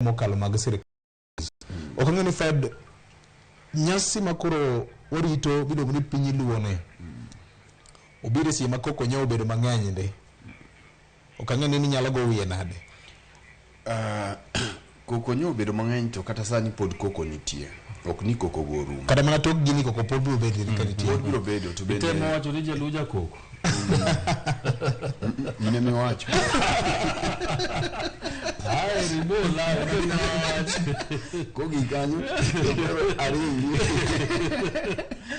Mokalo mag sirkal. Ok ang'eyo ni Fed nyasi ma koro warito miluongo ni piny luo ni obiro e seche ma koko nyo obedo mang'eny ndi. Ok ang'eyo ni inyalo go wiye nade. Koko nyo obedo mang'eny to kata sani pod koko nitie. Ok ni koko go orumo. Kata mana tok gini koko pod biro bedo ka nitie. Pod biro bedo to bende Itemo wacho ni jaluo jakoko. In ema iwacho. Ae ribola wach. Kogi kanyo to koro aringi.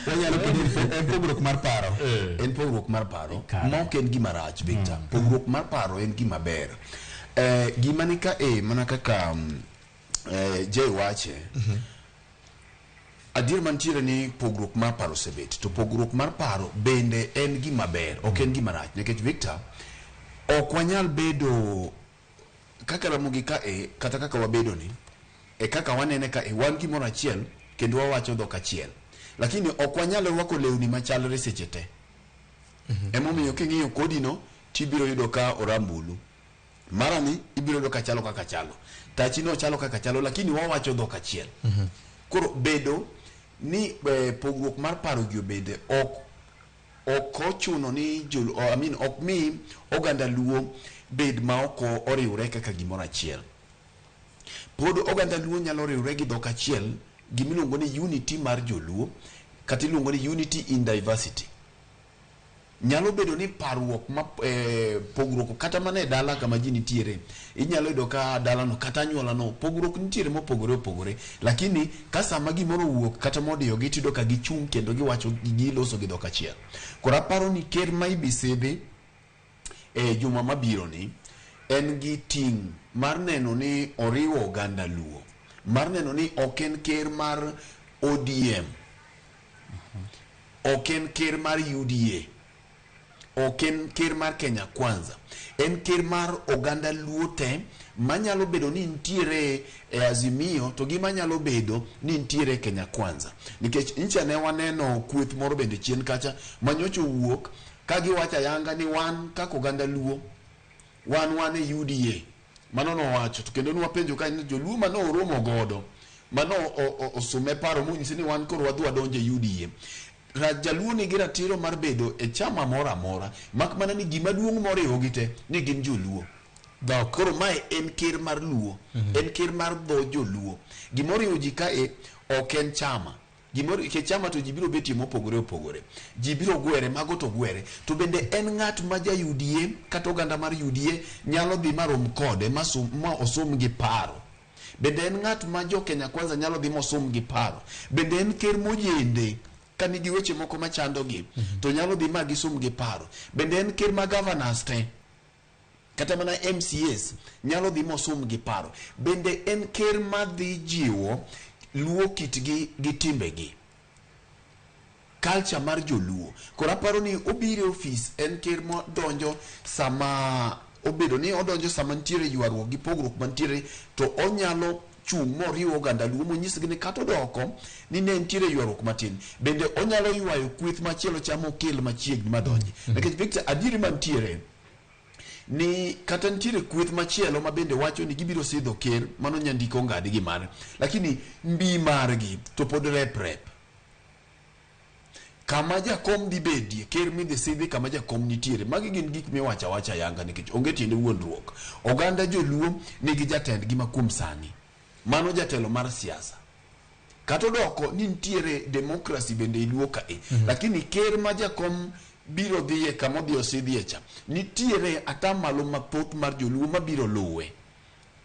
Wanyalo keto en pogruok mar paro. En pogruok mar paro ma ok en gima rach Victor. Pogruok mar paro en gima ber. Gima ni ka e mana kaka Jay wache. Adier mantiere ni pogruok mar paro osebet to pogruok mar paro bende en gima ber ok en gima rach nikech Victor ok wanyal bedo kaka Ramogi ka e kata kaka wabedo ni e kaka wanene ka e wan gimoro achiel kendo wawacho dhok achiel lakini ok wanyal rwako lewni machalre seche te. Emomiyo king'iyo kodi no tibiro yudo ka orambulu. Mara ni ibiro yudo ka chalo kaka chalo. Tachi no chalo kaka chalo lakini wawacho dhok achiel. Koro bedo ni pogruok mar paro gi obede ok ok ochuno ni jo, I mean, ok mi oganda Luo bed ma ok oriwre kaka gimoro achiel. Pod oganda Luo nyalo riwre gi dhok achiel, gimiluongo ni unity mar joluo kata iluongo ni unity in diversity. Nyalo bedo ni parruok ma pogruok kata mana e dala kama ji nitiere, inyalo yudo ka dalano kata anyuolano pogruok nitiere mopogore opogore, lakini ka sama gimoro owuok kata modiyogi tiyudo ka gichung' kendo giwacho giloso gi dhok achiel. Koro aparo ni ker ma ibi sidhi e juma mabiro ni en gi ting' mar neno ni oriwo oganda Luo, mar neno ni ok en ker mar ODM, ok en ker mar UDA, ok en ker mar Kenya Kwanza, en ker mar oganda Luo te manyalo bedo ni nitiere e Azimio to gi manyalo bedo ni nitiere e Kenya Kwanza. Nikech ncha ne waneno kweth moro bende chien kacha manyocha owuok ka giwacho ayanga ni wan kaka oganda Luo wan wan e UDA. Mano nowacho to kendo nwapenjo ka ni joluo mane oromo godo mano osume paro monyise ni wan koro wadhi wadonjo e UDA. Jaluo nigi ratiro mar bedo e chama moro amora mak mana ni gima duong' moriwogi te ni gin joluo. Dhok. Koro mae en ker mar Luo, en ker mar dho joluo. Gimoriwo ji kae ok en chama. Gimoro nikech chama to ji biro betie mopogore opogore. Ji biro gwere, mago to gwere. To bende en ng'at ma ja UDA kata oganda mar UDA nyalo dhi marom kode ma sum, ma osum gi paro. Bende en ng'at ma jo Kenya Kwanza nyalo dhi mosum gi paro. Bende en ker mojende ka nigi weche moko machandogi to nyalo dhi ma gisum gi paro. Bende en ker ma governors te kata mana MCAs nyalo dhi mosum gi paro. Bende en ker madhi jiwo luo kitgi gi timbegi, culture mar joluo. Koro aparo ni obiro e ofis en ker modonjo sama obedo ni odonjo sama nitiere ywaruok gi pogruok mantiere to onyalo chung' moriw oganda luo monyisgi ni kata odoko ni ne nitiere ywaruok matin. Bende onyalo ywayo kweth machielo cha mokel machiegni madonji. Nikech Victor adieri mantiere ni kata nitiere kweth machielo ma bende wacho ni gibiro sidho ker mano nyandiko ongadi gi mare, lakini mbi margi to pod rep rep. Kama jakom dhi bedie, ker midhi sidhi kama jakom nitiere. Magi gin gik miwacho awacha ayanga nikech onge tiende wuondruok. Oganda joluo nigi jatendgi ma kuom sani. Mano jatelo mar siasa. Kata odoko ni nitiere demokrasi bende e Luo kae. Lakini ker ma jakom biro dhiye kama odhi osidhie cha, nitiere atamalo mathoth mar joluo mabiro luwe.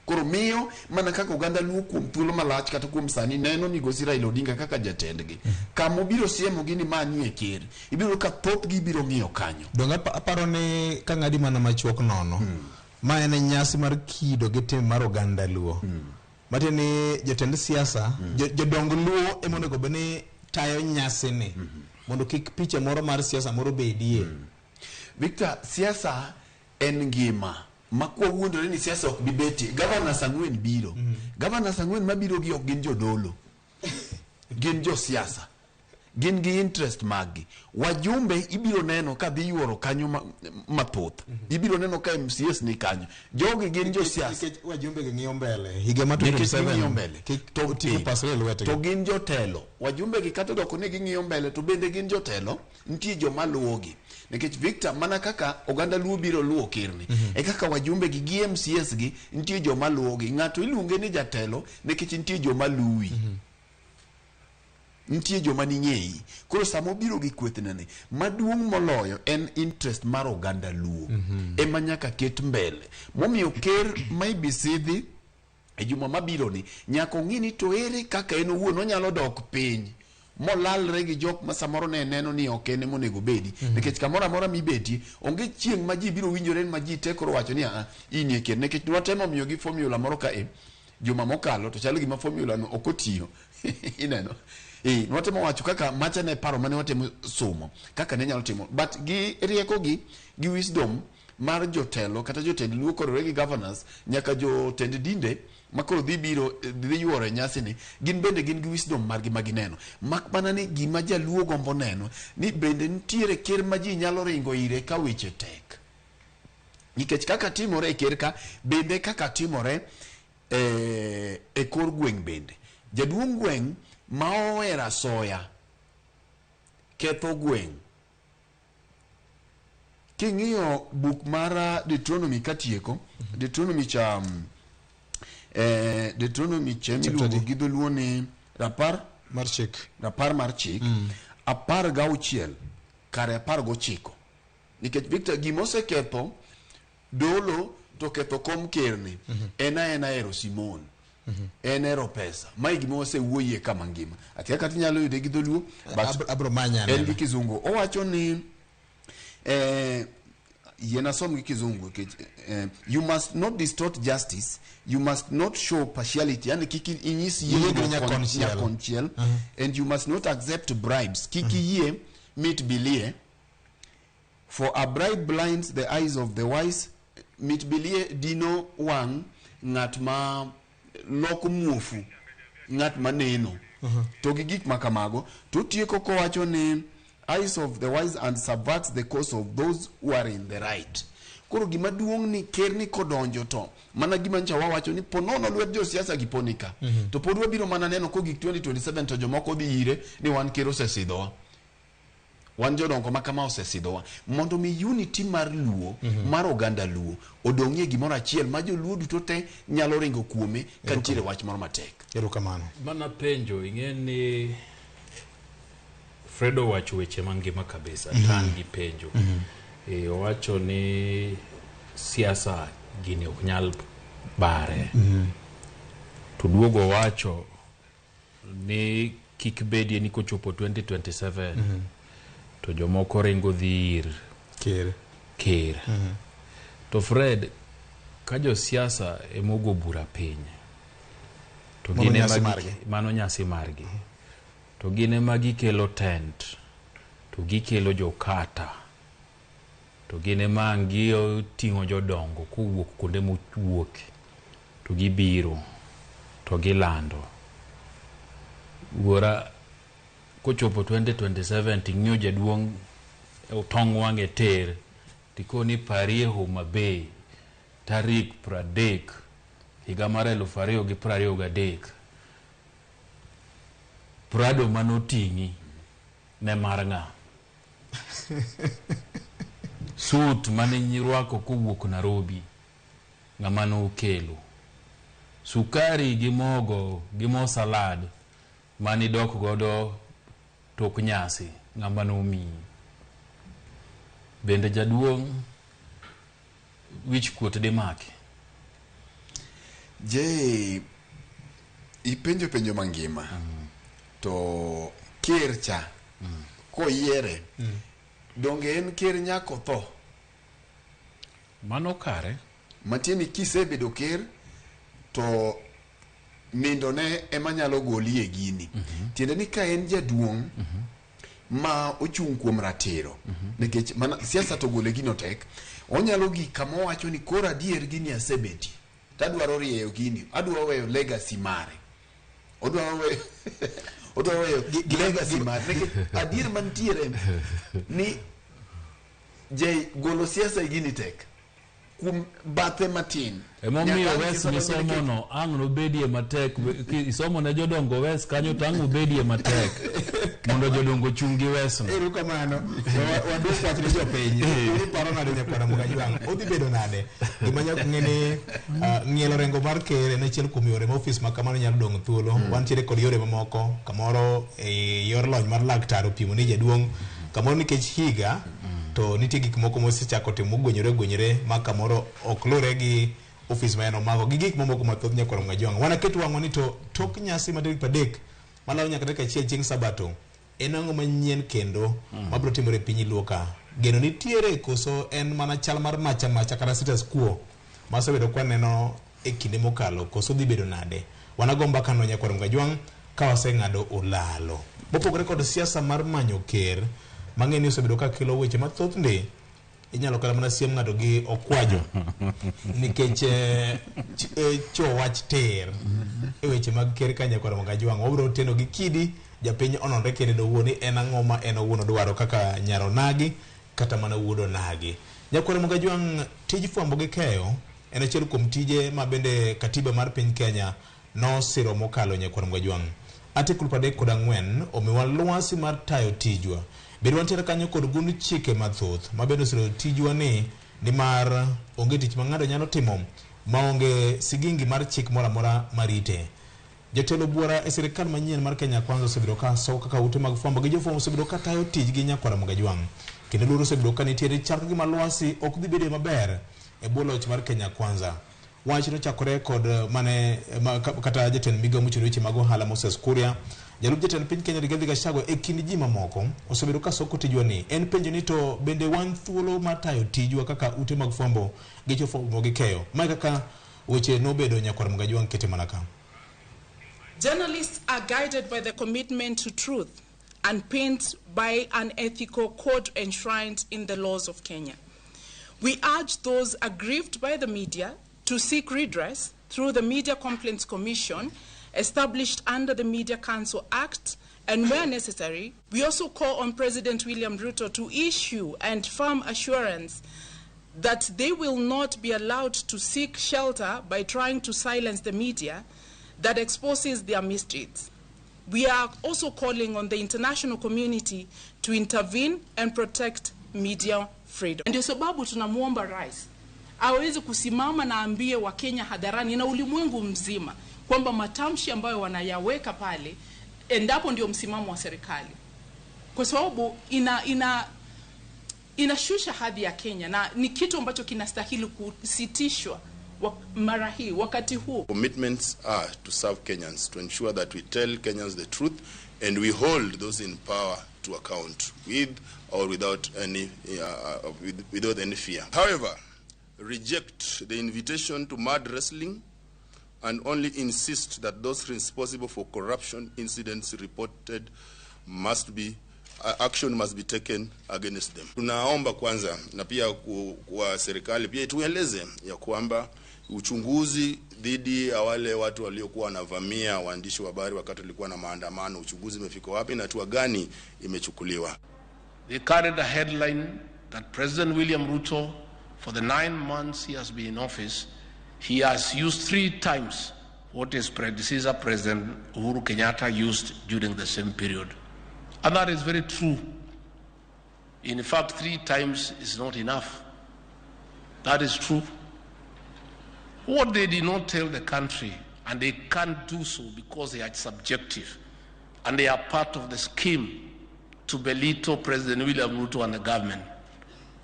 Koro miyo mana kaka oganda Luo kuom thuolo malach kata kuom sani neno migosi Raila Odinga kaka jatendgi. Kama obiro siemogi ni ma nie ker, ibiro ka thothgi biro ng'iyo kanyo. Donge aparo ni ka ng'adi mana machuok nono, ma en nyasi mar kido gi tim mar oganda Luo. Matiende ni jotend siasa, jodong Luo ema onego bed ni tayo nyasini mondo kik picha moro mar siasa moro bedie. Victor, siasa en ngima. Ma kwa wuondore ni siasa ok bi betie. Governors ang'wen biro. Governors ang'wen mabiro gi ok gin jodolo. Gin josiasa. Gin gi interest maggi. Wajumbe ibiro neno ka dhi yuoro kanyo mathoth. Ibiro neno ka MCS ni kanyo. Jogi gin josiasa. Nikech wajumbe gi ng'iyo mbele. Higa mar Nikech 2027. ging'iyo mbele. Kik To- otiko pasre e lwetgi. To gin jotelo. Wajumbe gi kata odoko ni ging'iyo mbele to bende gin jotelo, nitie joma luwogi. Nikech Victor, mana kaka oganda Luo biro luwo kerni, e kaka wajumbe gi gi MCS gi nitie joma luwogi. Ng'ato iluonge ni jatelo nikech nitie joma luwi. Nitie joma ning'eyi. Koro sama obiro gi kwethne ni, maduong' moloyo en interest mar oganda Luo. Ema nyaka ket mbele. Momiyo ker ma ibisidhi e juma mabiro ni nyaka ong'i ni to ere kaka en owuon onyalo dok piny molalre gi jok ma samoro ne neno ni ok en ema onego obedi. Nikech kamoro amora mibetie onge chieng' ma ji biro winjore ma ji te koro wacho ni a in e ker. Nikech nwatemo miyogi formula moro ka e juma mokalo to chalo gima formula no ok otiyo. Ineno? Nwatemo wacho kaka macha ne paro mane watemo somo kaka ne nyalo timo, but gi rieko gi wisdom mar jotelo kata jotend Luo korore gi governors nyaka jotend dinde makoro dhi biro dhi yuoro e nyasi ni, gin bende gin gi wisdom margi ma gineno. Mak mana ni gima jaluo gombo neno ni bende nitiere ker ma ji nyalo ringo ire ka weche tek. Nikech kaka timore e ker ka bende kaka timore e kor gweng' bende. Jaduong' gweng' ma ohero asoya ketho gweng'. King'iyo buk mar Deuteronomy katieko, Deuteronomy cha Deuteronomy cha miluongo gi dholuo ni rapar mar chik. Rapar mar chik 16 kare 19. Nikech Victor gima oseketho dolo to ketho kom kerni en aena hero Simon. En hero pesa. Mae gima wasewuoyie kama ngima. Akia kata inyalo yude gi dholuo, but Abro manya en gi kizungu. Owacho ni yien asom gi kizungu nikech you must not distort justice, you must not show partiality, yani kik inyis yie Yiengri nyakonchiel. nyakonchiel, and you must not accept bribes. Kik iyie mit bilie, for a bribe blinds the eyes of the wise. Mit bilie dino wang' ng'at ma loko muofu, ng'at ma neno. To gi gik ma kamago, to otieko kowacho ni eyes of the wise and subverts the cause of those who are in the right. Koro gima duong' ni ker ni kodonjo to mana gima ncha wawacho ni ponono lwet josiasa gi poni ka. To pod wabiro mana neno kogik 2027 to jomoko dhi ire ni wan ker osesidhowa. Wan jodongo ma kama osesidhowa. Mondo mi unity mar Luo, mar oganda Luo, odong'ie gimoro achiel ma joluo duto te nyalo ringo kuome ka nitiere wach moro matek. Erokamano. Mana penjo, ing'e ni Fredo owacho weche mangima kabisa, tan gi penjo. Owacho ni siasa gini ok nyal bare. To duogo owacho ni kik bedie ni kochopo 2027 to jomoko ringo dhi ir Ker. ker. To Fred, ka josiasa emogo bura piny, to Mano gin ema nyasi margi. mano nyasi margi. To gin ema gikelo tent, to gikelo jokata, to gin ema ang' giting'o jodongo kowuok kuonde mowuok, to gibiro, to gilando. Wuora, kochopo 2027 ting'iyo jaduong' tong' wang'e ter, tikoni parie Homa Bay tarik 30 higa mar 2023. Prado manoting'i ne mar ng'a? Suit mane irwako kowuok Nairobi, ng'ama nokelo? Sukari gi mogo gi mo salad mane idok godo tok nyasi, ng'ama nomiyi? Bende jaduong' wich kuot dimaki? Je, ipenjo penjo mangima. To ker cha koyiere donge en ker nyaka otho? Mano kare. Matiende kisebedo ker to nindo ne ema nyalo goli e gini. Tiende ni ka en jaduong' ma ochung' kuom ratiro, nikech mana siasa to gole gino tek, onyalo gik kama owacho ni koro adier gini asebetie, tadwaro rieyo gini, adwaro weyo legacy mare. Odwa weyo legacy mar nikech adier mantiere ni je golo siasa e gini tek kuom bathe matin. Emomiyo Nyaka wes siasa donjo nikech- misomono ang' nobedie matek. Isomo ne jodongo wes kanyo to ang' obedie matek mondo jodongo chung' gi wesno. Erokamano. Waduok wach ne jopiny. Uru paro nade nyakwara Mugajwang'? Odhi bedo nade? Gima nyaka ng'e ni ng'ielo rengo mar ker en achiel kuom yore ma ofis ma kamano nyalo dong' thuolo. Wantiere kod yore mamoko. Kamoro e yor lony mar laktar opimo ni jaduong' kamoro nikech higa to nitie gik moko mosechako timo mogwenyore gwenyore ma kamoro ok lure gi ofis ma en omako gi gik mamoko mathoth nyakwara Mugajwang'. Wanaket wang'wa ni to tok nyasi mar tarik 30 malawo nyaka tarik 1 chieng' Sabato en ang'o manyien kendo mabiro timore e piny Luo ka? Geno nitiere koso en mana chal mar macha macha kata status quo masebedo kwaneno e kinde mokalo koso dhi bedo nade? Wanago mbaka no nyakwar Mugajwang' ka waseng'ado olalo. Mopogore kod siasa mar manyo ker mang'e ni osebedo ka kelo weche mathoth ndi inyalo kata mana siem ng'ato gi okwajo nikech cho wach ter e weche mag ker ka nyakwar Mugajwang'. Wabiro teno gi kidi japiny ononre kende owuon ni en ang'o ma en owuon odwaro kaka nyar onagi kata mana wuod onagi. Nyakwar Mugajwang', tij fwambo gi keyo en achiel kuom tije ma bende katiba mar piny Kenya nosiro mokalo nyakwar Mugajwang'. Article 34 omiwa lwasi mar tayo tijwa. Bende wantiere kanyo kod gund chike mathoth ma bende osiro tijwa ni nimar onge tich ma ng'ato nyalo timo maonge sigingi mar chik moro amora marite. Jotelo buora e sirikal manyien mar Kenya Kwanza osebedo ka soko kaka ute mag fwambo gi jofwambo osebedo ka tayo tijgi nyakwara Mugajwang'. Kendo luoro osebedo ka nitiere chal ka gima lwasi ok dhi bedo maber e bwo loch mar Kenya Kwanza. Wach nochakore kod mane kata jatend migao mochung' weche mag ohala Moses Kuria, jalup jatend piny Kenya Rigathi Gachagua e kind ji mamoko osebedo ka soko tijwa ni. En penjo ni to bende wan thuolo mar tayo tijwa kaka ute mag fwambo gi jofwambo gi keyo. Mae kaka weche nobedo nyakwar Mugajwang' kete mana ka. Journalists are guided by the commitment to truth and pinned by an ethical code enshrined in the laws of Kenya. We urge those aggrieved by the media to seek redress through the Media Complaints Commission established under the Media Council Act, and where necessary, we also call on President William Ruto to issue and firm assurance that they will not be allowed to seek shelter by trying to silence the media that exposes their misdeeds. We are also calling on the international community to intervene and protect media freedom. Ndio sababu tunamuomba rais aweze kusimama na ambie Wakenya hadharani na ulimwengu mzima kwamba matamshi ambayo wanayaweka pale endapo ndio msimamo wa serikali, kwa sababu inashusha hadhi ya Kenya na ni kitu ambacho kinastahili kusitishwa mara hii wakati huu. Commitments are to serve Kenyans, to ensure that we tell Kenyans the truth and we hold those in power to account with or without any, without any fear. However, reject the invitation to mad wrestling and only insist that those responsible for corruption incidents reported must be action must be taken against them. Tunaomba kwanza na pia kwa serikali pia tueleze ya kwamba uchunguzi dhidi ya wale watu waliokuwa wanavamia waandishi wa habari wakati walikuwa na maandamano, uchunguzi umefika wapi na hatua gani imechukuliwa? They carried a headline that President William Ruto, for the 9 months he has been in office, he has used 3 times what his predecessor, President Uhuru Kenyatta, used during the same period. And that is very true. In fact, 3 times is not enough. That is true. What they did not tell the country, and they can't do so because they are subjective, and they are part of the scheme to belittle President William Ruto and the government.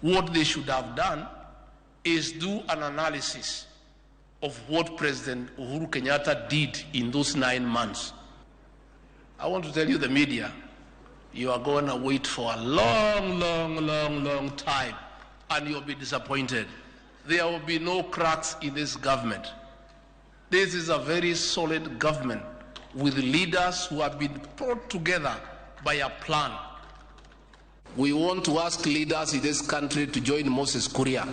What they should have done is do an analysis of what President Uhuru Kenyatta did in those 9 months. I want to tell you, the media, you are going to wait for a long, long, long, long time, and you'll be disappointed. There will be no cracks in this government. This is a very solid government with leaders who have been brought together by a plan. We want to ask leaders in this country to join Moses Kuria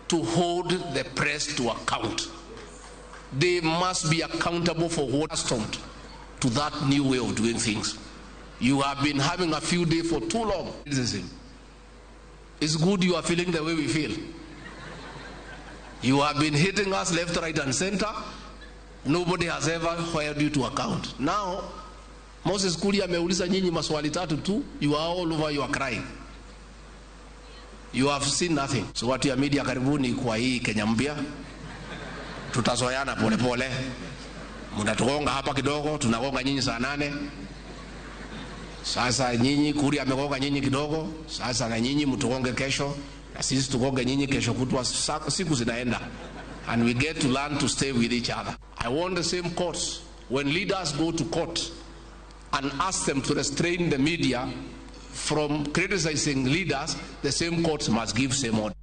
to hold the press to account. They must be accountable for what stormed. to that new way of doing things. You have been having a few days for too long. It's good you are feeling the way we feel. You have been hitting us left, right, and center. Nobody has ever held you to account. Now, Moses Kuria ameuliza nyinyi maswali tatu tu, you are all over, you are crying. You have seen nothing. So watu ya media, karibuni kwa hii Kenya mpya. Tutazoeana pole pole. Mnatugonga hapa kidogo, tunagonga nyinyi saa 8. Sasa nyinyi, Kuria amegonga nyinyi kidogo, sasa na nyinyi mtugonge kesho, na sisi tugonge nyinyi kesho kutwa, siku zinaenda. And we get to learn to stay with each other. I want the same courts. When leaders go to court and ask them to restrain the media from criticizing leaders, the same courts must give same order.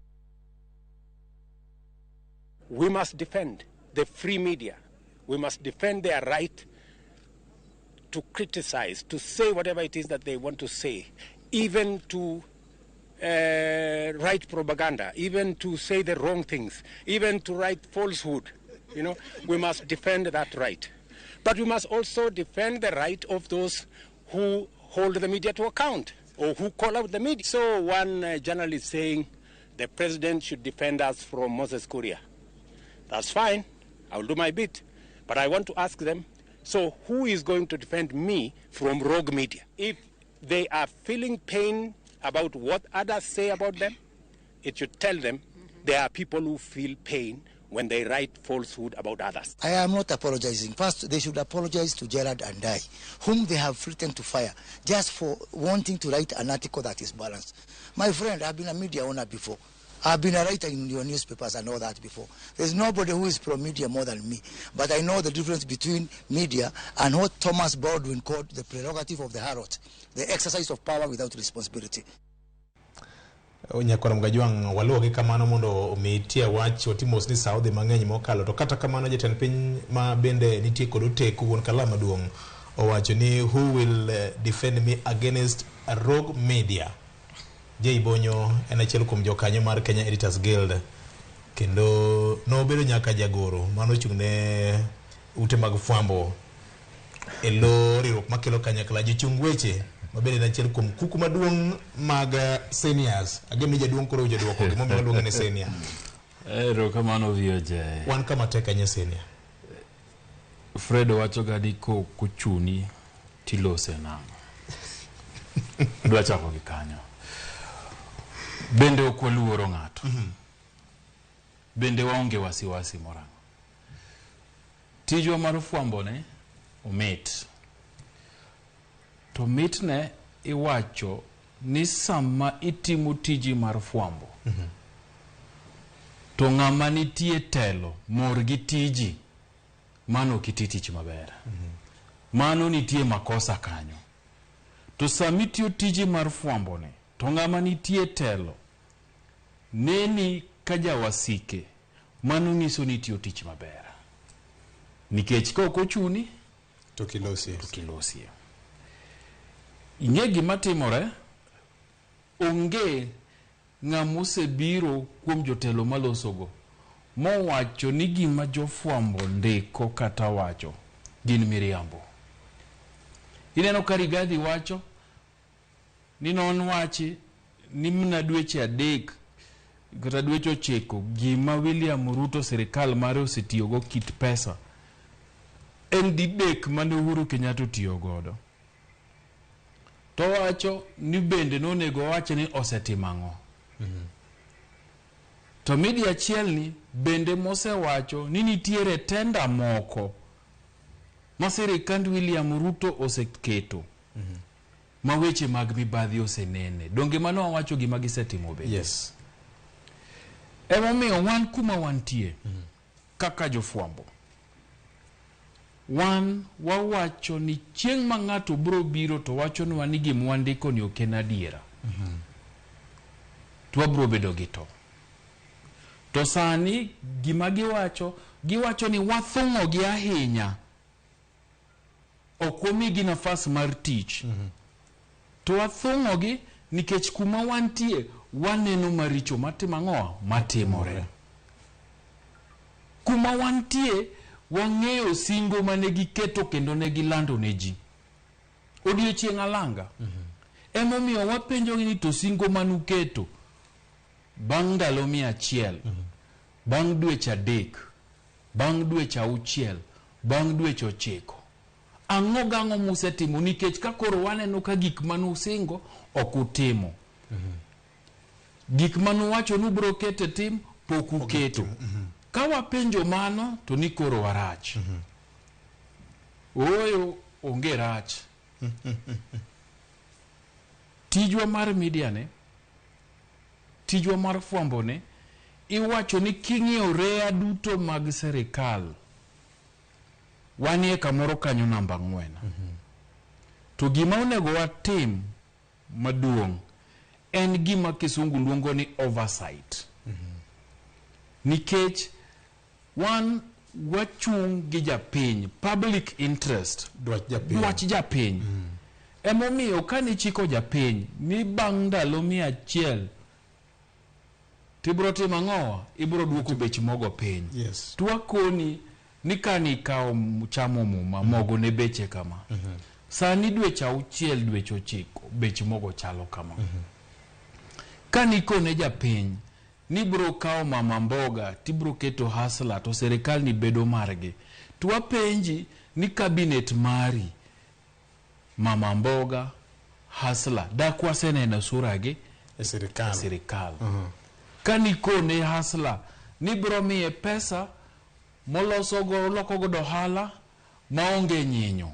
We must defend the free media. We must defend their right to criticize, to say whatever it is that they want to say, even to write propaganda, even to say the wrong things, even to write falsehood. You know, we must defend that right. But we must also defend the right of those who hold the media to account or who call out the media. So one journalist saying the president should defend us from Moses Kuria. That's fine. I will do my bit. But I want to ask them, so who is going to defend me from rogue media? If they are feeling pain about what others say about them, it should tell them there are people who feel pain when they write falsehood about others. I am not apologizing. First, they should apologize to Gerald Andai, whom they have threatened to fire just for wanting to write an article that is balanced. My friend, I've been a media owner before. I've been a writer in your newspapers and all that before. There's nobody who is pro-media more than me. But I know the difference between media and what Thomas Baldwin called the prerogative of the harlot, the exercise of power without responsibility. Nyakwar Mgajwang' waluwogi kamano mondo omi tie wach watimos ni sa odhi mang'eny mokalo to kata kamano jatend piny ma bende nitie kod oteku wuon kalam maduong' owacho ni who will defend me against rogue media. Jay Bonyo en achiel kuom jokanyo mar Kenya Editors Guild kendo nobedo nyaka jagoro mano ochung' ne ute mag fwambo e lo riwruok makelo kanyakla jochung weche mabende en achiel kuom kuku maduong' mag seniors. Ageno ni jaduong' koro owinjo duoko gimomiyo waluonge ni senior. Erokamano VOJ. Wan kama tek ahinya senior. Fred wacho ga ni kochuni tilose nang'o. Adwa chako gi kanyo. Bende ok waluoro ng'ato. Bende waonge wasiwasi moro amora. Tijwa mar fwambo ne omit. To mitne iwacho ni sama itimo tiji mar fwambo, to ng'ama nitie telo mor gi tiji, mano ok iti tich maber. Mano nitie makosa kanyo. To sama itiyo tiji mar fwambo ne, to ng'ama nitie telo neni ka jawasike, mano nyiso ni itiyo tich maber. Nikech ka ok ochuni to kilosie. To kilosie. Ing'e gima timore, onge ng'ama osebiro kuom jotelo malosogo mowacho ni gima jofwambo ndiko kata wacho gin miriambo. Ineno ka Rigathi wacho ni non wachi ni mna dweche 3 kata dweche 9 gima William Ruto sirikal mare osetiyogo kit pesa en didek mane Uhuru Kenyatta otiyo godo. To wacho ni bende nonego wach ni osetimo ang'o. To media achiel ni bende mosewacho ni nitiere tenda moko ma sirikand William Ruto oseketo ma weche mag mibadhi osenene. Donge mano wawacho gima gisetimo bende? Yes. Emomiyo wan kuma wantie kaka jofwambo, wan wawacho ni chieng' ma ng'ato biro biro to wachonwa ni gima wandiko ni ok en adiera, to wabiro bedo gi to. To sani gima giwacho, giwacho ni wathung'o gi ahinya, ok wamigi nafas mar tich. To wathung'o gi nikech kuma wantie waneno maricho matimo ang'o? Matimore. Kuma wantie Wang'eyo singo mane giketo kendo ne gilando ne ji. Odiochieng' alanga. Emomiyo wapenjogi ni to singo manuketo bang' ndalo 100, bang' dweche 3, bang' dweche 6, bang' dweche 9. Ang'o gang'o musetimo nikech ka koro waneno ka gik manusingo ok utimo. Gik manuwacho ni ubiro keto e tim pok uketo. Ka wapenjo mano to ni koro warach. Ooyo onge rach. Tijwa mar media ne, tijwa mar fwambo ne, iwacho ni king'iyo reya duto mag serikal, wanie kamoro kanyo namba 4. To gima onego watim maduong' en gima kisungu luongo ni oversight. Nikech wan wachung' gi japiny, public interest, dwach japiny. Emomiyo kanichiko japiny ni bang' ndalo 100 tibro timo ang'owa, ibro duoko bech mogo piny. Yes. Twakoni ni kanikawo chamo muma, mogo ne beche kama. Sani dweche 6, dweche 9, bech mogo chalo kama. Kanikone japiny ni bro kawo mama mboga tibro keto hasla to serikal ni bedo margi, to wapenji ni cabinet mari mama mboga hasla dak waseneno sura gi e sirikal. Kanikone hasla ni bro miye pesa moloso go loko godo ohala maonge nyinyo,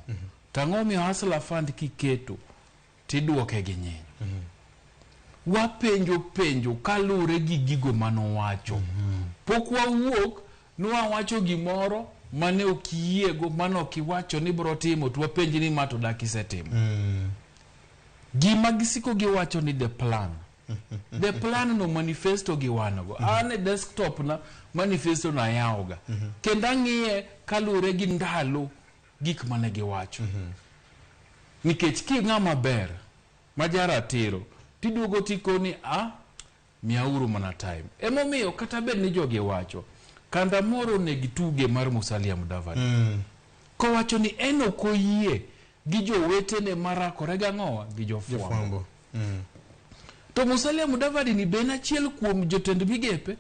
tang'o miyo hasla fund kiketo tiduoke gi nyinyo. Wapenjo penjo kaluwore gi gigo manowacho. Pok wawuok nwawacho gimoro mane ok iyiego, mane ok iwacho ni bro timo, to wapenji ni ma to dak isetimo. Gima gisiko giwacho ni the plan. The plan no manifesto gi wan go. An e desktop na manifesto na ayawoga. Kendo ang'iye kaluwore gi ndalo gik mane giwacho. Nikech ki ng'ama ber ma jaratiro tiduogo tikoni a miyauru mana time. Emomiyo kata bed ni jogi wacho kanda moro ne gituge mar Musalia Mudavadi. Kowacho ni en ok oyie gi jowetene marakore gang'owa gi jofwambo. To Musalia Mudavadi ni be en achiel kuom jotend migepe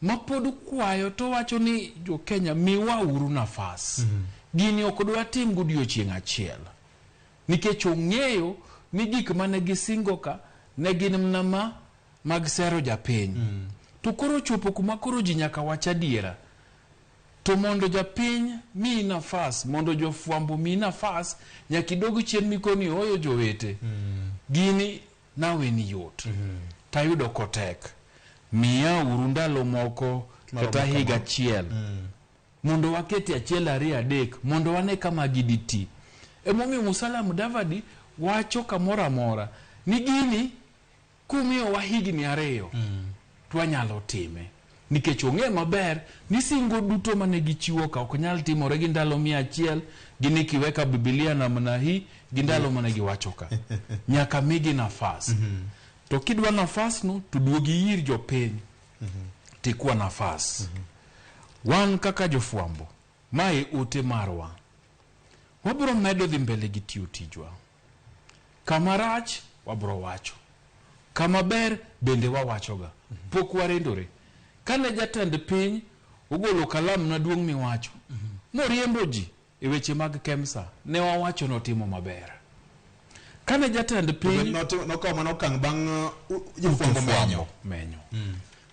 ma pod kwayo to wacho ni jo Kenya miwauru nafas. Gini ok dwa tim godiochieng' achiel. Nikech ong'eyo ni gik mane gisingo ka ne gin mana ma mag sero japiny. To koro chopo kuma koro ji nyaka wach adiera. To mondo japiny miyi nafas, mondo jofwambo miyi nafas, nyaka idog chien mikoni oyo jowete. Gini naweni yot. Tayudo kotek. Miya uru ndalo moko kata higa achiel. Mondo wakete 1 2 3 mondo wane kama giditi. Emomiyo Musalia Mudavadi wacho kamoro amora ni gini kumiyowa higni 2 to wanyalo time. Nikech ong'e maber ni singo duto mane gichiwo ka ok nyal timore gi ndalo 100, gi ni kiweka Biblia namna hii, gi ndalo mane giwacho ka. Nyaka migi nafas. To kidwa nafas no to duogi ir jopiny. Tikwa nafas. Wan kaka jofwambo, mae ote marwa. Wabro medo dhi mbele gi tiyo tijwa. Kama rach wabro wacho. Kama ber bende wawachoga. Pok warendore. Kane jatend piny ogolo kalam maduong' miwacho, moriembo ji e weche mag Kemsa, ne wawacho notimo maber. Kane jatend piny nokawo mana okang' bang' jofwambo menyo.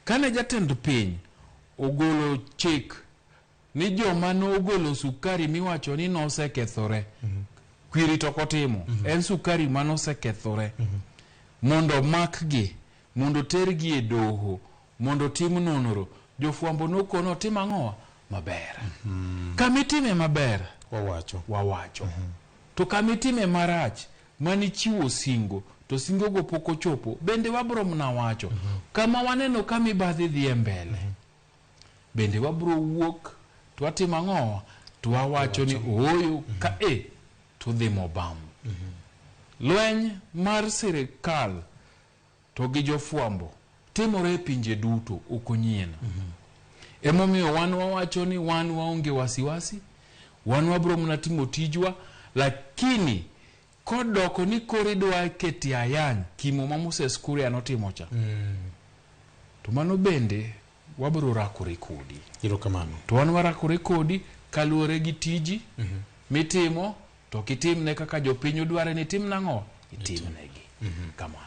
Kane jatend piny ogolo chik ni joma nogolo sukari miwacho ni nosekethore, kwiri to ok otimo, en sukari manosekethore, mondo makgi, mondo tergi e doho, mondo tim nonro, jofwambo nokono otim ang'owa maber. Kamitime maber wawacho. To kamitime marach manichiwo singo to singo go pok ochopo bende wabro mana wacho. Kama waneno ka mibadhi dhi e mbele, bende wabro wuok to watimo ang'owa to wawacho ni ooyo ka e to dhi mobam. Lweny mar sirikal to gi jofwambo timore e pinje duto, ok onyien. Emomiyo wan wawacho ni wan waonge wasiwasi, wan wabro mana timo tijwa, lakini kodoko ni koro idwa ketie ayany kimo ma Moses Kuria notimo cha, to mano bende wabro rakore kodi. Erokamano. To wan warakore kodi kaluwore gi tiji mitimo, to ok itimne kaka jopiny odware ni itim nang'o? Itimnegi. Kamano.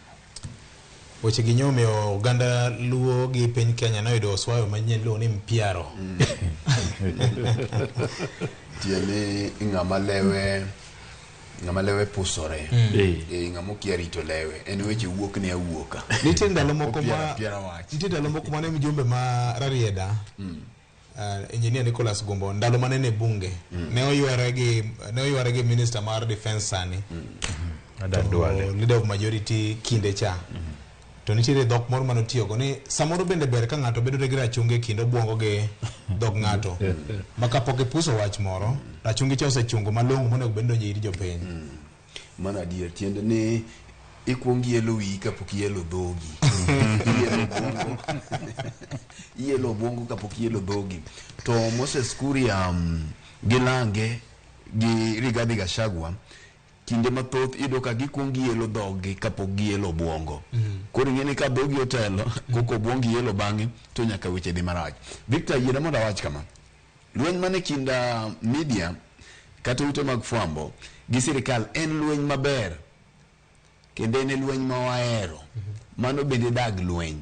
Weche gi nyomiyo oganda Luo gi piny Kenya noyudo oswayo manyien iluongo ni mpiaro. Tiende ni ng'ama lewe ng'ama lewe pusore. Eh, ng'ama okia rito lewe. En weche wuok ne awuoka. Nitie ndalo moko Opiero ma apiera wach. nitie ndalo moko mane mjumbe ma Rarieda Engineer Nicholas Gumbo ndalo mane en e bunge ne oyware gi ne oyware gi minister mar defense sani Adan to Duale. leader of majority kinde cha to nitiere dhok moro mane otiyogo ni samoro bende ber ka ng'ato bedo gi rachungi e kind obwongo gi dhog ng'ato ma kapok ipuso wach moro rachungi cha osechungo malong'o monego bed ni donjo ir jopiny. Mano adier, tiende ni ikuong ielo wiyi kapok ielo dhogi. Ielo obwongo. Ielo obwongo kapok ielo dhogi. To Moses Kuria gi Lange gi Rigathi Gachagua kinde mathoth iyudo ka gikuong gielo dhoggi kapok gielo obwongo. Koro ing'e ni ka dhogi otelo, koka obwongo ielo bang'e, to nyaka weche dhi marach. Victor, yiena mondo awach kama. Lweny man e kind media kata ute mag fwambo gi sirikal en lweny maber kendo en e lweny ma wahero. Mano bende dag lweny.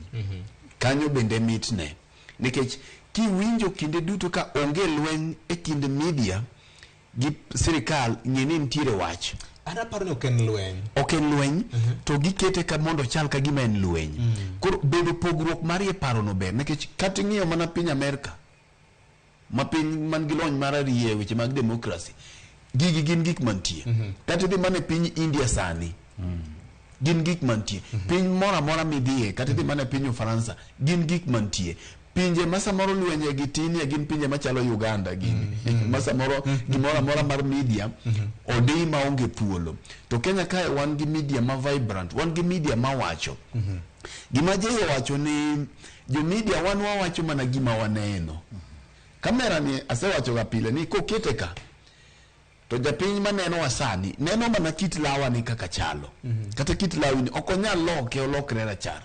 Kanyo bende mitne. Nikech kiwinjo kinde duto ka onge lweny e kind media gi sirikal, ng'e ni nitiere wach. An aparo ni ok en lweny. Ok en lweny, to gikete ka mondo ochal ka gima en lweny. Koro bedo pogruok mar e paro no ber, nikech kata ing'iyo mana piny Amerka, ma piny man gi lony mar ariye weche mag demokrasi, gigi gin gik mantie. Kata idhi mana e piny India sani, gin gik mantie. Piny moro amora midhiye, kata idhi mana e piny Ufaransa, gin gik mantie. Pinje ma samoro lwenje gi tinie gin pinje machalo Uganda gini. Ma samoro gimoro amora mar media odi maonge thuolo. To Kenya kae wan gi media ma vibrant, wan gi media mawacho. Gima Jay owacho ni jo media wan wawacho mana gima waneno. Kamera ni asewacho ga pile ni kokete ka to japiny manenowa sani neno mana kit lawa ni kaka chalo. Kata kit lawi ni ok onyal loke olokre rachar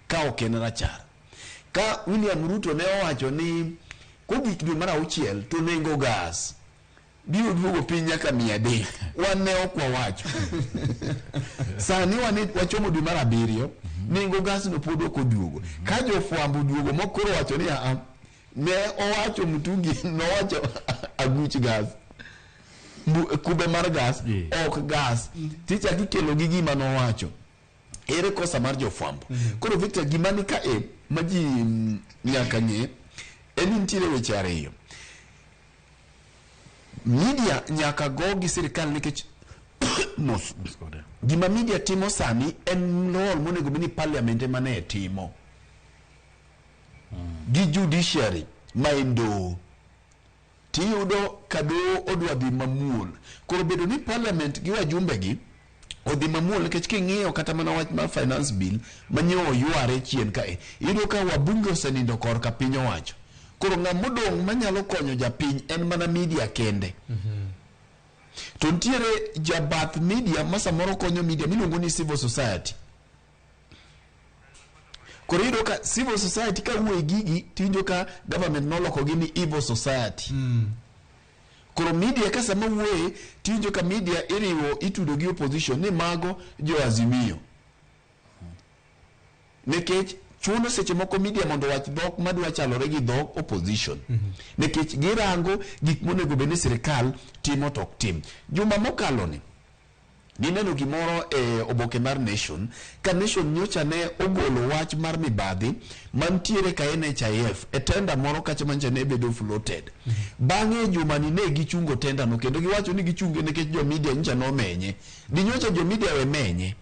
ka ok en rachar. Ka William Ruto ne owacho ni kogik dwe mar auchiel to nengo gas biro duogo piny nyaka 300, wan ne ok wawacho. Sani wan wachomo dwe mar abiriyo, nengo gas no pod ok oduogo. Ka jofwambo oduogo mokoro wacho ni aa, ne owacho mtungi nowacho aguch gas, kube mar gas, ok gas. Tichako ikelo gi gima nowacho. Ere kosa mar jofwambo? Koro Victor, gima ni ka e ma ji nyaka ng'e en ni nitiere weche ariyo. Media nyaka go gi sirikal nikech mos. Gima media timo sani en role monego bed ni parliament ema ne timo. Gi judiciary ma en doho. Tiyudo ka doho odwa dhi mamuol. Koro bedo ni parliament gi wajumbe gi odhi mamuol nikech king'iyo kata mana wach mar finance bill manyo oyware chien kae, iyudo ka wabunge osenindo korka piny owacho. Koro ng'ama odong' manyalo konyo japiny en mana media kende. To nitiere jabath media ma samoro konyo media miluongo ni civil society. Koro iyudo ka civil society ka wuoye gigi tiwinjo ka government noloko gi ni evil society. Koro media ka sama wuoye tiwinjo ka media iriwo itudo gi opposition ni mago jo Azimio. Nikech chuno seche moko media mondo owach dhok madwa chalore gi dhok opposition. Nikech girango gik monego bed ni sirikal timo to ok tim. Juma mokalo ni, nineno gimoro e oboke mar Nation, ka Nation nyocha ne ogolo wach mar mibadhi mantiere ka NHIF e tenda moro kacha manyocha ne bedo floated. Bang'e juma ni ne gichungo tenda no kendo giwacho ni gichunge nikech jo media nyocha nomenye. Di nyocha jo media we menye,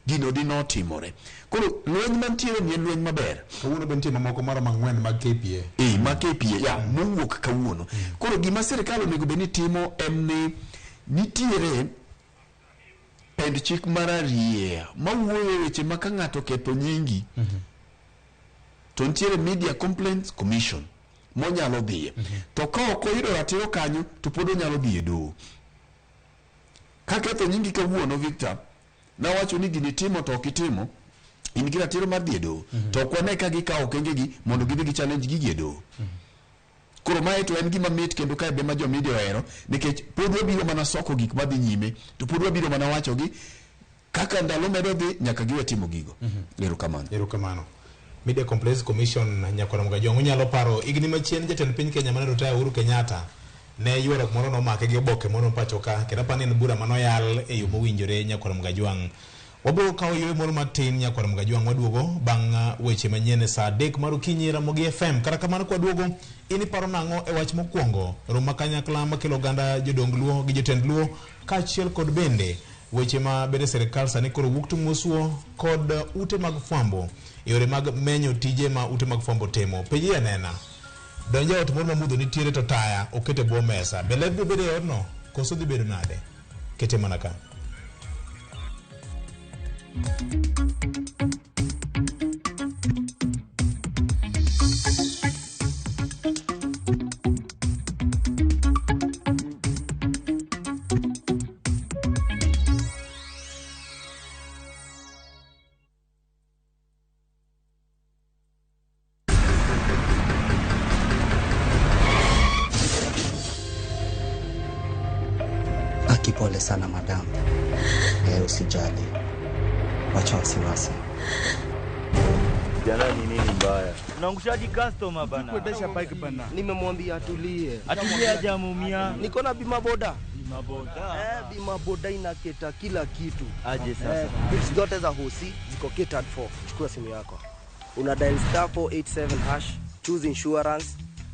gino di notimore. Koro lweny mantiere ni en lweny maber. Kawuono be nitie mamoko maromo ang'wen mag KPA. Ma KPA, ya, mowuok kawuono. Koro gima sirikal onego bed ni timo en ni nitiere pend chik mar arieya mawuoyo e weche ma ka ng'ato ketho nyingi to nitiere Media Complaints Commission. monyalo dhiye. To ka ok oyudo ratiro kanyo to pod onyalo dhi e doho. Kaketho nyingi kawuono Victor, nawacho ni gini timo to ok itimo, in gi ratiro mar dhi e doho. To ok wane ka gikawo okengegi mondo gidhi gi challenge gigi e doho. Koro mae to en gima mit kendo kae be ma jo media ohero nikech pod wabiro mana soko gik madhi nyime to pod wabiro mana wachogi kaka ndalo medo dhi nyaka giwe timo gigo. Erokamano. Erokamano. Media Complaints Commission Nyakwar Mgajwang' unyalo paro higni machien jatend piny Kenya mane retire Uhuru Kenyatta ne ywaruok moro nomake gi oboke moro pacho ka kendo apani en bura manoyal e yo mowinjore Nyakwar Mgajwang'. Wabiro kawo yueyo moro matin Nyakwar Mgajwang' waduogo bang' weche manyien e saa 3 mar okinyi Ramogi FM. Kata kamano kwaduogo in iparo nang'o e wach mokwongo romo ma kanyakla makelo oganda jodong Luo gi jotend Luo kaachiel kod bende weche ma bende sirikal sani koro wuok tung' mosuo kod ute mag fwambo e yore mag menyo tije ma ute mag fwambo timo. Penji anena. Donj e ot moro ma mudho nitiere to taya oket e bwo mesa. Be ler biro bedo e odno koso dhi bedo nade? Kete mana ka. Aki, pole sana madam. Usijali, wacha wasiwasi. Jana ni nini mbaya? Unaangushaji customer bana. Kuendesha bike bana. Nimemwambia atulie. Atulie hajamuumia. Niko na bima boda. Bima boda. Bima boda inaketa kila kitu. Aje sasa. Bills zote za hosi ziko catered for. Chukua simu yako. Una dial star 487 hash, choose insurance,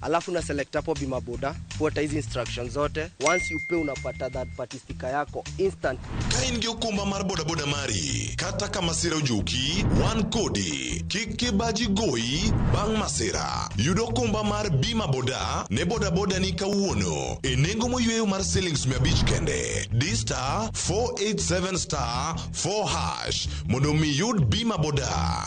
alafu una select hapo bima boda, fuata hizi instructions zote. Once you pay unapata that party sticker yako instant. Ka in gi okumba mar bodaboda mari, kata ka masira ojuki, wan kodi. Kik kibaji goyi bang' masira. Yud okumba mar bima boda ne bodaboda ni kawuono e nengo moyweyo mar silings 500 kende. Di star 487 star 4 hash mondo mi yud bima boda.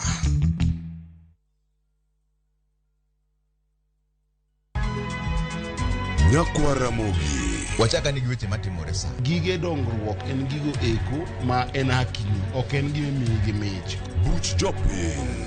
Nyakwar Ramogi. Wachaka ni gi weche matimore sa. Gige dongruok en gigo eko ma en hakini, ok en gima imiyi gi mich. Buch jopiny.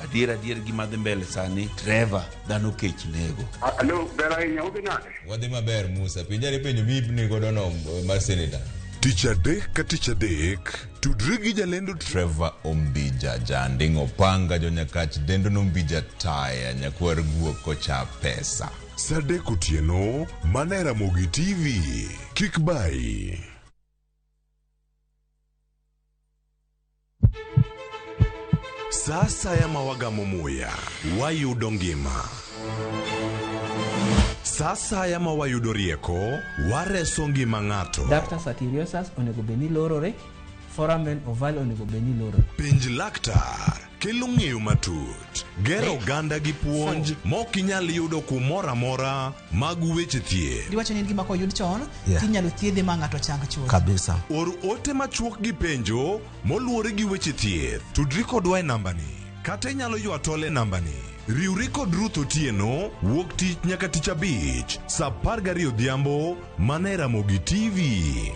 Adier adier gima dhi mbele sani, Trevor, dhano kech nego. Alo, ber ahinya, udhi nade? Wadhi maber Musa, penjari penjo miipni godo no mar seneta. Tich adek ka tich adek, tudri gi jalendo Trevor Ombija, janding' opanga jonyakach dendo nombija taya, nyakwar guok kocha pesa. Saa adek otieno, mana e Ramogi TV. Kik bayi. Sa asaya ma wagamo muya, wayudo ngima. Sa asaya ma wayudo rieko, wareso ngima ng'ato. Ductus arteriosus onego bed ni lorore, foramen ovale onego bed ni lorore. Penj laktar kelo ng'eyo matut, gero oganda gi puonj mok inyal yudo kumoro amora mag weche thieth. Diwacho ni en gima koyud chon Yeah. tinyalo thiedhe ma ng'ato chang chuth. Kabisa. Or ote machuok gi penjo moluwore gi weche thieth. Tudri kodwa e nambani kata inyalo ywa tol e nambani. Riwri kod Ruth Otieno wuok tich nyaka tich abich saa 12 odhiambo mana e Ramogi TV.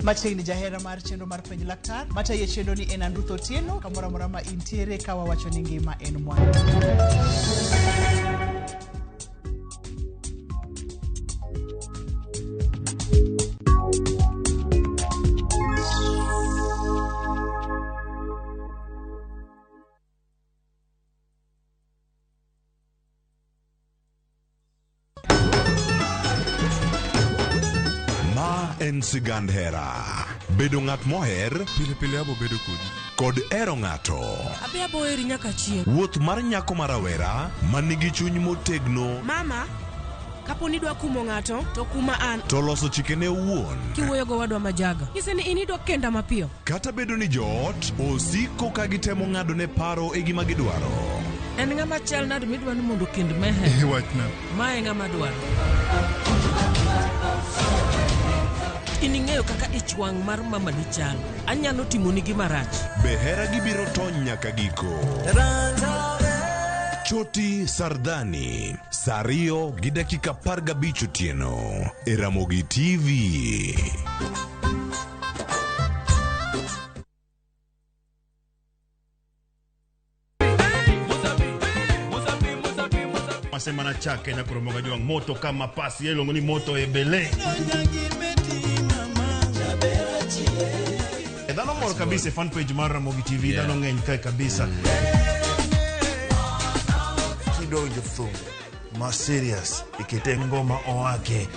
Machiegni jahera mar chenro mar penj laktar matayo chenro ni en an Ruth Otieno kamoro amora ma intiere ka wawacho ni ngima en mwandu. Ma en sigand hera. Bedo ng'at moher pile pile abo bedo kodi. Kod hero ng'ato. Abe abo heri nyaka chieng'. Wuoth mar nyako ma rawera ma nigi chuny motegno Mama, kapo ni idwa kumo ng'ato, to kuma an. to loso chikene owuon. Kiwuoyo gowadwa majaga. Nyise ni in idwa kenda mapiyo. Kata bedo ni joot osiko ka gitemo ng'ado ne paro e gima gidwaro. En ng'ama chal nade midwa ni mondo okend mehe? Wachna. Ma e ng'ama dwaro. Nikech in ing'eyo kaka ich wang' mar mamani chalo. Anyalo timoni gima rach. Be heragi biro tony nyaka giko? Choti Sardhani, saa 2:15 otieno e Ramogi TV. Masema na chake na kuromoga juang moto kama pasi iluongo ni moto ebele. E dhano mor kabisa e fan page mar Ramogi TV, dhano ng'eny kae kabisa. Kidonjo thum ma serious ikete ngoma owake.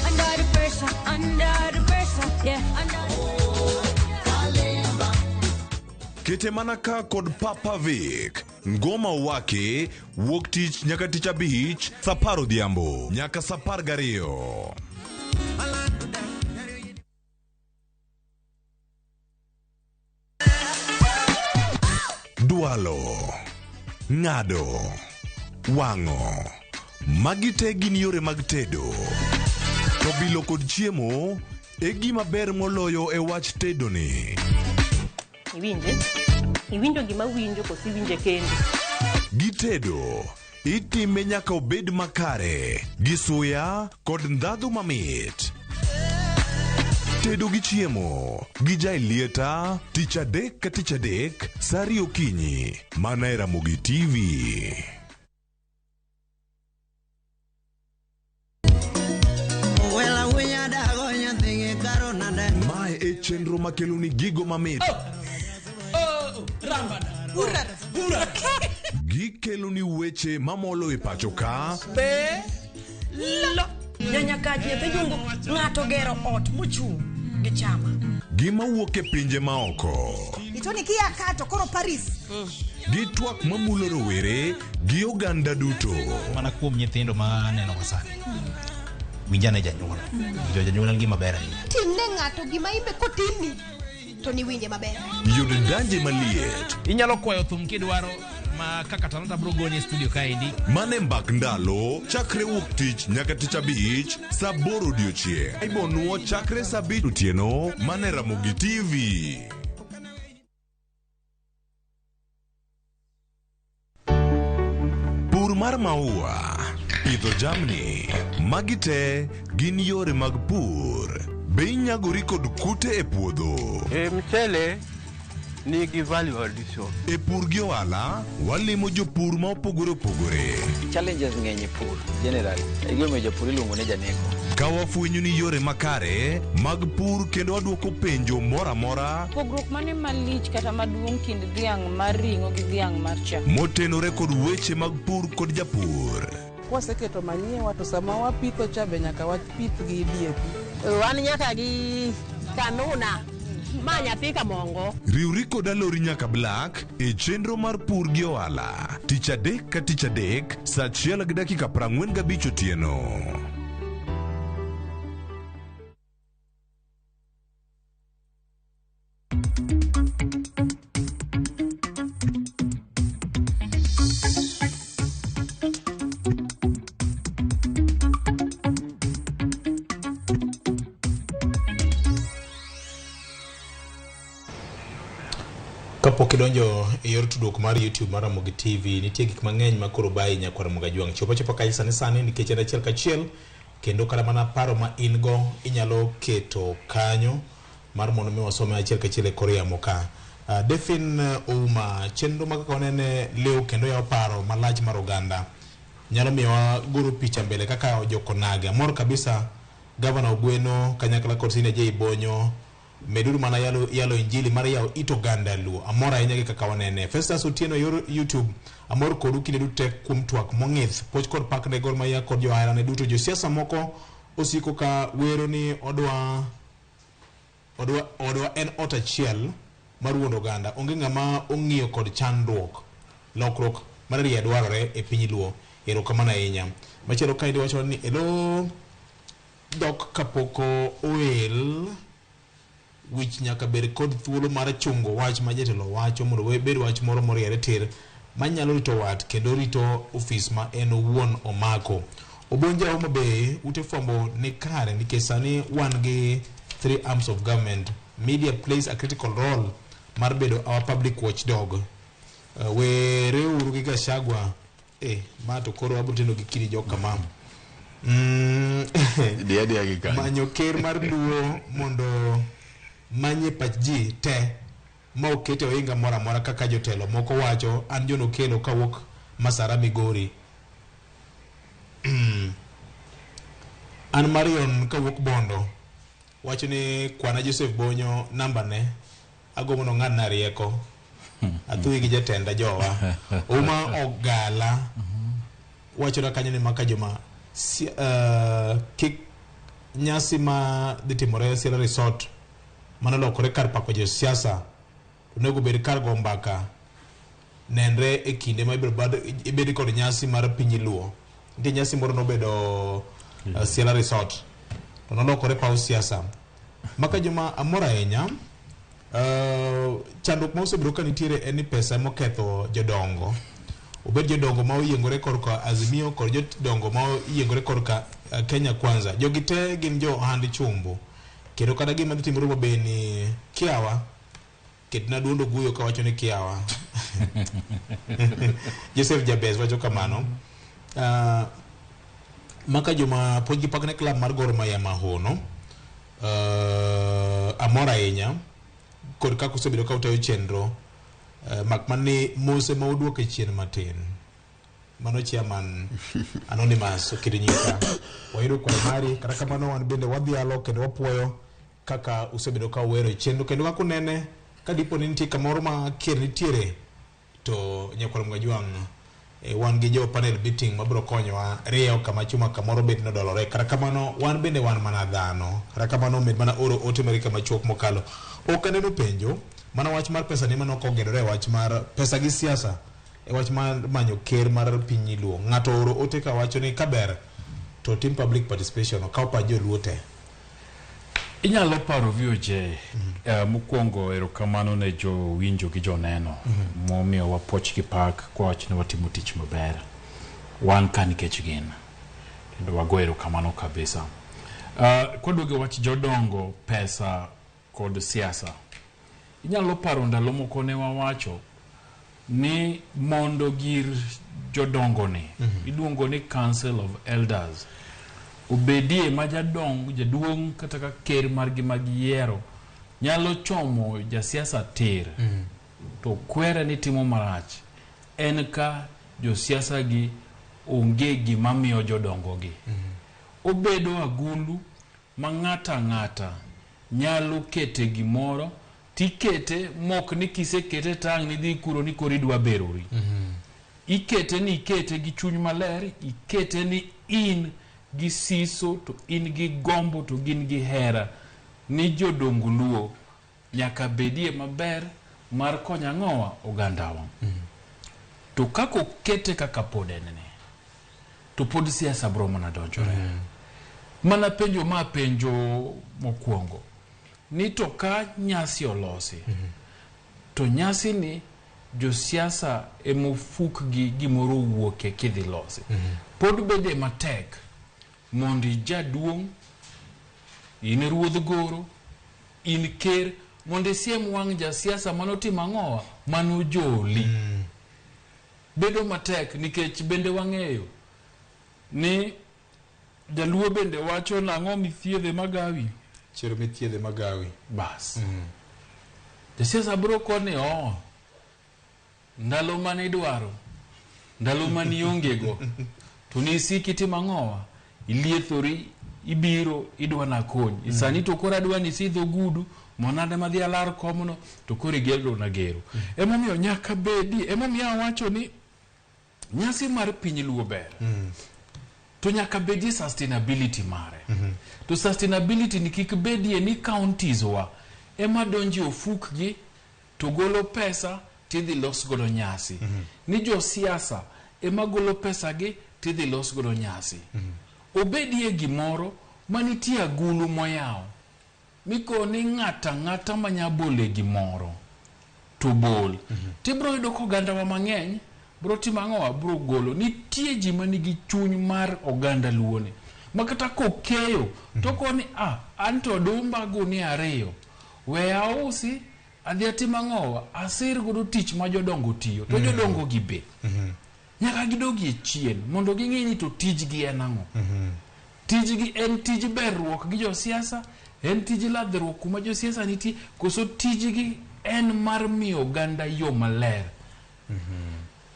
Under the pressure, under the pressure, yeah, under Kete mana ka kod Papa Vic. Ngoma owake wuok tich nyaka tich abich saa 10 odhiambo nyaka saa 12. Dwalo, ng'ado, wang'o. Magi te gin yore mag tedo. To bilo kod chiemo e gima ber moloyo e wach tedoni. Iwinje? Iwinjo gima winjo koso iwinje kendi? Gitedo, itime nyaka obed makare, gi suya kod ndhadhu mamit. Tedo gi chiemo, gi jaelieta, tich adek ka tich adek, saa 2 okinyi, mana e Ramogi TV. Mae e chenro makeloni gigo mamit. Gikeloni weche mamolo e pacho ka, Be lo nyanyakach nyathi jungu ng'ato gero ot mochung' gi chama. Gima wuok e pinje maoko, Itoni kia ka to koro Paris. Gi twak mamulo rowere gi oganda duto. Mana kuom nyithindo ma aneno go sani, winjane janyuol. Winjo janyuol en gima ber ahinya. Timne ng'ato gima imbe kotimni to niwinje maber. Yud danje maliet. Inyalo kwayo thum kidwaro ma kaka Talanta bro gonye e studio kaendi. Mane mbak ndalo chakre wuok tich nyaka tich abich saa 8 odiochieng'. Ibonuo chakre saa 5 otieno mane Ramogi TV. Pur mar maua, pidho jamni, magi te gin yore mag pur. Be inyagori kod kute e puodho? E mchele nigi value addition. E pur gi ohala, walimo jopur ma opogore opogore. Challenges ng'eny e pur generally. E gimomiyo japur iluongo ni janeko. Ka wafwenyo ni yore makare mag pur kendo wadwoko penjo moro amora Pogruok mane malich kata maduong' kind dhiang' mar ring'o gi dhiang' mar chak? Motenore kod weche mag pur kod japur. Kwaseketo manyiwa to sama wapitho cha be nyaka wapith gi DAP. Wan nyaka gi kanuna ma nyathi kamongo. Riwri kod Alori nyaka Black e chenro mar pur gi ohala tich adek ka tich adek saa 1:45 otieno. Kapok idonjo e yor tudruok mar YouTube mar Ramogi TV, nitie gik mang'eny ma koro bayi nyakwar Ramogi Ajwang'. Chop achopa kae sani sani nikech en achiel kachiel, kendo kata mana paro ma in go inyalo keto kanyo mar mondo mi wasome achiel kachiel e kor yamo ka. Delphine Ouma, chenro ma kaka wanene lew kendo yawo paro malach mar oganda nyalo miyowa goro picha mbele kaka jokonage. Amor kabisa Gavana Ogweno kanyakla kod Senior J Bonyo meduru mana yalo injili mar yawo it oganda Luo. Amor ahinya gi kaka wanene. Festus Otieno yor YouTube, amor kodu kinde duto te kuom twak mong'ith. Puoch kod pak ne Gor Mahia kod johera ne duto. Josiasa moko osiko ka wero ni odwa en ot achiel mar wuondo oganda. Onge ng'ama ong'iyo kod chandruok. Lokruok mar ria dwarore e piny Luo. Erokamano ahinya. Machielo kaendi wacho ni elo dhok kapok oel wich nyaka bed kod thuolo mar chungo wach ma jatelo wacho mondo obed wach moro moriere tir. manyalo rito wat kendo rito ofis ma en owuon omako. Obonja Homa Bay ute fwambo ni kare nikech sani wan gi three arms of government. Media plays a critical role mar bedo our public watchdog. Were uru gi Gachagua. Ma to koro wabro teno gi kidi jok kama. Di adiya gi kanyo. Manyo ker mar Luo mondo manye pach ji te ma okete ohinga moro amora kaka jotelo moko wacho an John Okello kawuok Masara Migori. An Marion kawuok Bondo wacho ni kwana Joseph Bonyo namba ne agombo nong'adna rieko athuyi gi jatenda jowa. Uma Ogala wachona kanyo ni maka joma kik nyasi ma dhi timore Sierra Resort manolokore kar pako josiasa onego bed kar go mbaka nenre e kinde ma ibiro ibed kod nyasi mar piny Luo. Nitie nyasi moro nobedo Sierra Resort to nolokore paw siasa. Maka joma amor ahinya chandruok ma osebedo ka nitiere en ni pesa emoketho jodongo. Obed jodongo ma oyiengore korka Azimio kod jodongo ma oyiengore korka Kenya Kwanza. Jogi te gin jo ohand chumbo. Kendo kata gima dhi timore Homa Bay ni kiawa ketna duond Oguyo kawacho ni kiawa. Joseph Jabez wacho kamano. Maka joma puonj gi pak ne club mar Gor Mahia Mahono. Amor ahinya kod kaka osebedo ka utayo chenro mak mana ni mose ma uduoke chien matin. Mano chairman Anonymous oketo nyinga. Wayudo kwayo mari kata kamano wan bende wadhialo kendo wapuoyo kaka usebedo ka uwero chenro kendo kaka unene ka dipo ni nitie kamoro ma kier nitiere to nyakwar Mgajwang' wan gi jo panel beating mabiro konyowa rieyo kama chuma kamoro bet nodolore. Kata kamano wan bende wan mana dhano. Kata kamano med mana oro ote mari kama chuok mokalo. Ok aneno penjo mana wach mar pesa ni mano ok ogedore e wach mar pesa gi siasa e wach mar manyo ker mar piny Luo. Ng'ato oro ote ka wacho ni kaber to tim public participation okaw pach joluo te. Inyalo paro VOJ mokwongo erokamano ne jowinjo gi joneno momiyo wapuoch gi pak kwawacho ni watimo tich maber. Wan ka nikech gin kendo wago erokamano kabisa. Kwaduogo e wach jodongo, pesa kod siasa. Inyalo paro ndalo moko ne wawacho ni mondo gir jodongo ni iluongo ni Council of Elders obedie ma jadong jaduong' kata ka ker margi mag yiero nyalo chomo jasiasa tir to kwere ni timo marach en ka josiasa gi onge gima miyo jodongo gi. Obedo agulu ma ng'ata ang'ata nyalo kete gimoro tikete mok ni kisekete tang' nidhi kuro ni koro idwa berori. Ikete ni ikete gi chuny maler, ikete ni in gi siso to in gi gombo to gin gi hera ni jodong Luo nyaka bedie maber mar konyo ang'owa ogandawa. To kaka okete kaka pod en ni to pod siasa bro mana donjore. Mana penjo ma penjo mokwongo ni to ka nyasi olosi to nyasi ni josiasa emofuk gi gimoro owuoke kidhi losi. Pod bede matek mondo ijaduong' in ruodh goro in ker mondo isiem wang' jasiasa manotimo ang'owa manojoli. Bedo matek nikech bende wang'eyo ni jaluo bende wacho nang'o mithiedhe magawi. Chero mithiedhe magawi. Bas. Jasiasa biro koni oo ndalo mane idwaro ndalo mane ionge go to nisiki itimo ang'owa iliethori ibiro idwa nakony. Sani to koro adwa ni isidh ogudu monade madhi alar komno to koro igero na gero. Emomiyo nyaka bedi emomiyo awacho ni nyasi mar piny Luo ber. To nyaka bedie sustainability mare. To sustainability ni kik bedie ni counties wa ema donje ofukgi to golo pesa tidhi los godo nyasi. Ni josiasa ema golo pesa gi tidhi los godo nyasi. Obedie gimoro manitie agulu moyaw mikoni ng'ata ng'ata manya bole gimoro to bol. Tibiro yudo ka ogandawa mang'eny Bro timo ang'owa? Bro golo. Nitie ji manigi chuny mar oganda luo ni. Ma kata kokeyo, to koni ah, an to odumba gunia 2. We ausi, adhi atim ang'owa? Asir godo tich ma jodongo tiyo. To jodongo gi be. Nyaka gidogie chien mondo ging'e ni to tijgi en ang'o. Tijgi en tij berruok gi josiasa, en tij ladhruok kuma josiasa nitie, koso tijgi en mar miyo oganda yo maler.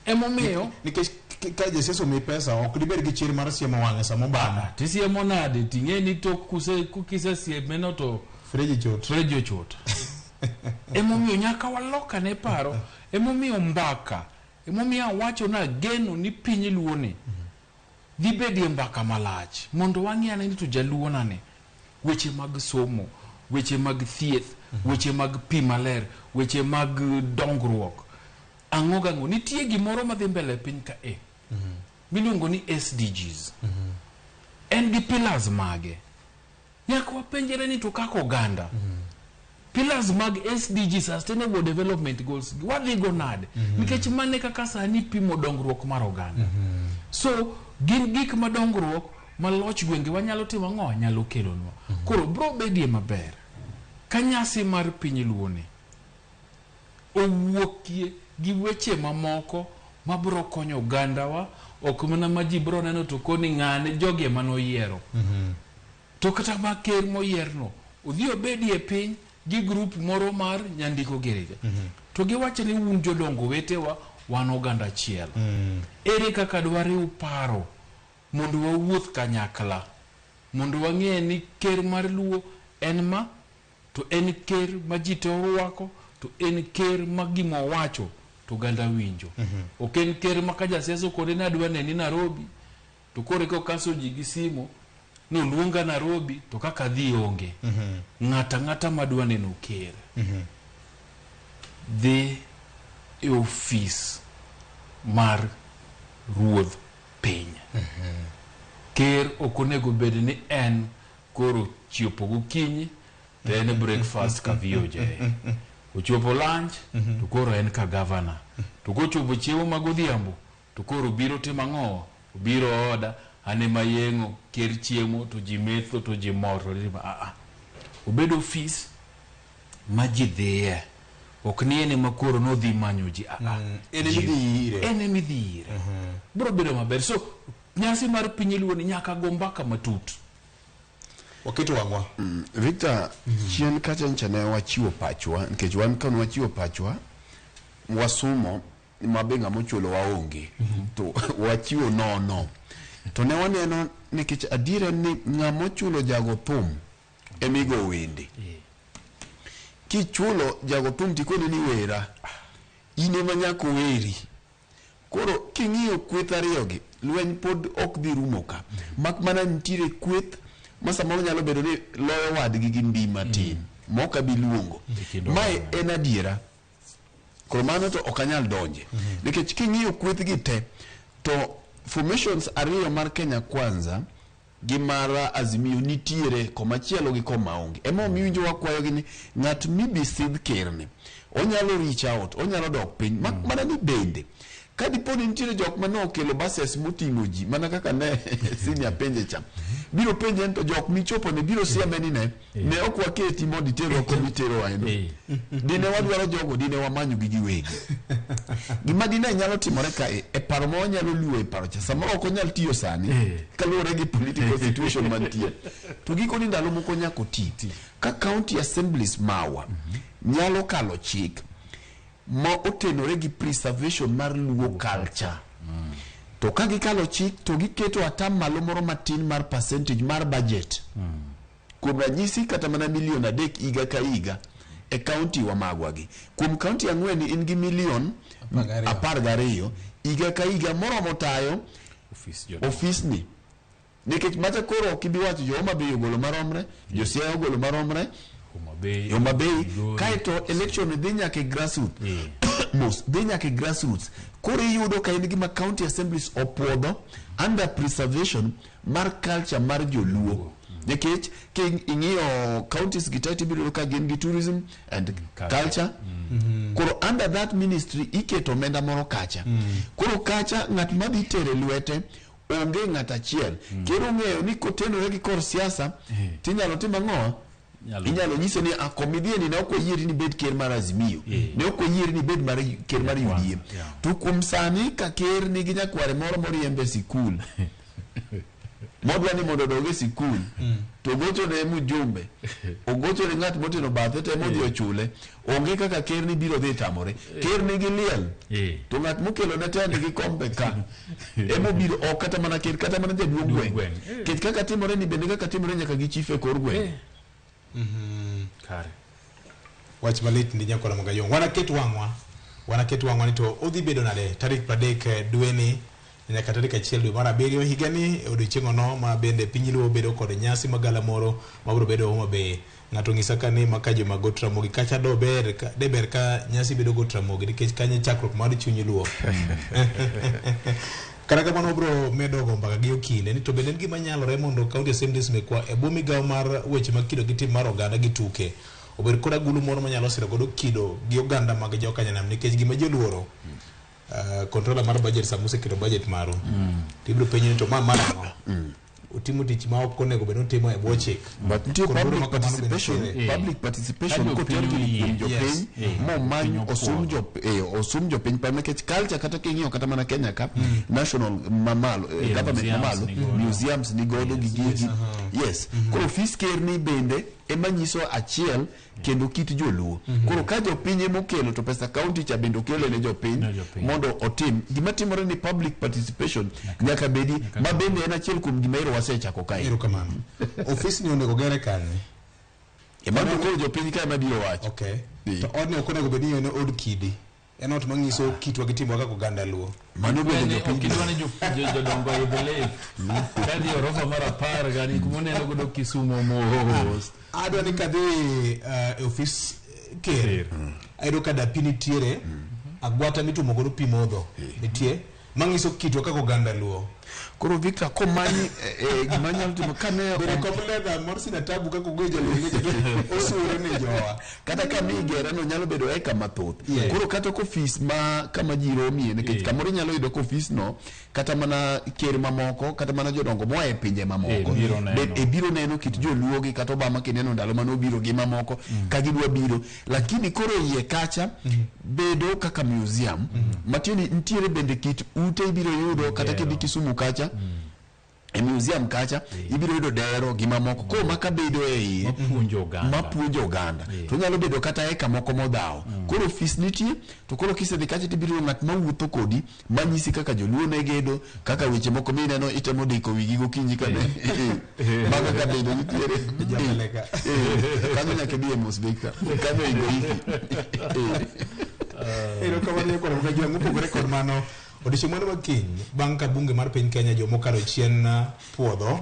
Emomiyo nikech ka josiasa omiyi pesa ok dibed gi chir mar siemo wang'e sama obano. Tisiemo nade ting'e ni tok kuse kisesiemeno to freji chot. Freji ochot. Emomiyo nyaka walokane paro, emomiyo mbaka, emomiyo awacho ni ageno ni piny luo ni dhi bedie mbaka malach mondo wang'i ane ni to jaluo nane weche mag somo, weche mag thieth, weche mag pi maler, weche mag dongruok. Ang'o gang'o? Nitie gimoro madhi mbele e piny ka e miluongo ni SDGs. En gi pillars mage. Nyaka wapenjre ni to kaka oganda pillars mag SDG Sustainable Development Goals wadhi go nade? Nikech mane kaka sani pimo dongruok mar oganda. So gin gik ma dongruok ma loch gwenge wanyalo timo ang'o? Nyalo kelonwa. Koro bro bedie maber ka nyasi mar piny luo ni owuokie gi weche mamoko mabro konyo ogandawa, ok mana ma ji bro neno to koni ng'ane jogi ema noyiero. To kata ma ker moyierno odhi obedie piny gi grup moro mar nyandiko gereja. To giwacho ni un jodongo wetewa wan oganda achiel. Ere kaka dwariw paro mondo wawuoth kanyakla mondo wang'e ni ker mar luo en ma to en ker ma ji te orwako to en ker ma gima owacho to oganda winjo. Ok en ker ma ka jasiasa okone ni adwa neni Nairobi to koro eka okaso ji gi simo ni oluonga Nairobi to kaka adhi onge. Ng'ato ang'ata madwa neno ker dhi e ofis mar ruodh piny. Ker ok onego bed ni en koro chiopo gokinyi to en breakfast ka VOJ. Ochopo lunch to koro en ka governor. To kochopo chiemo ma godhiambo to koro obiro timo ang'o? Obiro oda, an ema yeng'o, ker chiemo to ji metho to ji mor to ji a a. Obed ofis ma ji dhiye. Ok ni en ema koro nodhi manyo ji a a. En ema idhi ire. En ema idhi ire. Biro bedo maber. So nyasi mar piny luo ni nyaka go mbaka matut. Waketo wang'wa. Victor, chien kacha ncha ne wachiwo pachwa nikech wan ka wachiwo pachwa wasumo ma be ng'ama ochulo waonge to wachiwo nono to ne waneno nikech adiera en ni ng'ama ochulo jago thum emigo wende kichulo jago thum tikone ni wera in ema nyaka oweri koro king'iyo kweth ariyogi lweny pod ok dhi rumo ka mak mana nitiere kweth ma samoro nyalo bedo ni loyo wadgi gi mbi matin mok abi luongo mae en adiera koro mano to ok anyal donje nikech king'iyo kweth gi te to formations ariyo mar Kenya Kwanza gi mar Azimio nitiere komachielo gi koma onge emomiyo iwinjo wakwayogi ni ng'at mibi sidh kerni onyalo reach out onyalo dok piny mak mana ni bende ka dipo ni nitiere jok mane okelo buses moting'o ji mana kaka ne senior penje cha biro penje ni to jok michopo ne biro sieme ni ne ne ok waketi mondo iterwa kuma iterowa eno dine wadwaro jogo dine wamanyo gi giwegi gima dine nyalo timore kae e paro ma wanyalo luwo e paro cha samoro ok onyal tiyo sani kaluwore gi political situation mantie to gikoni ndalo moko nyaka oti ka county assemblies mawa nyalo kalo chik ma otenore gi preservation mar luo culture to ka gikalo chik to giketo atamalo moro matin mar percentage mar budget kuom ranyisi kata mana milion 3 higa ka higa e kaunti wa magwa gi kuom kaunti 4 in gi milion 12 higa ka higa moromo tayo ofisni nikech macha koro ok ibi wacho jo Homa Bay ogolo maromre jo Siaya ogolo maromre Homa Bay kaeto election dhi nyaka e grassroots mos dhi nyaka e grassroots koro iyudo ka en gima county assemblies opuodho under preservation mar culture mar joluo. Nikech ing'iyo counties gi te tibiro yudo ka gin gi tourism and culture. Koro under that ministry iketo omenda moro kacha. Koro kacha ng'at madhi tere lwete onge ng'at achiel. Ker ong'eyo ni kotenore gi kor siasa tinyalo timo ang'o? Inyalo nyise ni komidhie ni ne ok wayieri ni bed ker mar Azimio. Ne ok wayieri ni bed mar ker mar UDA. To kuom sani ka ker nigi nyakware moro moriembe sikul. Modwa ni mondo odog e sikul. To gocho ne mjumbe. Ogocho ne ng'at moteno bathe to ema odhi ochule. Onge kaka ker ni biro dhi tamore. Ker nigi liel. To ng'at mokelo ne te nigi kombe ka. Ema obiro ok kata mana ker kata mana jaduong' gweng'. Kech kaka timore ni bende kaka timore nyaka gi chief e kor gweng'. Kare. Wach malit ndi nyakwara Mogayong. Wanaket wang'wa. Wanaket wang'wa ni to odhi bedo nade tarik 30 dweni nyaka tarik 1 dwe mar 7 higani e odiochieng' ono ma bende piny Luo bedo kod nyasi magalamoro mabiro bedo Homa Bay. Ng'ato ng'isa ka ni maka joma Got Ramogi kacha do ber ka, de ber ka nyasi bedo Got Ramogi nikech kanyo chakruok mar chuny Luo. Kata kamano wabiro medo go mbaka gi okinde ni to bende en gima nyalore mondo county assemblies mekwa e bwo migawo mar weche mag kido gi tim mar oganda gi tuke obed kod agulu moro manyalo siro godo kido gi oganda mag jokanyanam nikech gima ji oluoro controller mar budget sama useketo budget maru to ibiro penjo ni to ma mar ang'o otimo tich ma ok onego bed ni otimo e bwo chik. But nitie Koro public ma kamano bende participation, nitiere. public participation Ka koter jopiny gini kuom oyie. jopiny Yes. momany Piny osum osum jopiny pa nikech culture kata king'iyo kata mana Kenya ka national mamalo government museums mamalo ni godo. museums ni godo gi gigi. Yes. Koro ofis ker ni bende ema nyiso achiel kendo kit joluo. Koro ka jopiny ema okelo to pesa county cha bende okelo ne jopiny mondo otim gima timore ni public participation nyaka bedi ma bende en achiel kuom gima ero wasechako kae. Erokamano. Ofis ni onego gere kanye? Ema to koro jopiny kae ema biro wacho. Okay. To odni ok onego bed ni en od kidi. En ot manyiso kitwa gi timwa kaka oganda Luo. Mano bende jopiny. Ok idwa ni jodongo oidh lift. Kadhi orofa mar 10 gani kuma oneno godo Kisumo mos. Adwa ni kadhi e ofis ker. Ayudo ka dapi nitiere, agwata mituomo godo pi modho nitie, manyiso kitwa kaka oganda Luo. Koro Victor komanyi gima nyalo timo kane Bende kom leather mor sina tabu kaka ogoyo jaluonge cha osure ni jowa. Kata ka mi gere no nyalo bedo eka mathoth. Koro kata ka ofis ma kama ji romie nikech kamoro inyalo yudo ka ofis no kata mana ker mamoko kata mana jodongo moa e pinje mamoko biro neno. Biro neno kit joluo gi kata Obama kineno ndalo mane obiro gi mamoko ka gidwa biro lakini koro iye kacha bedo kaka museum matiende nitiere bende kit ute ibiro yudo kata kidhi Kisumu kacha e museum kacha ibiro yudo dero gi mamoko koro maka bedo e iye mapuonjo oganda to nyalo bedo kata eka moko modhawo. Koro ofis nitie to koro kisedhi kacha tibiro yudo ng'at mawuotho kodi manyisi kaka joluo ne gedo kaka weche moko mineno itemo diko wigi gokinyi kane mago ka bedo nitiere kanyo nyaka idhi e mos Victor kanyo ingo iki. Erokamano nyakwar Mkajwang'. Mopogore kod mano, odiochieng' mano ma kiny bang' ka bunge mar piny Kenya joma okalo chien puodho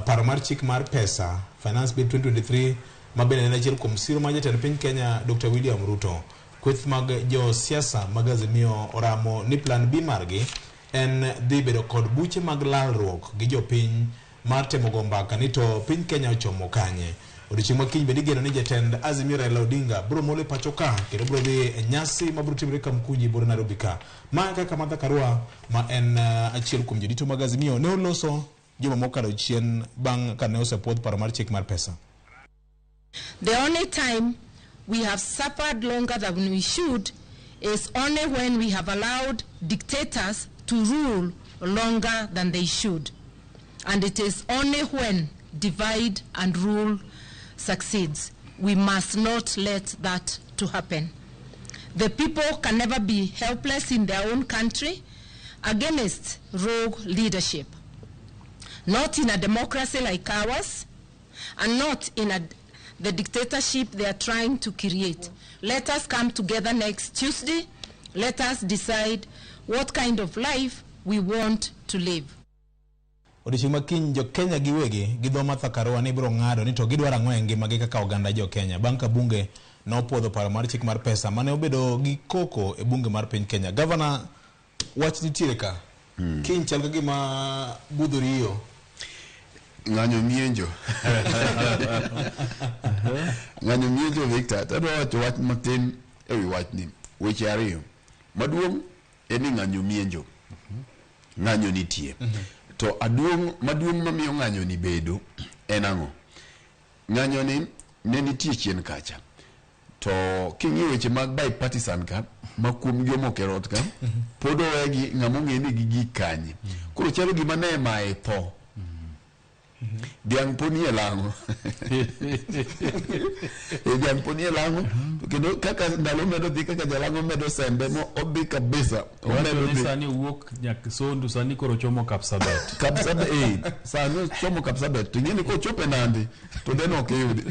paro mar chik mar pesa Finance Bill 2023 ma bende en achiel kuom siro mar jatend piny Kenya Dr. William Ruto. Kweth mag josiasa mag Azimio oramo ni plan B margi en dhi bedo kod buche mag lalruok gi jopiny mar temo go mbaka ni to piny Kenya ochomo kanye. Odiochieng' ma kiny bende igeno ni jatend Azimio Raila Odinga biro molo e pacho ka kendo biro dhi e nyasi mabiro timore Kamkunji bor Nairobi ka. Ma kaka Martha Karua ma en achiel kuom jodito mag Azimio ne oloso juma mokalo chien bang' kane osepuodh paro mar chik mar pesa. The only time we have suffered longer than we should is only when we have allowed dictators to rule longer than they should. And it is only when divide and rule succeeds. We must not let that to happen. The people can never be helpless in their own country against rogue leadership. Not in a democracy like ours, and not in the dictatorship they are trying to create. Let us come together next Tuesday. Let us decide what kind of life we want to live. Odiochieng' ma kiny jo Kenya giwegi gi dho Martha Karua ni biro ng'ado ni to gidwaro ang'o e ngimagi kaka oganda jo Kenya bang' ka bunge nopuodho paro mar chik mar pesa mane obedo gi koko e bunge mar piny Kenya. Gavana, wach nitiere ka. Kiny chal ka gima budho riyo. Ng'anyo mienjo. Ng'anyo mienjo Victor, tadwa wacho wach matin e wi wachni. Weche ariyo. Maduong' en ni ng'anyo mienjo. Ng'anyo nitie. To aduong' maduong' mamiyo ng'anyo ni bedo en ang'o? Ng'anyo ni ne nitie chien kacha. To king'iyo weche mag bipartisan ka, ma kuom gi omoko e rot ka, pod owegi ng'ama ong'e ni gigik kanye. Koro chalo gima ne mae tho. Dhiang' pod nie lang'o. E dhiang' pod nie lang'o. To kendo kaka ndalo medo dhi kaka jalang'o medo sembe mo odhi kabisa. Wacho Omedo ni dhi. sani owuok nyaka Sondu sani koro chomo Kapsabet. Kapsabet, eh, sani ochomo Kapsabet. To ing'e ni kochopo e Nandi to then ok iyudi.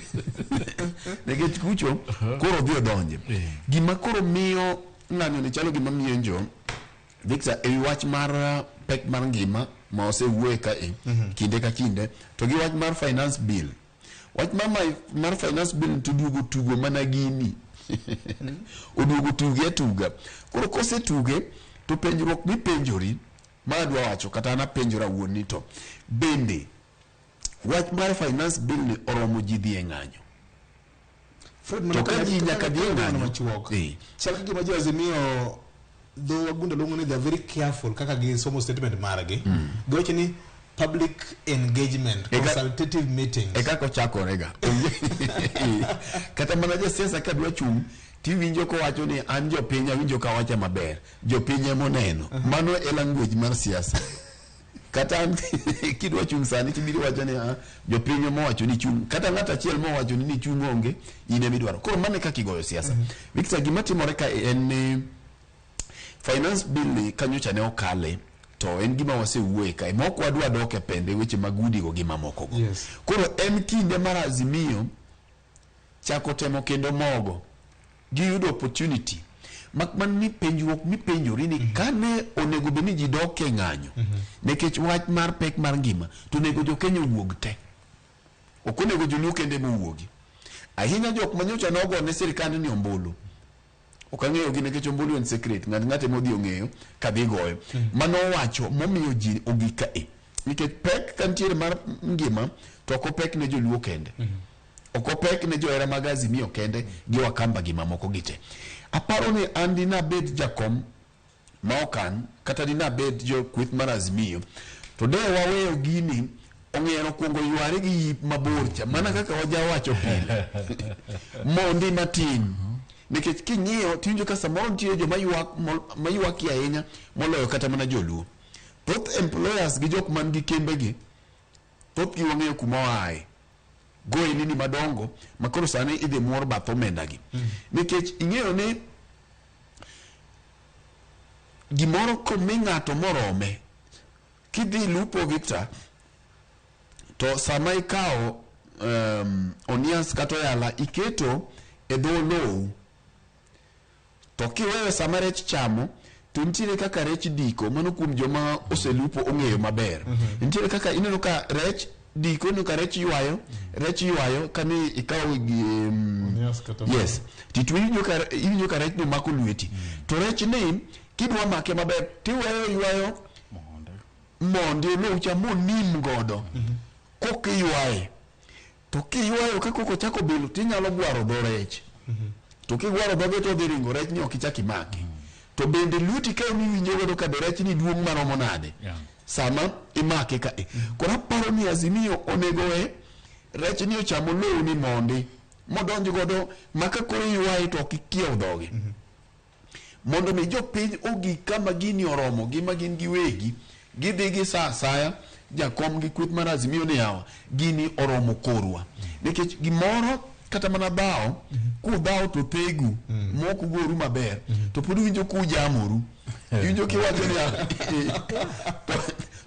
Nikech kucho koro odhi odonje. Gima koro miyo ng'anyo ni chalo gima mienjo Victor, ewi wach mar pek mar ngima ma osewuoye kae kinde ka kinde to gi wach mar finance bill. Wach mar, mar finance bill to duogo tugo mana gini. Oduogo tuge atuga. Koro kosetuge to penjruok mipenjori ma adwa wacho kata an apenjora awuon ni to bende wach mar finance bill ni oromo ji dhi e ng'anyo. Fred, To ka ji nyaka dhi e ng'anyo machuok. Chal ka gima jo Azimio dho wagunda luongo ni they are very careful kaka gisomo statement margi. Giwacho ni public engagement, consultative meetings. E kaka ochakore ga. Kata mana jasiasa ka dwa chung' tiwinjo kowacho ni an jopiny awinjo ka wacha maber. Jopiny ema oneno. Mano e language mar siasa. Kata an kidwa chung' sani tibiro wacho ni ah, jopiny ema owacho ni chung'. Kata ng'at achiel mowacho ni chung' onge, in ema idwaro. Koro mano e kaka igoyo siasa. Victor, gima timore ka en ni finance bill ni kanyocha ne okale to en gima wasewuoye kae ma ok wadwa dok e pende weche mag udigo gi mamoko go. Yes. Koro en kinde mar Azimio chako temo kendo mogo giyudo opportunity mak mana ni penjruok mipenjori ni kane onego bed ni ji dok e ng'anyo nikech wach mar pek mar ngima to onego jo Kenya owuog te ok onego joluo kende mowuogi ahinya jok manyocha nogone sirikand ni ombulu ok ang'eyo gi nikech ombulu en secret ng'at ng'ate modhi ong'eyo kadhi goyo mano owacho momiyo ji ogik ka e nikech pek ka nitiere mar ngima to ok opek ne joluo kende ok opek ne johera mag Azimio kende gi Wakamba gi mamoko gi te aparo ni an dinabed jakom ma ok an kata dinabed jo kweth mar Azimio to de waweyo gini ong'ero kuongo yware gi yip mabor cha mana kaka wajawacho pile mondi matin nikech king'iyo tiwinjo ka samoro nitie joma ywak maywakie ahinya moloyo kata mana joluo thoth employers gi jok man gi kembegi thothgi wang'eyo kuma oaye goelini madongo ma koro sani idhi muor bath omenda gi nikech ing'eyo ni gimoro komi ng'ato morome kidhi lupo Victor to sama ikawo onias kata oyala iketo e dho lowo to kiweyo sama rech chamo to nitiere kaka rech diko mano kuom joma oselupo ong'eyo maber nitiere kaka ineno ka rech diko ineno ka rech ywayo rech ywayo kani ikawo gi yes titwe iwinjo ka rech no mako lweti to rech ni kidwa make maber tiweyo ywayo mondi olow cha monim godo koka iywaye to kiywayo ka koko ochako bilo tinyalo gwaro dho rech to kigwaro dhoge to odhi ringo rech ni ok ichak imake to bende lweti ka ema iwinjo godo ka be rech ni duong' maromo nade sama imake ka e koro aparo ni Azimio onego we rech ni ocham olow ni mondi modonj godo ma ka koro iywaye to ok ikiew dhoge mondo mi jopiny ogik kama gini oromo gi ma gin giwegi gidhi gi sa asaya jakom gi kweth mar Azimio ni yawa gini oromo korwa nikech gimoro kata mana dhawo kudhawo to thegu mok ugoru maber to pod uwinjo kujamoru iwinjo kiwacho ni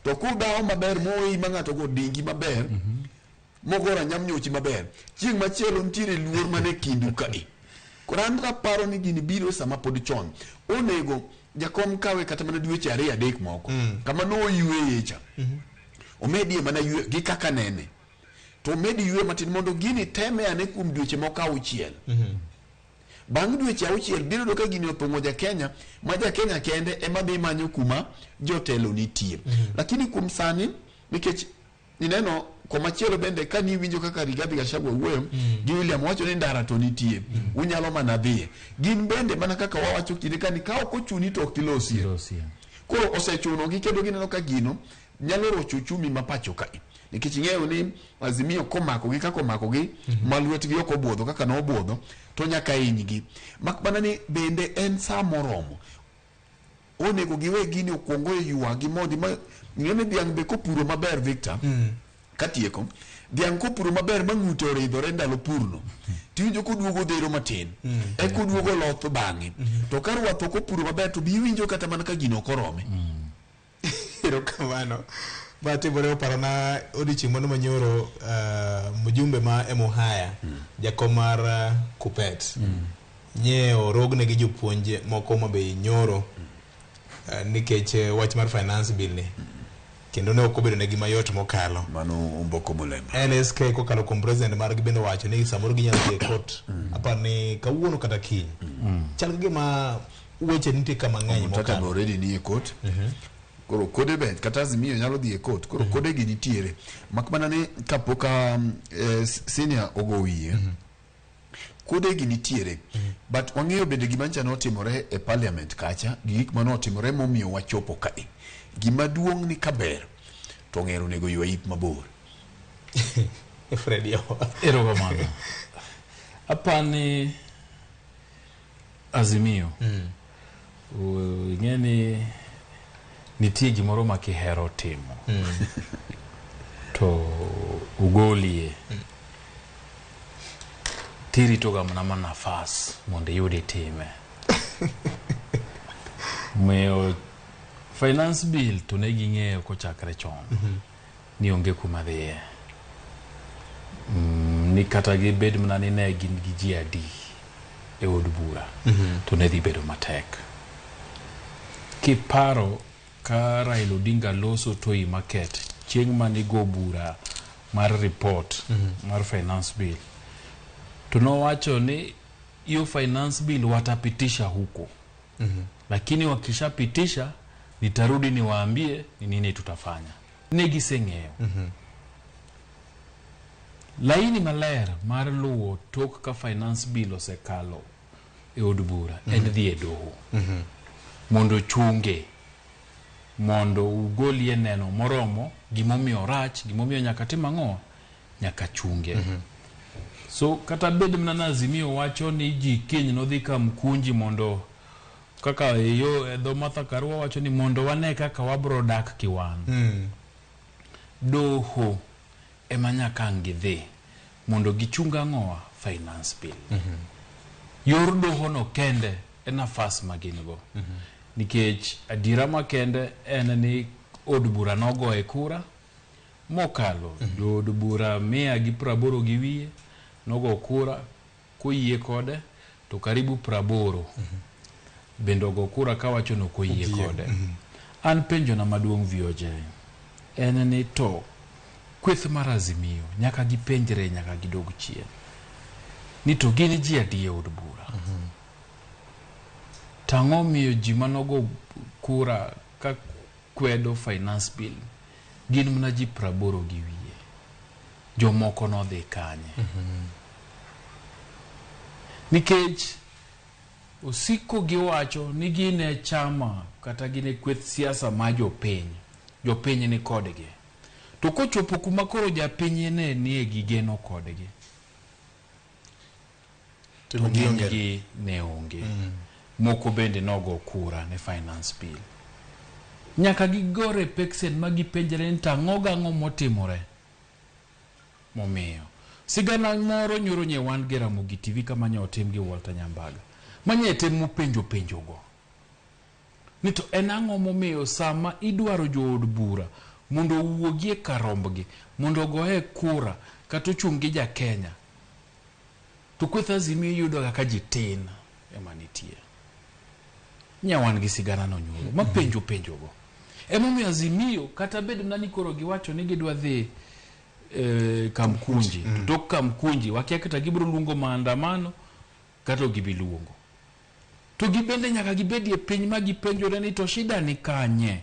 to kudhawo maber moweyi ma ng'ato go dingi maber mogo ranyam nyochi maber chieng' machielo nitiere luor mane kindu kae koro an aparo ni gini biro sama pod chon onego jakom kawe kata mana dweche ariyo adek moko kama noyweye cha omedie mana ywe gi kaka nene to omedi ywe matin mondo gini teme ane kuom dweche moko auchiel bang' dweche auchiel biro yudo ka gini othung'o ja Kenya ma ja Kenya kende ema dhi manyo kuma jotelo nitie lakini kuom sani nikech ineno Komachielo bende ka niwinjo kaka Rigathi Gachagua wuoyo gi William wacho ni ndara to nitie, unyalo mana dhiye. Gin bende mana kaka wawacho kinde ka ni ka ok ochuni to ok ilosie. Koro osechunogi kendo gineno ka gino nyalo rocho uchumi ma pacho kae. Nikech ing'eyo ni Azimio komakogi kaka omakogi ma lwetgi ok obuodho kaka nobuodho to nyaka hinygi. Mak mana ni bende en saa moromo. Onego giwe gini okuong oywagi mondi ma ing'e ni dhiang' be kopuro maber Victor katieko dhiang' kopuro maber ma ng'ute oridhore ndalo purno tiwinjo koduogo dhero matin eka oduogo loth bang'e to ka rwath ok opuro maber to bi iwinjo kata mana ka gino ok orome. Erokamano. Ma timore oparona odiochieng' mano manyoro mjumbe ma Emuhaya, jakom mar Kuppet, nye orogne gi jopuonj moko ma be nyoro nikech wach mar finance bill ni. Kendo ne ok obedo negi mayot mokalo. Mano Omboko Mulemba. NSK kokalo kuom president margi bende owacho ni samoro ginyalo dhi e court. Apar ni kawuono kata kiny. Chal ka gima weche nitie kama ng'eny Omtata be mokalo. already nie court. Koro kode be kata Azimio nyalo dhi e court. Koro kode gi nitiere. Mak mana ni kapok senior ogo wiye. Kode gi nitiere. But wang'eyo bende gima nyocha notimore e parliament kacha gi gik manotimore momiyo wachopo kae. Gima duong' ni kaber to ng'er onego ywa ip mabor. Fred Yawa. Erokamano. Apani Azimio. Ing'e ni nitie gimoro ma kihero timo to ugolie tiritoga mana ma nafas mondo iyud itime. Omiyo finance bill to ne ging'eyo kochakre chon ni onge kuma dhiye. Ni kata gibed mana ni ne gin gi ji adi e od bura to ne dhi bedo matek. Kiparo ka Raila Odinga loso Toi Market chieng' mane go bura mar report mar finance bill to nowacho ni hiyo finance bill watapitisha huko lakini wakishapitisha nitarudi niwaambie ni nini tutafanya. Ne giseng'eyo. Laini maler mar luwo tok ka finance bill osekalo e od bura en dhi e doho mondo chunge mondo ugolie neno moromo gimomiyo rach gimomiyo nyaka tim ang'o nyaka chunge. So kata bed mana na Azimio wacho ni ji kiny nodhi Kamkunji mondo kaka e yo e dho Martha Karua wacho ni mondo wane kaka wabro dak kiwan. Doho ema nyaka ang' gidhi mondo gichung ang'owa finance bill. Yor doho no kende e nafas ma gin go. Nikech adiera makende en ni od bura nogoye kura mokalo jood bura 180 gi wiye nogo kura koyie kode to karibu 80 bende ogo kura kawacho ni ok oyie kode. An penjona maduong' VOJ en ni to kweth mar Azimio nyaka gipenjre nyaka gidog chien ni to gin ji adi e od bura. Tang'o miyo ji manogo kura ka kwedo finance bill gin mana ji 80 gi wiye jomoko nodhi kanye? Nikech osiko giwacho ni gin e chama kata gin e kweth siasa ma jopiny, jopiny ni kodgi. To kochopo kuma koro japiny ne nie gi geno kodgi, to ng'enygi ne onge. Moko bende nogo kura ne finance bill. Nyaka gigore peksen ma gipenjre ni tang'o gang'o motimore momiyo. Sigana moro nyoro nye wan gi Ramogi TV kama nye otim gi Walter Nyambaga. Manye tem mopenjo penjogo. Ni to en ang'o momiyo sama idwaro jood bura mondo owuogie kar rombgi, mondo ogoye kura kata ochung' gi ja Kenya, to kweth Azimio iyudo ga ka ji tin ema nitie. Nya wan gi sigana no nyoro ma penjo penjogo. Emomiyo Azimio kata bed mana ni koro giwacho ni gidwa dhi Kamkunji. To tok Kamkunji wakia kata gibiro luongo maandamano kata ok gibi luongo. To gibende nyaka gibedie piny ma gipenjore ni to shida ni kanye.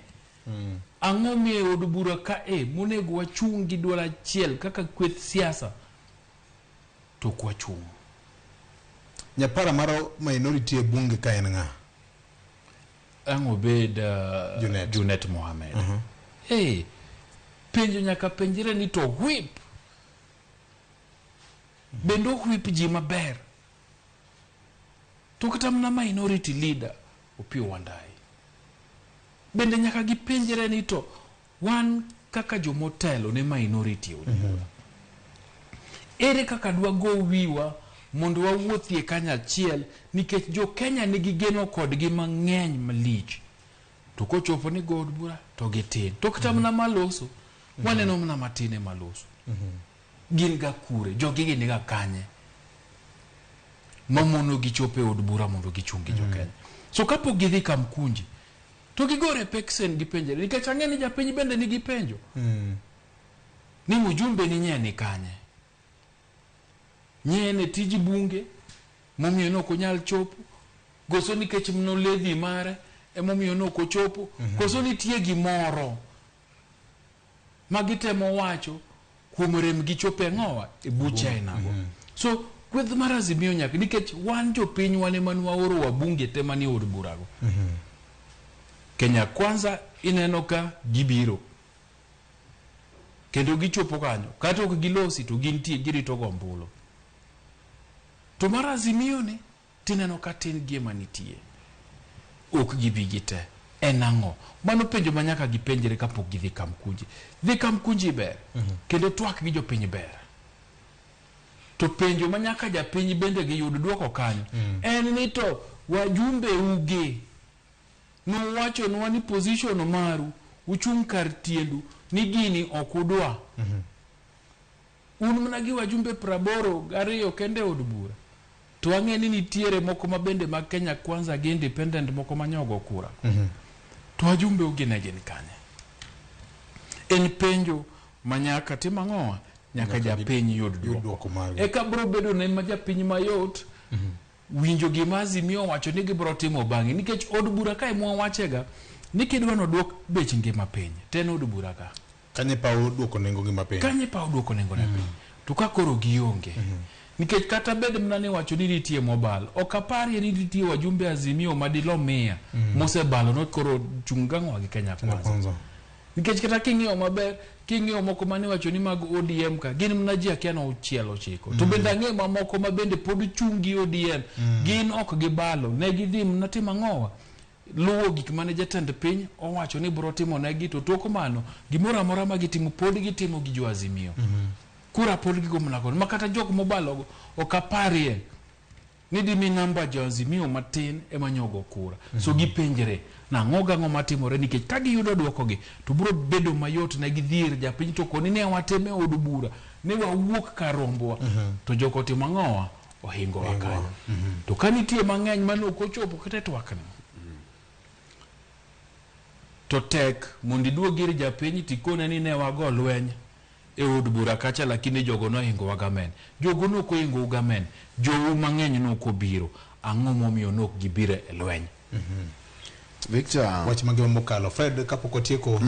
Ang'o miyo e od bura ka e monego wachung' gi duol achiel kaka kweth siasa to ok wachung'. Nyapara mar minority e bunge ka en ng'a? Ang' obed Junet. Junet Mohamed. Hey, penjo nyaka penjre ni to whip bende whip ji maber to kata mana minority leader Opiyo Wandayi bende nyaka gipenjre ni to wan kaka jomotelo ne minority e od bura ere kaka dwago wiwa mondo wawuothie kanyachiel nikech jo Kenya nigi geno kodgi mang'eny malich to kochopo ni go od bura to gitin to kata mana maloso waneno mana matin ema loso gin ga kure jogi gi niga kanye mamono gichopo e od bura mondo gichung' gi jokenya so kapok gidhi Kamkunji to gigore peksen gipenjre nikech ang'e ni japiny bende nigi penjo ni mjumbe ni nye ni kanye nye en e tij bunge momiyo ne ok onyal chopo koso nikech noledhi mare emomiyo ne ok ochopo koso nitie gimoro ma gitemo wacho kuom rem gichopo e ng'owa e buche ainago so kweth mar Azimio nyaka nikech wan jopiny wan ema nwaoro wabunge te manie od burago Kenya Kwanza ineno ka gibiro kendo gichopo kanyo kata ok gilosi to gintie girito go ombulu to mar Azimio ni tineno ka tin gi ema nitie ok gibi gite en ang'o mano penjo ma nyaka gipenjre kapok gidhi Kamkunji dhi Kamkunji ber kendo twak gi jopiny ber to penjo ma nyaka japiny bende giyud duoko kanyo en ni to wajumbe ugi nuwachonwa ni position maru uchung' kar tiendu ni gini ok udwa un mana gi wajumbe 82 kende e od bura to ang'e ni nitiere moko ma bende mag Kenya Kwanza gi independent moko manyogo kura to wajumbe ugi ne gin kanye en penjo ma nyaka tim ang'owa nyaka japiny yud duoko eka bro bedo ne ma japiny mayot winjo gima Azimio owacho ni gibro timo bang'e nikech od bura kae mwawachega ni kidwa noduok bech ngima piny to en od bura ka Kanye paw duoko nengo ngima piny. Kanye paw duoko nengo ne piny to ka koro gionge nikech kata bed mana ni wacho ni nitie mobal ok aparie ni nitie wajumbe Azimio madilo 100 mosebalo no koro chung' gang'owa gi Kenya Kwanza nikech kata king'iyo maber king'iyo moko mane wacho ni mag ODM ka gin mana ji akia no 6 9 to bende ang'e mamoko ma bende pod chung' gi ODM gin ok gibalo ne gidhi mana timo ang'owa luwo gik mane jatend piny owacho ni bro timo negi to tok mano gimoro amora ma gitimo pod gitimo gi jo Azimio kura pod gigo mana kono ma kata jok mobalogo ok aparie ni dimi namba jo Azimio matin ema nyogo kura so gipenjre nang'o gang'o matimore nikech ka giyudo duokogi to bro bedo mayot ne gidhi ir japiny to koni ne wateme od bura ne wawuok kar rombwa to joko otimo ang'owa ohingowa kanyo to ka nitie mang'eny mane ok ochopo kata e twakni to tek mondo iduog ir japiny tikone ni ne wago lweny e od bura kacha lakini jogo nohingowa gamen jogo nok ohingou gamen jou mang'eny nok obiro ang'o momiyo nok gibiro e lweny Victor wach mangima mokalo Fred kapok otieko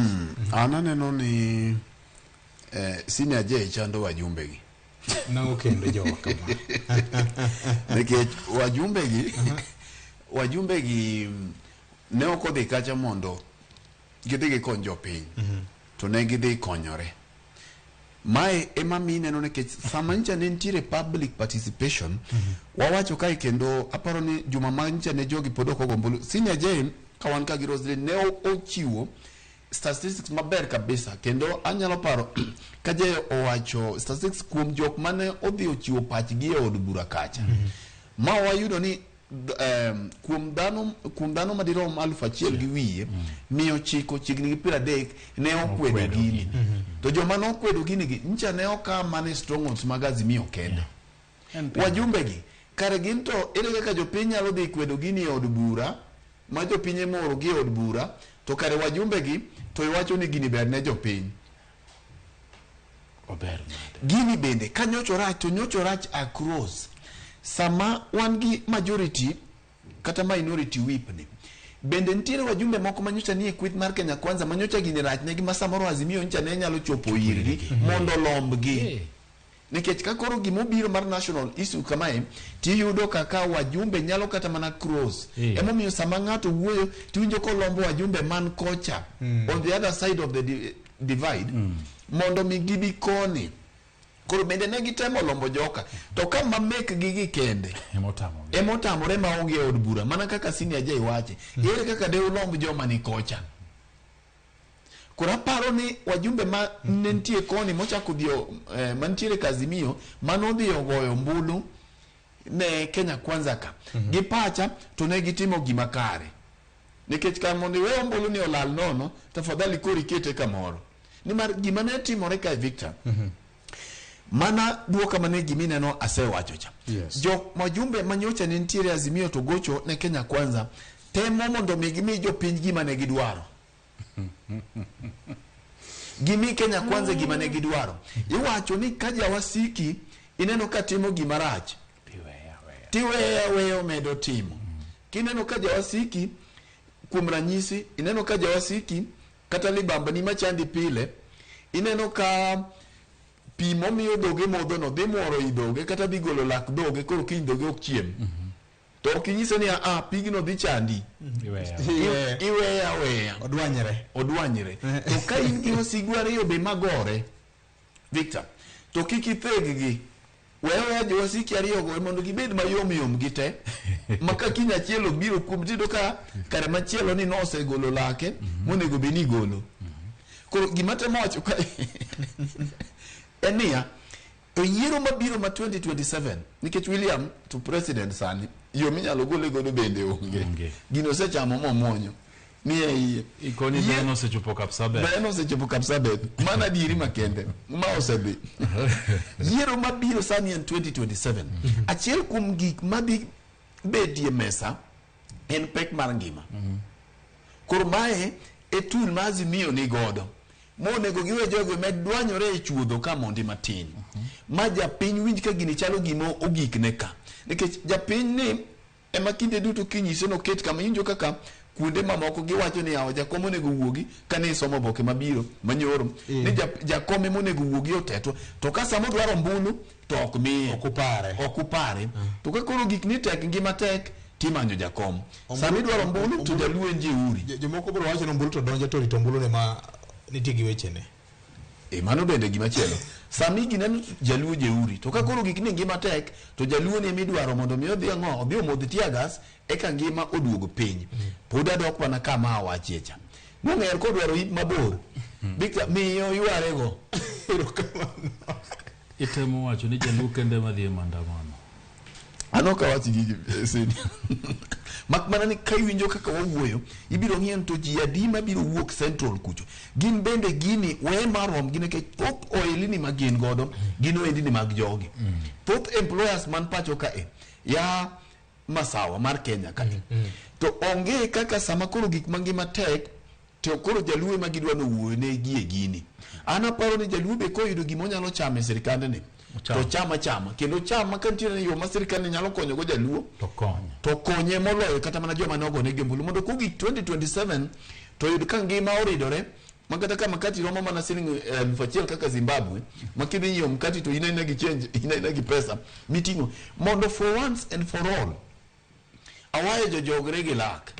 an aneno ni senior J chando wajumbe gi nang'o kendo jowa kama nikech wajumbe gi ne ok odhi kacha mondo gidhi gikony jopiny to ne gidhi konyore mae ema mi ineno nikech sama nyicha ne nitiere public participation wawacho kae kendo aparo ni juma ma nyicha ne jogi pod ok ogo ombulu senior J ka wan ka gi Roslyn ne ochiwo statistics maber kabisa kendo anyalo paro ka J owacho statistics kuom jok mane odhi ochiwo pachgi e od bura kacha ma wayudo ni kuom dhano madirom 1,200 930 ne okwedo gini to joma nokwedo gini gi nyicha ne okaw mana e strongholds mag Azimio kende wajumbe gi kare gin to ere kaka jopiny nyalo dhi kwedo gini e od bura ma jopiny ema ooro gi e od bura to kare wajumbe gi to iwacho ni gini ber ne jopiny ober gini bende ka nyocho rach to nyocho rach across sama wan gi majority kata minority whip ni Bende nitiere wajumbe moko manyocha nie kweth mar Kenya Kwanza manyocha gini rach negi ma samoro Azimio nyocha ne nyalo chopo irgi mondo olombgi. Nikech ka koro gimobiro mar national issue kamae tiyudo kaka wajumbe nyalo kata mana cross. Emomiyo sama ng'ato wuoyo tiwinjo kolombo wajumbe man kocha on the other side of the divide mondo mi gibi koni. Koro bende ne gitemo lombo joka to ka ma mekgi gi kende emotamore maonge e od bura mana kaka Senior J wache. Ere kaka de ulomb joma ni kocha? Koro aparo ni wajumbe ma ne nitie koni mochako dhi mantiere Kazimio manodhi ogoyo ombulu ne Kenya Kwanza ka gi pacha to ne gitimo gima kare. Nikech kar mondo iwe ombulu ni olal nono, tafadhali koro ikete kamoro. Nimar gima ne timore kae Victor, mana duoka mane gimineno asewacho cha. Jok majumbe manyocha ne nitiere Azimio to gocho ne Kenya Kwanza temo mondo mi gimi jopiny gima ne gidwaro. Gimi Kenya Kwanza gima ne gidwaro. Iwacho ni ka jawasiki ineno ka timo gima rach, tiweya weyo medo timo. Kineno ka jawasiki, kuom ranyisi, ineno ka jawasiki kata libambani machandi pile, ineno ka pi momiyo dhoge modho no dhi muoro i dhoge kata dhi golo lak dhoge koro kiny dhoge ok chiem. To ok inyise ni a pigno dhi chandi. Iweya aweya. Odwanyre. Odwanyre. To ka in gi wasigu ariyo be magore, Victor, to kik itheg gi. Weya weya jowasiki ariyo go mondo gibed mayom yom gi te. Ma ka kiny achiel obiro kuom tiyudo ka kare machielo ni nosegolo lake monego bed ni igolo. Koro gima temo wacho ka en niya, to yiero mabiro ma 2027 nikech William to president sani yo minyalo gole godo bende onge. Gino osechamo momuonyo ni e iye. Ikoni dhano osechopo Kapsabet. Dhano osechopo Kapsabet. Mano adieri makende. Ma osedhi. Yiero mabiro sani en 2027. Achiel kuom gik madhi bedie mesa en pek mar ngima. Koro mae e tool ma Azimio ni godo. Monego giwe jogo med dwanyore e chuodho ka mondi matin. Ma japiny winj ka gini chalo gima ogik ne ka. Nikech japiny ni ema kinde duto kinyise noket kama iwinjo kaka kuonde mamoko giwacho ni yawa jakom onego wuogi kane isomo oboke mabiro manyoro ni jakom ema onego wuogi otetwa to ka sama odwaro ombulu to ok miye ok upare to ka koro gik ni tek ngima tek timanyo jakom sama idwaro ombulu to jaluo en jeuri. Jomoko biro wacho ni ombulu to donjo to rito ombulu ne ma nitie gi wechene. Mano bende gima chielo. Sami gineno jaluo jeuri to ka koro gik ni ngima tek to jaluo ni midwaro mondo mi odhi ang'o odhi omodh tear gas eka ngima oduog piny. Pod adok mana kama awachie cha. Nong'er kodwaro yip mabor. Victor miyo yware go. Itemo wacho ni jaluo kende madhi e maandamano. An ok awach gigi Seni. Mak mana ni ka iwinjo kaka wawuoyo, ibiro ng'iyo ni to ji adi mabiro wuok Central kucho. Gin bende gini we marom gi nikech thoth ohelni ma gin godo gin ohelni mag jogi. Thoth employers man pacho kae ya masawa mar Kenya kae. To onge kaka sama koro gik mangima tek to koro jaluo ema gidwa nowuoyo ne gi e gini. An aparo ni jaluo be koyudo gima onyalo chamo e sirkandni to chama chama kendo chama ka nitiere yo ma sirkal ni nyalo konyo go jaluo to konye moloyo kata mana joma nogone gi ombulu mondo kogik 2027 to yud ka ngima oridore ma kata ka makati romo mana siling 1000 kaka Zimbabwe ma kidhi nyiewo mkati to in aina gi change in aina gi pesa miting'o mondo for once and for all awayo jojogre gi lak.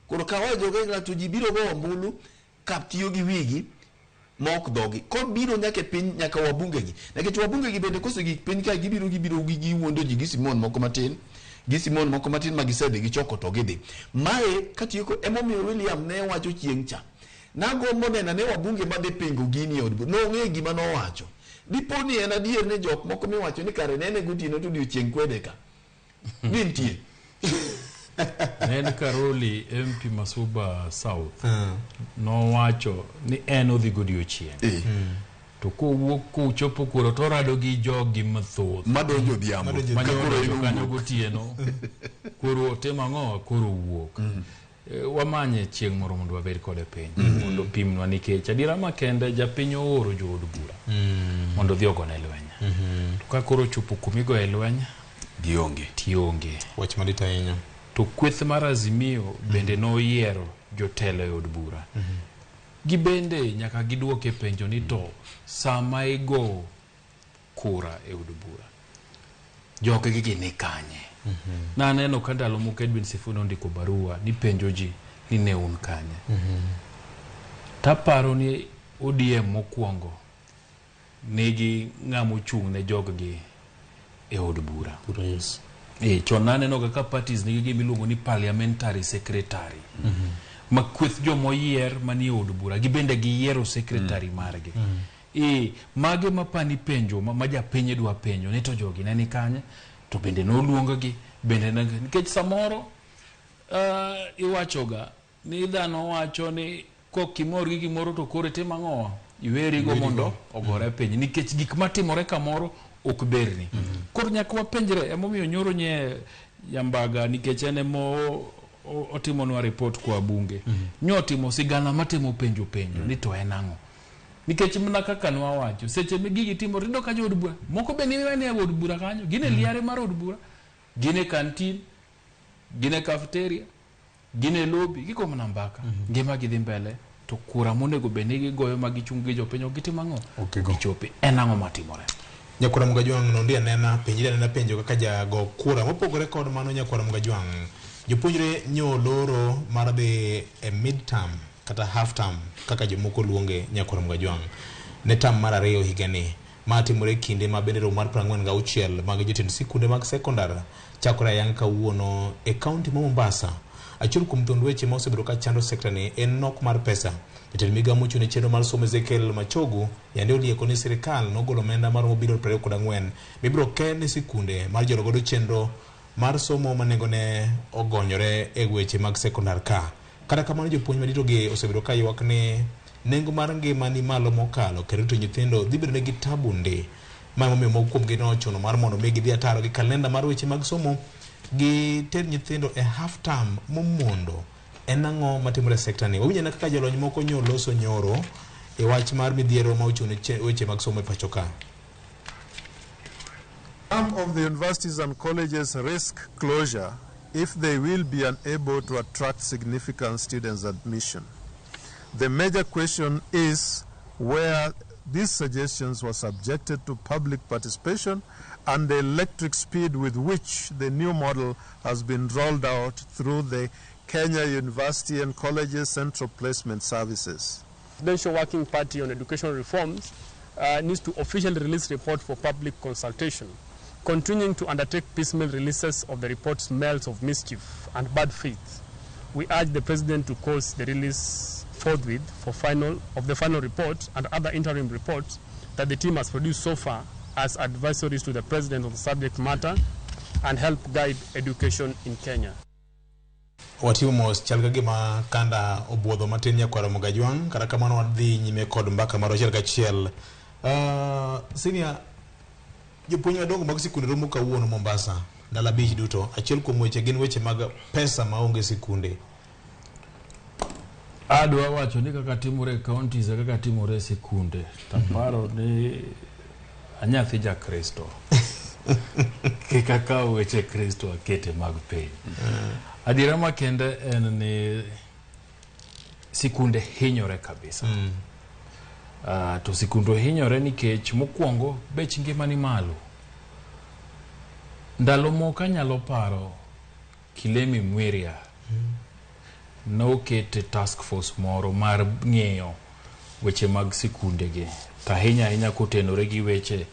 Koro ka awayo jogre gi lak to ji biro goyo ombulu ka tiyo gi wigi ma ok dhogi kobiro nyaka e piny nyaka wabunge gi nikech wabunge gi bende kosegik piny kae gibiro gibiro gi giwuondo ji gi simon moko matin gi simon moko matin ma gisedhi gichoko to gidhi. Mae katieko emomiyo William ne wacho chieng' cha nagombo neno ane wabunge madhi pingo gini e od bura nong'e gima nowacho dipo ni en adier ni jok moko miwacho ni kare nene gotieno to odiochieng' kwede ka gintie. Ne en Karoli MP Masuba South nowacho ni en odhi godiochieng'. To kowuok kochopo kuro to orado gi jogi mathoth madonjo odhiambo manyo kanyo gotieno koro otimo ang'o koro owuok. Wamanye chieng' moro mondo wabed kode piny mondo opimnwa nikech adiera makende japiny ooro jood bura mondo odhi ogone lweny. To ka koro ochopo kumigoye lweny gionge tionge. Wach malit ahinya. To kweth mar Azimio bende noyiero jotelo e od bura. Gibende nyaka giduoke penjo ni to sama igo kura e od bura, joggi gi ni kanye? Naneno ka ndalo moko Edwin Sifuna ondiko barua ni penjo ji ni ne un kanye. Taparo ni ODM mokwongo nigi ng'ama ochung' ne joggi e od bura. Yes. Chon naneno ga ka parties nigi gima iluongo ni parliamentary secretary. Ma kweth jomoyier manie od bura gibende giyiero secretary margi. Mage mapani penjo ma japiny dwa penjo ni to jogi ne ni kanye to bende noluong gi bende ne nikech samoro iwachoga ni dhano wacho ni kok imor gi gimoro to koro itim ang'owa iwerigo mondo ogore piny nikech gik matimore kamoro ok berni. Koro nyaka wapenjre emomiyo nyoro nye Yambaga nikech en emo otimonwa report koa bunge. Nyotimo sigana matemo penjo ni to en ang'o. Nikech mana kaka nwawacho seche ma gigi timore iyudo ka jood bura moko be ni e od bura kanyo gin e liare mar od bura gin e kantin gin e cafeteria gin e lobby gigo mana mbaka ngima gi dhi mbele to kura monego bed ni gigoyo ma gichung' gi jopiny ok gitim ang'o gichopi en ang'o matimore. Nyakwar Mugajwang' nondi anena penjri anena penjo kaka jago kura mopogore kod mano. Nyakwar Mugajwang' jopuonjre nyo loro mar dhi e mid term kata half term kaka jomoko luonge. Nyakwar Mugajwang' ne term mar ariyo higani ma timore kinde ma bende romo mar 46 mag jotend sikunde mag sekondar chakore ayanga kawuono e kaunti ma Mombasa. Achiel kuom thuond weche ma osebedo ka chando sekta ni en nok mar pesa. Jatend migao mochung' ne chenro mar somo Ezekiel Machogu yande olieko ni sirikal nogolo omenda maromo bilion 24 mibiro ke ne sikunde mar joro godo chenro mar somo ma nengone ogonyore e weche mag sekondar ka. Kata kamano jopuonj madito gi osebedo ka ywak ni nengo mar ngima ni malo mokalo kendo rito nyithindo dhi bedo negi tabu ndi. Ma emomiyo moko kuomgi nochuno mar mondo mi gidhi ataro gi kalenda mar weche mag somo gi ter nyithindo e half term momondo. En ang'o matimore e sekta ni? Wawinjo kaka jolony moko nyo loso nyoro e wach mar midhiero ma ochung' ne weche mag somo e pacho ka. Some of the universities and colleges risk closure if they will be unable to attract significant students' admission. The major question is where these suggestions were subjected to public participation and the electric speed with which the new model has been rolled out through the Kenya University and Colleges Central Placement Services. Presidential Working Party on Education Reforms needs to officially release report for public consultation. Continuing to undertake piecemeal releases of the report smells of mischief and bad faith. We urge the President to cause the release forthwith for final of the final report and other interim reports that the team has produced so far as advisories to the President on the subject matter and help guide education in Kenya. Watimo mos chal ka gima kanda obuodho matin nyakwar Mugajwang', kata kamano wadhi nyime kod mbaka mar achiel kachiel. Senior, jopuonj madongo mag sikunde romo kawuono Mombasa ndalo 5 duto. Achiel kuom weche gin weche mag pesa maonge sikunde. Adwa wacho ni kaka timore e counties e kaka timore e sikunde. Taparo ni anyathi ja Kristo. Kik akaw weche Kristo akete mag piny. Adiera makende en ni sikunde hinyore kabisa. To sikunde hinyore nikech mokwongo bech ngima ni malo. Ndalo moko anyalo paro Kilemi Mwiria nokete task force moro mar ng'iyo weche mag sikunde gi, to ahinya ahinya kotenore gi weche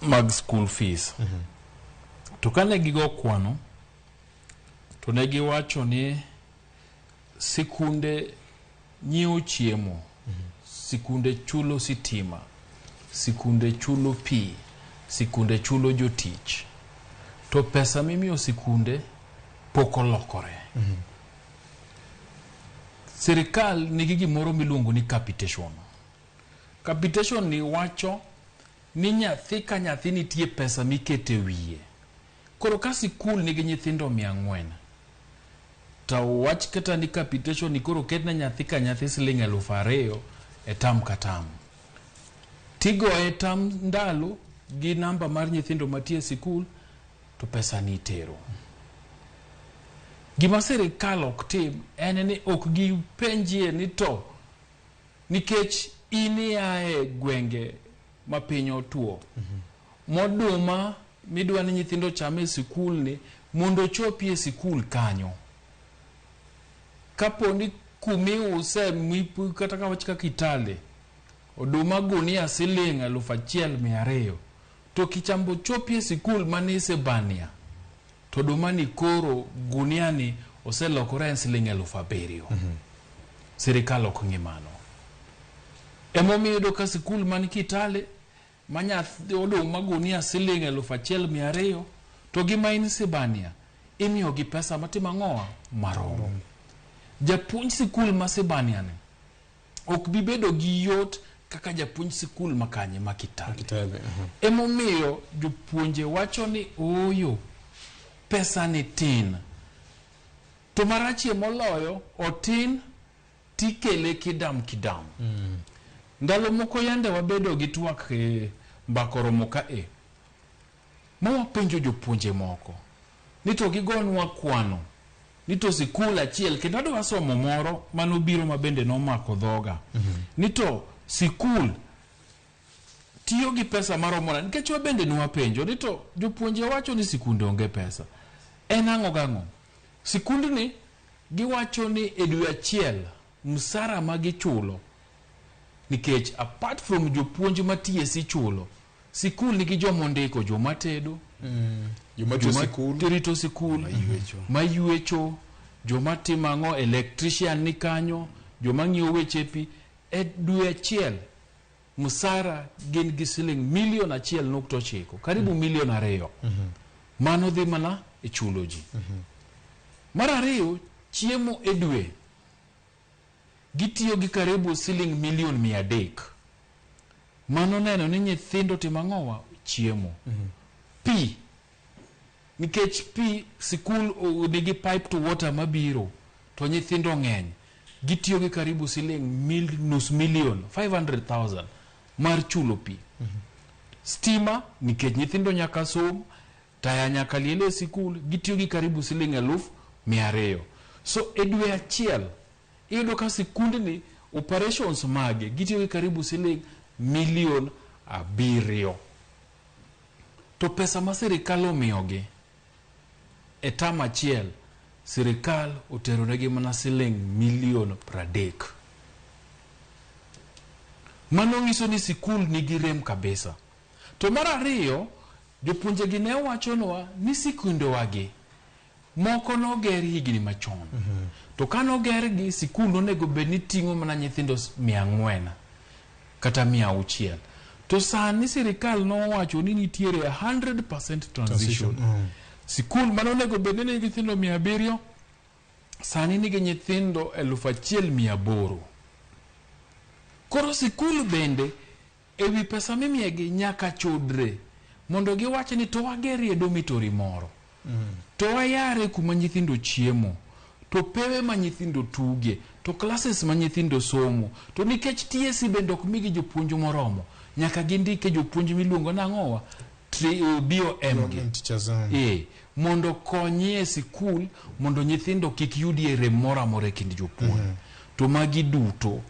mag school fees. To kane gigo kwano, to ne giwacho ni sikunde nyiewo chiemo, sikunde chulo sitima, sikunde chulo pi, sikunde chulo jotich, to pesa mimiyo sikunde pok olokore. Sirikal nigi gimoro miluongo ni capitation. Capitation ni wacho ni nyathi ka nyathi nitie pesa mikete wiye. Koro ka sikul nigi nyithindo 400, to wach kata ni capitation ni koro ketne nyathi ka nyathi siling 2000 e tam ka tam. Tigoye tam ndalo gi namba mar nyithindo matie sikul to pesa ni itero. Gima sirikal ok tim en ni ok gipenjie ni to nikech in iae gwenge ma piny otuo moduma midwa ni nyithindo cham e sikul ni mondo ochopi e sikul kanyo kapo ni kumiuse mipu kata ka wach kaka Kitale oduma gunia siling 1200 to kichambo chopi e sikul mani Isebania to oduma ni koro gunia ni oselokore en siling 7000. Sirikal ok ng'i mano. Emomiyo iyudo ka sikul man Kitale ma nyathi oduma gunia siling 1200 to gi ma in Isebania imiyogi pesa matimo ang'owa marom. Japuonj sikul ma Isebania ni ok bi bedo gi yot kaka japuonj sikul ma kanye ma Kitale. Emomiyo jopuonje wacho ni ooyo pesa ni tin. To marachie moloyo otin tikele kidam kidam. Ndalo moko yande wabedo gi twak e mbaka oromo ka e ma wapenjo jopuonje moko ni to gigonwa kwano ni to sikul achiel kendo adwa somo moro manobiro ma bende nomako dhoga ni to sikul tiyo gi pesa maromo nade nikech wabende nwapenjo ni to jopuonje wacho ni sikunde onge pesa en ang'o gang'o sikundni giwacho ni e dwe achiel msara ma gichulo nikech apart from jopuonj ma TSC chulo sikul nigi joma ondiko joma tedo Joma rito sikul. rito sikul maywecho joma timo ang'o electrician ni kanyo joma ng'iyo weche pi e dwe achiel msara gin gi siling milion 1.9 karibu milion 2 mano dhi mana e chulo ji. Mar ariyo chiemo e dwe gitiyo gi karibu siling milion 300 mano neno ni nyithindo timo ang'owa chiemo. Pi nikech pi sikul nigi pipe to water mabiro to nyithindo ng'eny gitiyo gi karibu siling nus milion 500,000 mar chulo pi. Stima nikech nyithindo nyaka som taya nyaka liel e sikul gitiyo gi karibu siling 200,000. So e dwe achiel iyudo ka sikundni operations mage gitiyo gi karibu siling milion 7. To pesa ma sirikal omiyogi e tam achiel sirikal oteronegi mana siling milion 30. Mano nyiso ni sikul nigi rem kabisa. To mar ariyo jopuonjegi ne wachonwa ni sikundewagi moko noger higni machon. To kanogergi sikul nonego bed ni ting'o mana nyithindo 400 kata 600. To sani sirikal nowacho ni nitiere 100% transition. Sikul manonego bed ni nigi nyithindo 700 sani nigi nyithindo 1800. Koro sikul bende ewi pesa mimiyegi nyaka chodre mondo giwach ni to wagerie dormitory moro. To wayare kuma nyithindo chiemo, to pewe ma nyithindo tuge, to classes ma nyithindo somo. To nikech TSC bende ok migi jopuonj moromo, nyaka gindike jopuonj miluongo nang'owa BOM gi. Mondo konyi e sikul mondo nyithindo kik yudie rem moro amora e kind jopuonj. To magi duto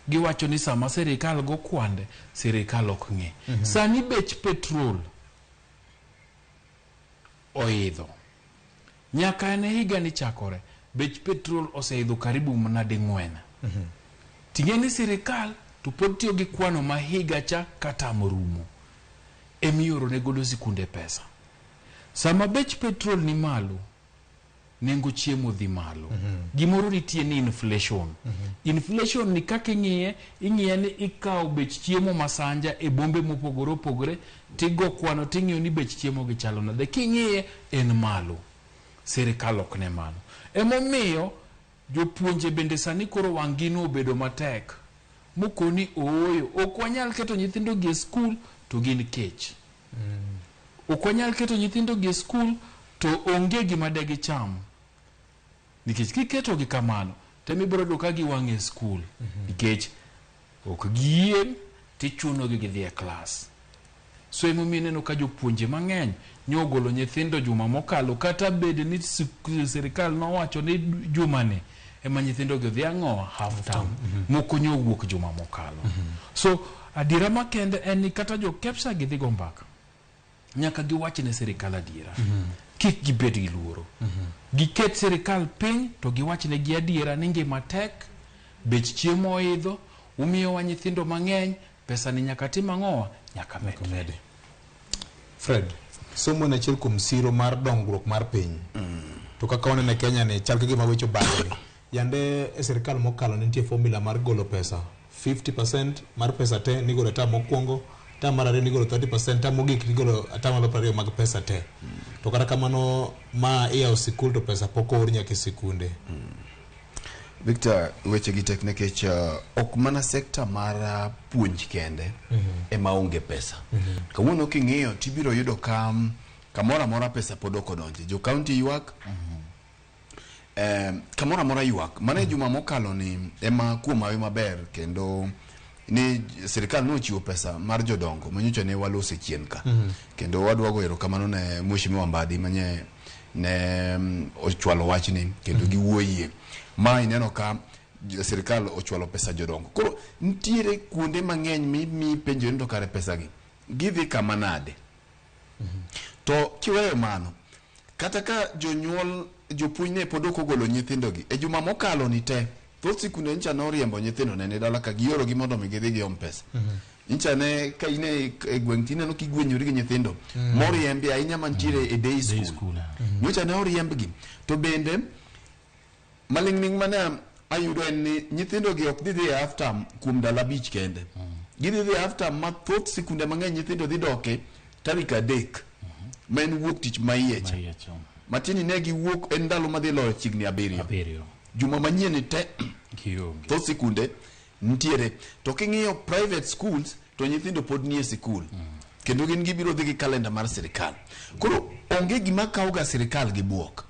giwacho ni sama sirikal go kwande, sirikal ok ng'e. Sani bech petrol oidho. Nyaka ne higa ni chakore, bech petrol oseidho karibu mana ding'wen. Ting'e ni sirikal to pod tiyo gi kwano ma higa cha katamo rumo. Emioro ne godo sikunde pesa. Sama bech petrol ni malo, nengo chiemo dhi malo. Gimoro nitie ni inflation. Inflation ni kaka ing'iye, ing'iye ni ikawo bech chiemo masanja e bombe mopogore opogore, tigo kwano ting'iyo ni bech chiemo gi chalo nade. King'iye en malo. Sirikal ok ne mano. Emomiyo jopuonje bende sani koro wang' gi nobedo matek. Mokoni ooyo, ok wanyal keto nyithindo gi e skul to gin kech. Ok wanyal keto nyithindo gi e skul to onge gima de gicham. Nikech kiketo gi kamano, to ema ibiro yudo ka giwang' e skul. Nikech ok giyieng' tichuno gi gidhi e klas. So emomiyo ineno ka jopuonje mang'eny nyogolo nyithindo juma mokalo kata bed ni sirikal nowacho ni jumani ema nyithindo gi dhi ang'o half term. Moko nyowuok juma mokalo. So adiera makende en ni kata jo KEPSA gi dhi go mbaka nyaka giwach ne sirikal adiera. Kik gibed gi luoro. Giket sirikal piny to giwach ne gi adiera ni ngima tek, bech chiemo oidho, umiyowa nyithindo mang'eny, pesa ni nyaka tim ang'owa, nyaka medre. Fred, somo en achiel kuom siro mar dongruok mar piny. To kaka waneno e Kenya ni chal ka gima weche obagni. Yande e sirikal mokalo ne nitie formula mar golo pesa 50% mar pesa te nigolo e term mokwongo, term mar ariyo nigolo 30%, term mogik nigolo atamalo 20 mag pesa te. To kata kamano ma iyawo sikul to pesa pok oor nyaka e sikunde. Victor, weche gi tek nikech ok mana sekta mar puonj kende ema onge pesa. Kawuono king'iyo tibiro yudo ka kamoro amora pesa pod ok odonje. Jo county ywak, kamoro amora ywak. Mana e juma mokalo ni ema kuom hawi maber kendo ni sirikal nochiwo pesa mar jodongo manyocha ne walose chien ka. Kendo wadwa goyo erokamano ne Mheshimiwa Mbadi manye ne ochwalo wachni kendo giwuoyie. Ma ineno ka sirikal ochwalo pesa jodongo. Koro nitiere kuonde mang'eny mi penjori ni to kare pesa gi gidhi kama nade? To kiweyo mano, kata ka jonyuol jopuonj ne pod ok ogolo nyithindogi e juma mokalo ni te, thoth sikunde nyicha noriembo nyithindo ne ni dala ka giorogi mondo mi gidhi giom pesa. Nyicha ne ka in e gweng' tineno kigwenyori gi nyithindo moriembi ahinya mantiere e day school. Nyocha ne oriembgi. To bende maling'ling' mane ayudo en ni nyithindo gi ok dhi dhi e half term kuom ndalo 5 kende. Gidhi dhi e half term ma thoth sikunde mang'eny nyithindo dhi doke tarik 3 ma en wuok tich ma iye cha. Matieni ne giwuok en ndalo madhi loyo chiegni 7. Juma manyien te thoth sikunde nitiere. To king'iyo private schools to nyithindo pod nie sikul. Kendo gin gibiro dhi gi kalenda mar sirikal. Koro onge gima kawoga sirikal gi buok.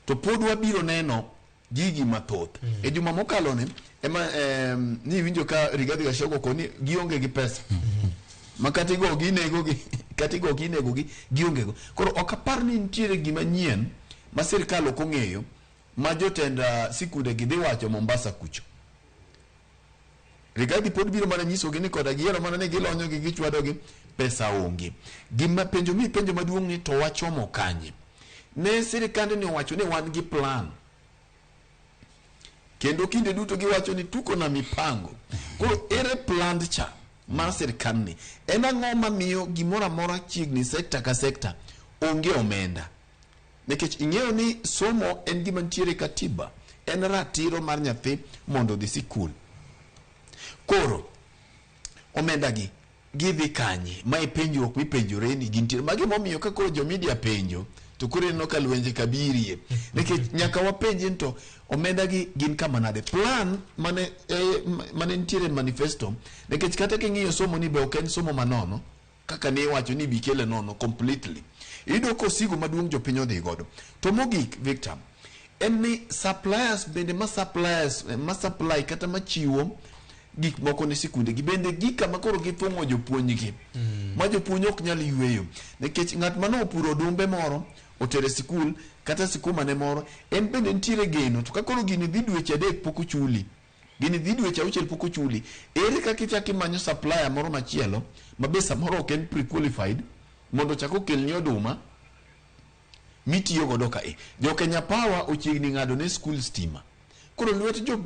To pod wabiro neno gigi mathoth. E juma mokalo ni ema ni winjo ka Rigathi Gachagua koni gionge gi pesa. Ma kata igo gi inego gi, kata igo gi inego gi, gionge go. Koro ok apar ni nitiere gima nyien ma sirikal ok ong'eyo ma jotend sikunde gi dhi wacho Mombasa kucho. Rigathi pod biro mana nyisogi ni koda giyiero mana ni gilonyo gi gichwado gi, pesa onge. Gima penjo mi penjo maduong' ni to wachomo kanye? Ne sirikande ni owacho ni wan gi plan. Kendo kinde duto giwacho ni tuko na mipango. Koro ere plan cha mar sirikandni? En ang'o mamiyo gimoro amora chiegni sekta ka sekta onge omenda? Nikech ing'eyo ni somo en gima nitiere katiba, en ratiro mar nyathi mondo odhi sikul. Koro omenda gi gidhi kanye? Ma e penjruok mipenjore ni gintiere. Magi momiyo ka koro jo media penjo to koro ineno ka lwenje kabirie. Nikech nyaka wapenje ni to omenda gi gin kama nade? Plan mane nitiere manifesto, nikech kata king'iyo somo ni be ok en somo manono, kaka ne iwacho ni bikele nono completely. Iyudo ka osigo maduong' jopiny odhi godo. To mogik, Victor, en ni suppliers bende ma suppliers, ma supply kata machiwo gik moko ne sikunde gi bende gika ma koro githung'o jopuonj gi. Ma jopuonj ok nyal yweyo. Nikech ng'at mane opuro odumbe moro, otere sikul, kata sikuma ne moro, en bende nitiere geno. To ka koro gini dhi dweche 3 pok ochuli, gini dhi dweche 6 pok ochuli, ere kaka ichako imanyo supplier moro machielo, ma be samoro ok en pre-qualified, mondo ochak okelni oduma mitiyo godo ka e. Jo Kenya Power ochiegni ng'ado ne skul stima. Koro lwet jo,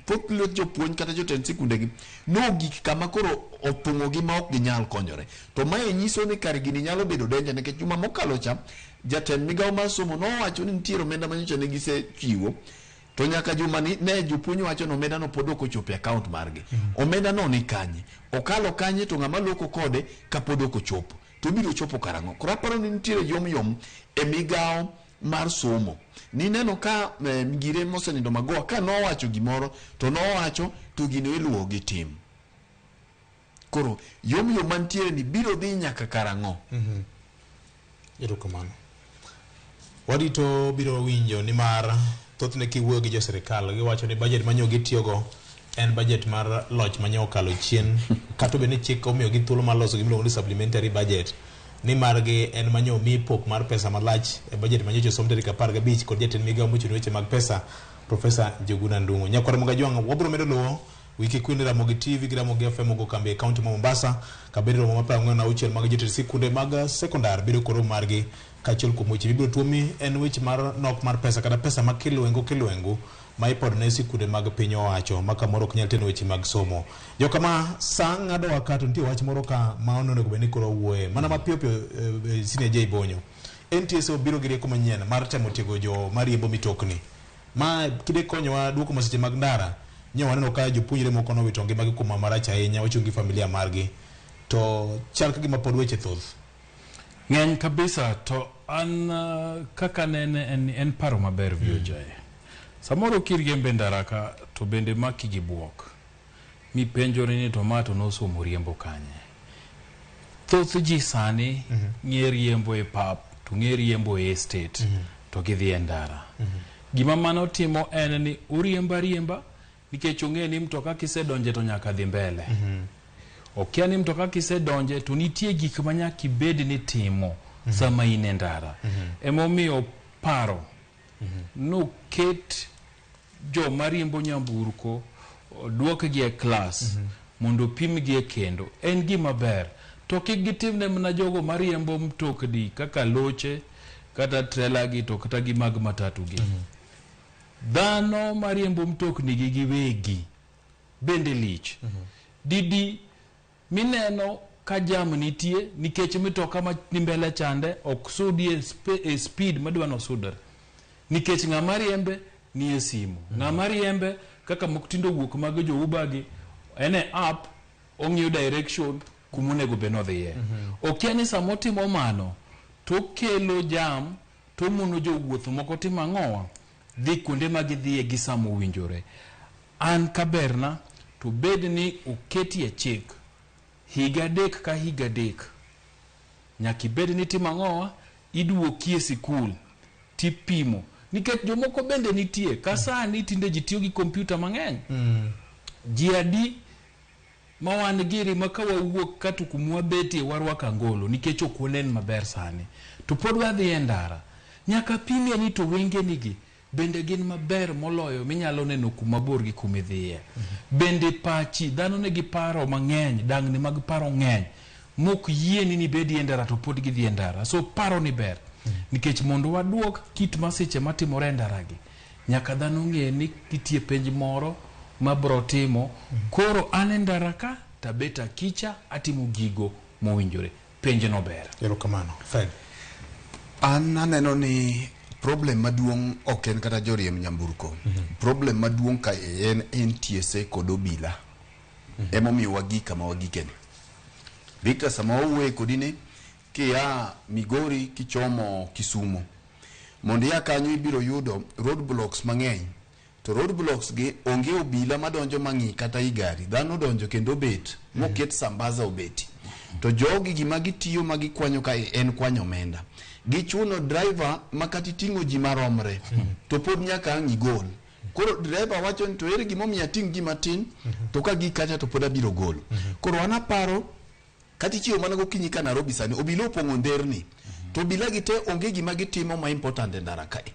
thoth lwet jopuonj kata jotend sikunde gi nogik kama koro othung'ogi ma ok ginyal konyore. To mae nyiso ni kar gini nyalo bedo danger nikech juma mokalo cha jatend migawo mar somo nowacho ni nitiere omenda manyocha ne gisechiwo to nyaka juma ni ne jopuonj wacho ni omenda no pod ok ochopo e account margi. Omenda no ni kanye? Okalo kanye to ng'ama loko kode kapod ok ochopo? To obiro chopo karang'o? Koro aparo ni nitiere yom yom e migawo mar somo. Nineno ka Ngire mosenindo Magoha ka nowacho gimoro to nowacho to gino iluwo gi tim. Koro yom yom mantiere ni biro dhi nyaka karang'o? Erokamano. Warito biro winjo nimar thothne kiwuoyo gi jo sirikal giwacho ni budget manyo gitiyogo en budget mar loch manye okalo chien kata obedo ni chik omiyogi thuolo mar loso gima iluongo ni supplementary budget ni margi en manye omi pok mar pesa malach e budget manyocha osom tarik 15 kod jatend migawo mochung' ne weche mag pesa Profesa Njuguna Ndung'u. Nyakwar Mugajwang' wabiro medo luwo wiki kwindi Ramogi TV gi Ramogi FM ogo kambi e kaunti ma Mombasa kabende romo mar 46 mag jotend sikunde mag sekondar bedo kod romo margi kaachiel kuom weche mibiro tuomi en weche mar nok mar pesa kata pesa ma kilwengu kilwengu ma ipodo ne sikunde mag piny owacho ma kamoro ok nyal teno weche mag somo. Jokama saa ng'adowa ka to nitie wach moro ka ma onego bed ni koro wuoye mana mapiyo piyo eh, Senior J Bonyo. NTSA obiro gi rieko manyien mar temo tiego jo mariembo mitokni ma kide konyowa duoko masiche mag ndara nye waneno ka jopuonjre moko nowito ngimagi kuom marach ahinya ochung' gi familia margi to chal ka gima pod weche thoth. Ng'eny kabisa to an kaka nene en, en paro maber VOJ. Samoro kiriembe ndara ka to bende maki gi buok. Mipenjori ni to ma to nosomo riembo kanye. Thoth ji sani ng'e riembo e pap to ng'e riembo e estate to gidhi e ndara. Gima mano timo en ni uriembo ariemba nikech ong'e ni mtoka kisedonje to nyaka dhi mbele. Okia ni mtoka kisedonje to nitie gik ma nyaka ibed ni timo sama in e ndara. Emomiyo paro noket joma riembo nyamburko duokgi e klas mondo opimgi e kendo en gima ber to kik gitimne mana jogo mariembo mtokni kaka loche kata trela gi to kata gi mag matatu gi. Dhano mariembo mtokni gi giwegi bende lich. Didi mineno ka jam nitie nikech mitoka ma ni mbele chande ok sudi e, e speed madwa nosudore nikech ng'ama riembe ni e simu. Ng'ama riembe kaka mok tindo wuok mag jo Uber gi en e app ong'iyo direction kuma onego bed nodhiye. Okia ni sama otimo mano to okelo jam to omono jowuoth moko timo ang'owa dhi kuonde ma gidhiye gi sama owinjore. An kaberna to bed ni oketie chik higa adek ka higa adek nyaka ibed ni itimo ang'owa iduoki e sikul tipimo nikech jomoko bende nitie ka sani tinde ji tiyo gi kompyuta mang'eny. Ji adi ma wan giri ma ka wawuok ka to kuma wabetie warwako angolo nikech ok wanen maber sani to pod wadhi e ndara nyaka pimie ni to wengeni gi bende gin maber moloyo minyalo neno kuma bor gi kuma idhiye. Bende pachi dhano nigi paro mang'eny dangni mag paro ng'eny mok yieni ni ibedi e ndara to pod gidhi e ndara so paro ni ber nikech mondo waduok kit masiche matimore e ndara gi nyaka dhano ng'e ni nitie penj moro mabro timo koro an e ndara ka tabet akicha atimo gigo mowinjore penj no ber. Erokamano. Fred. An aneno ni problem maduong' ok en kata joriemb nyamburko. Problem maduong' ka en NTSA kod obila. Emomiyo wagik kama wagikeni. Victor, sama wawuoye kodi ni kia Migori kichomo Kisumo, mondo ia kanyo ibiro yudo roadblocks mang'eny. To roadblocks gi onge obila madonjo mang'i kata i gari. Dhano donjo kendo obet, moket sambaza obeti. To jogi gima gitiyo ma gikwanyo kae en kwanyo omenda. Gichuno driver ma kata iting'o ji maromre, to pod nyaka ang' igol. Koro driver wacho ni to ere gimomiyo ating' ji matin, to ka gik kacha to pod abiro golo. Koro an aparo kata ichiewo mana gokinyi ka Nairobi sani, obila opong'o nderni. To obila gi te onge gima gitimo ma important e ndara kae.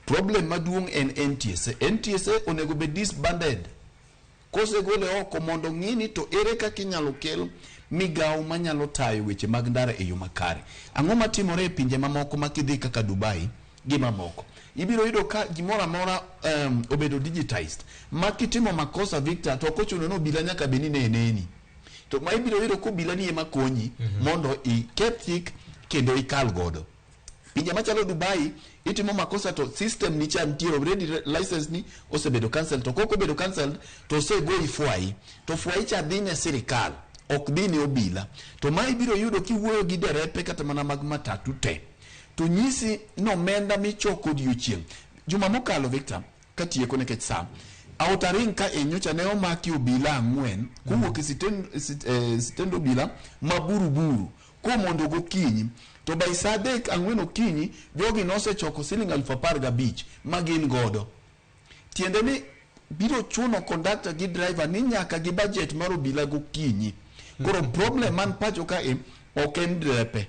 Problem maduong' en NTSA. NTSA onego bed disbanded. Kosegole oko mondo ng'i ni to ere kaka inyalo kel migawo manyalo tayo weche mag ndara e yo makare. Ang'o matimore e pinje mamoko ma kidhi kaka Dubai gi mamoko? Ibiro yudo ka gimoro amora obedo digitized. Ma kitimo makosa Victor to ok ochuno ni obila nyaka bed ni ne neni. To ma ibiro yudo ka obila ni ema konyi mondo iketh chik kendo ikal godo. Pinje machalo Dubai itimo makosa to system ni cha nitie already license ni osebedo cancelled to kok obedo cancelled to osegoyi fwai to fwai cha dhi ne sirikal ok dhi ne obila to ma ibiro yudo kiwuoyo gi derepe kata mana mag matatu te to nyisi nomenda michoko odiochieng' juma mokalo Victor katieko nikech saa Outer ka e nyocha ne omaki obila ang'wen kowuok e sitend obila ma Buruburu komondo gokinyi to by saa adek ang'wen okinyi jogi nosechoko siling 15,000 ma gin godo. Tiende ni biro chuno conductor gi driver ni nyaka gi budget mar obila gokinyi. Koro problem man pacho ka e ok en drepe.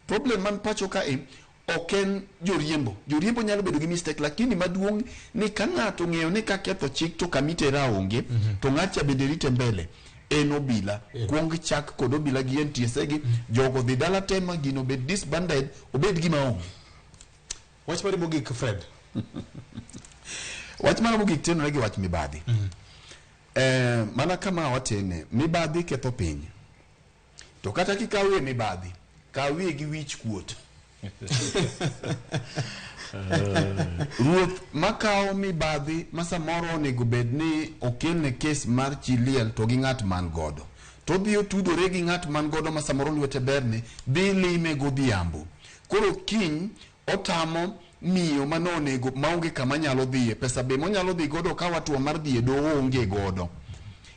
Problem man pacho ka e ok en joriembo. Joriembo nyalo bedo gi mistake, lakini maduong' ni ka ng'ato ng'eyo ni kaketho chik to kamitera onge, to ng'atcha bende rite mbele en obila. Kuong chak kod obila gi NTSA gi jogo dhi dala te ma gino obed disbanded, obed gima onge. Wach mari mogik, Fred. Wach mara mogik tenore gi wach mibadhi. Mana kama watene, mibadhi ketho piny. To kata kikawie mibadhi, kawie gi wich kuot. Ruoth makawo mibadhi ma samoro onego bed ni okelne kes mar chi liel to gi ng'at man godo. To odhi otudore gi ng'at man godo ma samoro lwete berne, dhi lime godhiambo. Koro kiny otamo miyo mane onego maonge kama nyalo dhiye, pesa be monyalo dhi godo ka hatua mar dhi e doho onge godo.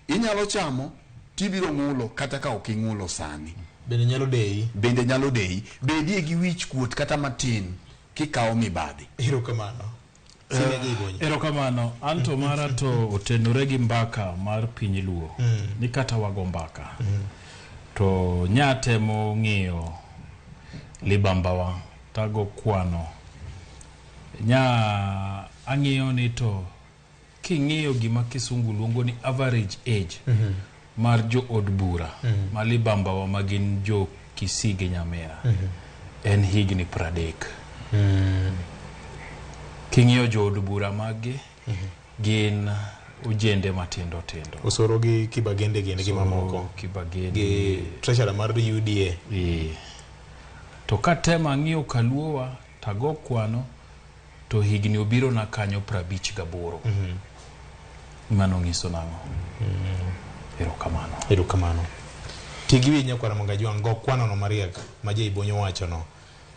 Inyalo chamo tibiro ng'ulo kata ka ok ing'ulo sani. Bende nyalo deyi. Bende nyalo deyi. Bedie gi wich kuot kata matin kikawo mibadhi. Erokamano. Erokamano. Anto mara to otenore gi mbaka mar piny Luo. Ni kata wago mbaka. To nyatemo ng'iyo libambawa tago kwano. Nya ang'iyo ni to king'iyo gima kisungu luongo ni average age mar jo od bura ma libambawa ma gin jo Kisii gi Nyamira en higni 30. King'iyo jo od bura maggi gin ojende matindo tindo. Osoro gi Kibagende gin gi mamoko. Kibagende. Gi treasurer mar UDA. To katemo ang'iyo kaluowa tago kwano to higni obiro na kanyo 58. Mano nyiso nang'o? Erokamano. Erokamano. Ti gi wiyi nyakwara Mangajwang' go kwano no mariek ma Jay Bonyo wacho no.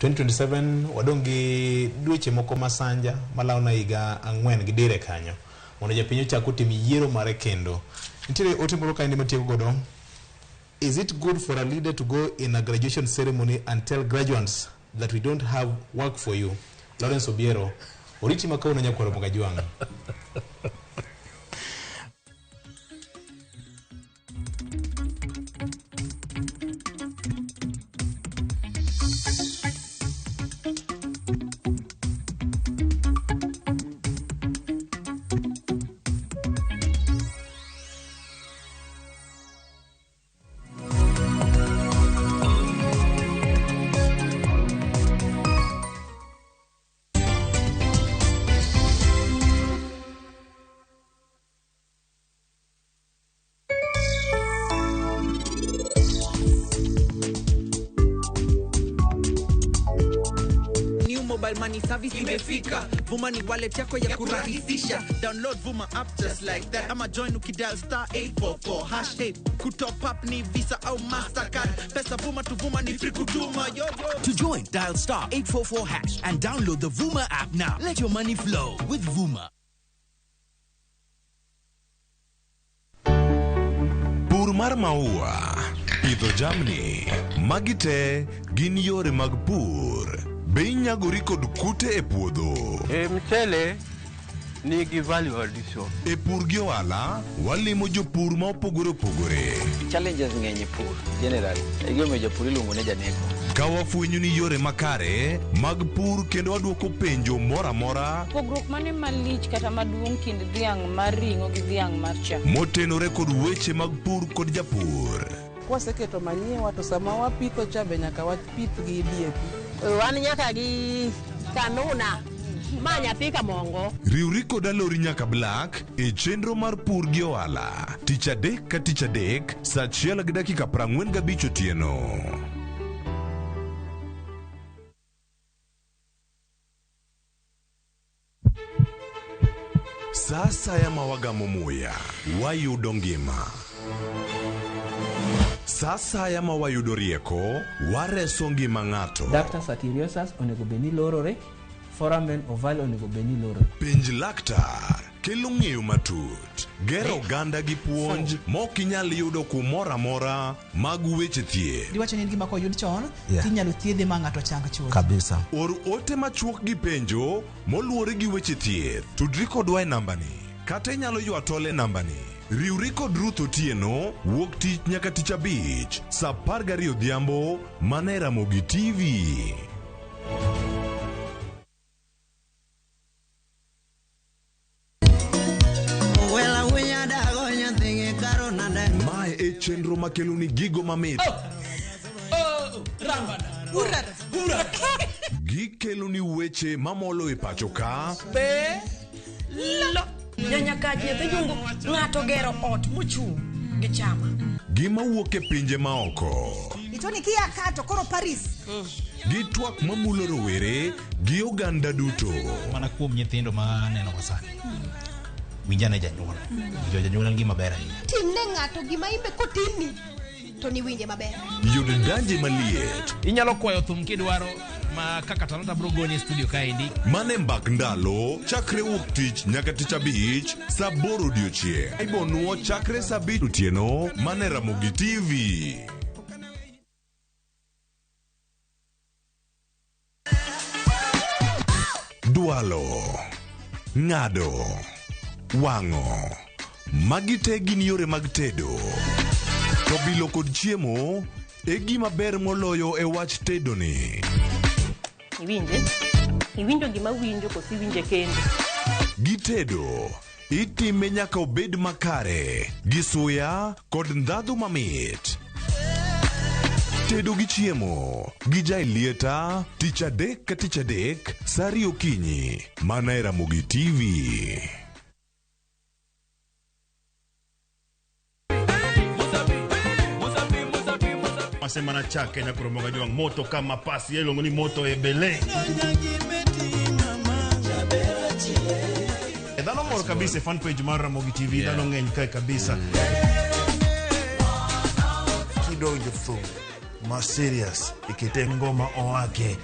2027 wadong' gi dweche moko masanja malawo na higa 4 gi dire kanyo mondo japiny ochak otim yiero mare kendo. Nitiere ote moro kaendi matieko godo. Is it good for a leader to go in a graduation ceremony and tell graduates that we don't have work for you? Lawrence Obiero, oriti ma kawuono nyakwaro Mangajwang'. New mobile money service imefika. Vuma ni wallet yako ya kurahisisha. Download Vuma app just like that. Ama join ukidial star 844 hash 8. Kutop up ni Visa au Mastercard. Pesa Vuma to Vuma ni free kutuma. Yo, yo. To join, dial star 844 hash and download the Vuma app now. Let your money flow with Vuma. Pur mar maua, pidho jamni, magi te gin yore mag pur. Be inyagori kod kute e puodho? E mchele nigi value addition. E pur gi ohala, walimo jopur ma opogore opogore. Challenges ng'eny e pur generally. Egimomiyo japur iluongo ni janeko. Ka wafwenyo ni yore makare mag pur kendo waduoko penjo moro amora Pogruok mane malich kata maduong' kind dhiang' mar ring'o gi dhiang' mar chak? motenore kod weche mag pur kod japur. Kwaseketo manyiwa to sama wapitho cha be nyaka wapith gi DAP. Wan nyaka gi kanuna ma nyathi kamongo. Riwri kod Alori nyaka Black e chenro mar pur gi ohala tich adek ka tich adek saa 1:45 otieno. Sa asaya ma wagamo muya, wayudo ngima. Sa asaya ma wayudo rieko, wareso ngima ng'ato. Ductus arteriosus onego bed ni lorore, foramen ovale onego bed ni lorore. Penj laktar kelo ng'eyo matut, gero oganda gi puonj mok inyal yudo kumoro amora mag weche thieth. Diwacho ni en gima koyud chon Yeah. tinyalo thiedhe ma ng'ato chang chuth. Kabisa. Or ote machuok gi penjo moluwore gi weche thieth. Tudri kodwa e nambani Kata inyalo ywa tol e nambani. Riwri kod Ruth Otieno wuok tich nyaka tich abich saa 12 odhiambo mana e Ramogi TV. Mae e chenro makeloni gigo mamit. Gikeloni weche mamolo e pacho ka. Be lo Nyanyakach nyathi jungu ng'ato gero ot mochung' gi chama. Gima wuok e pinje maoko. Itoni kia ka to koro Paris. Gi twak mamulo rowere gi oganda duto. Mana kuom nyithindo ma aneno wa sani. Winj ane janyuol. Winjo janyuol en gima ber ahinya. Timne ng'ato gima imbe kotimni to niwinje maber. Yud danje maliet. Inyalo kwayo thum kidwaro ma kaka Talanta bro goni e studio kaendi. Mane mbak ndalo chakre wuok tich nyaka tich abich saa 8 odiochieng'. Ibonuo chakre saa 5 otieno mane Ramogi TV. Dwalo, ng'ado, wang'o. Magi te gin yore mag tedo. To bilo kod chiemo e gima ber moloyo e wach tedo ni. Iwinje? Iwinjo gima winjo koso iwinje kende? Gitedo, itime nyaka obed makare, gi suya kod ndhadhu mamit. Tedo gi chiemo gi Jailieta tich adek ka tich adek saa 2 okinyi mana e Ramogi TV. Masema na chake na kuromoga jwang moto kama pasi yelongo ni moto ebele. Dhano mor kabisa fan page mar Ramogi TV, dhano ng'eny kae kabisa. Kidonjo thum ma serious ikete ngoma owake.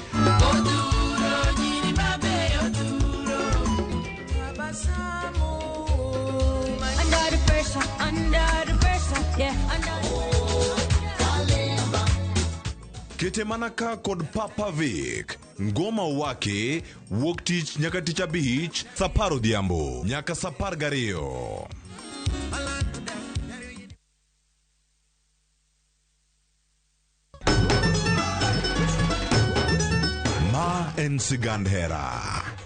Under the pressure, under the pressure, yeah, under. Kete mana ka kod Papa Vic. Ngoma owake wuok tich nyaka tich abich saa 10 odhiambo nyaka saa 12. Ma en sigand hera.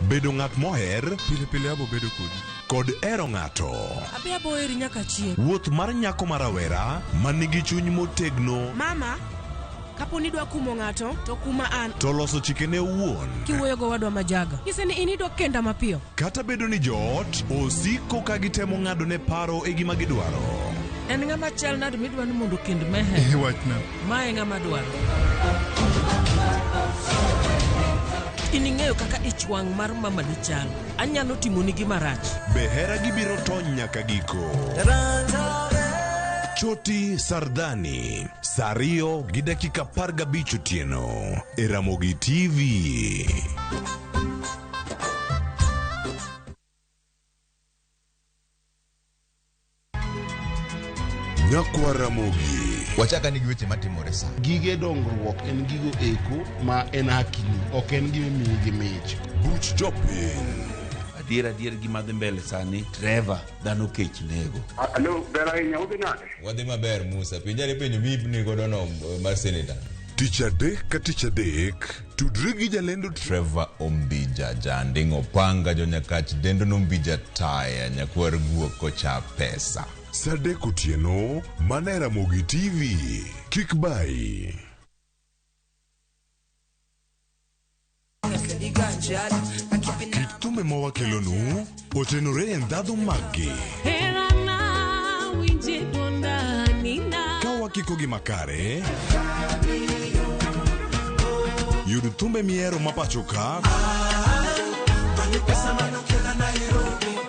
Bedo ng'at moher pile pile abo bedo kodi kod hero ng'ato. Abi abo heri nyaka chieng'. Wuoth mar nyako ma rawera manigi chuny motegno. Mama, kapo ni idwa kumo ng'ato to kuma an. To loso chikene owuon. Kiwuoyo go wadwa majaga. Nyise ni in idwa kenda mapiyo. Kata bedo ni joot osiko ka gitemo ng'ado ne paro e gima gidwaro. En ng'ama chal nade midwa ni mondo okend Meher? Wachna. Ma e ng'ama dwaro. In ing'eyo kaka ich wang' mar mamani chal. Anyalo timoni gima rach. Be hera gibiro tony nyaka giko. Choti Sardani, saa 2 gi dakika 15 otieno e Ramogi TV. Nyakwa Ramogi. Wachaka ni gi weche matimore sa. Gige dongruok en gigo eko ma en hakini, ok en gima imiyi gi mich. Buch jopiny. Adier adier gima dhi mbele sani, Trevor, dhano kech nego. Alo, ber ahinya, udhi nade? Wadhi maber Musa, penjare penjo mipni godo no mar senator. Tich adek ka tich adek, tudri gi jalendo Trevor Ombija, janding' opanga jonyakach dendo nombija taya nyakwar guok kocha pesa. Saa 3 otieno, mana e Ramogi TV. Kik bayi. Kit thumbe ma wakelonu otenore e ndhadhu maggi. Ka wakiko gi makare, yud thumbe mihero ma pacho ka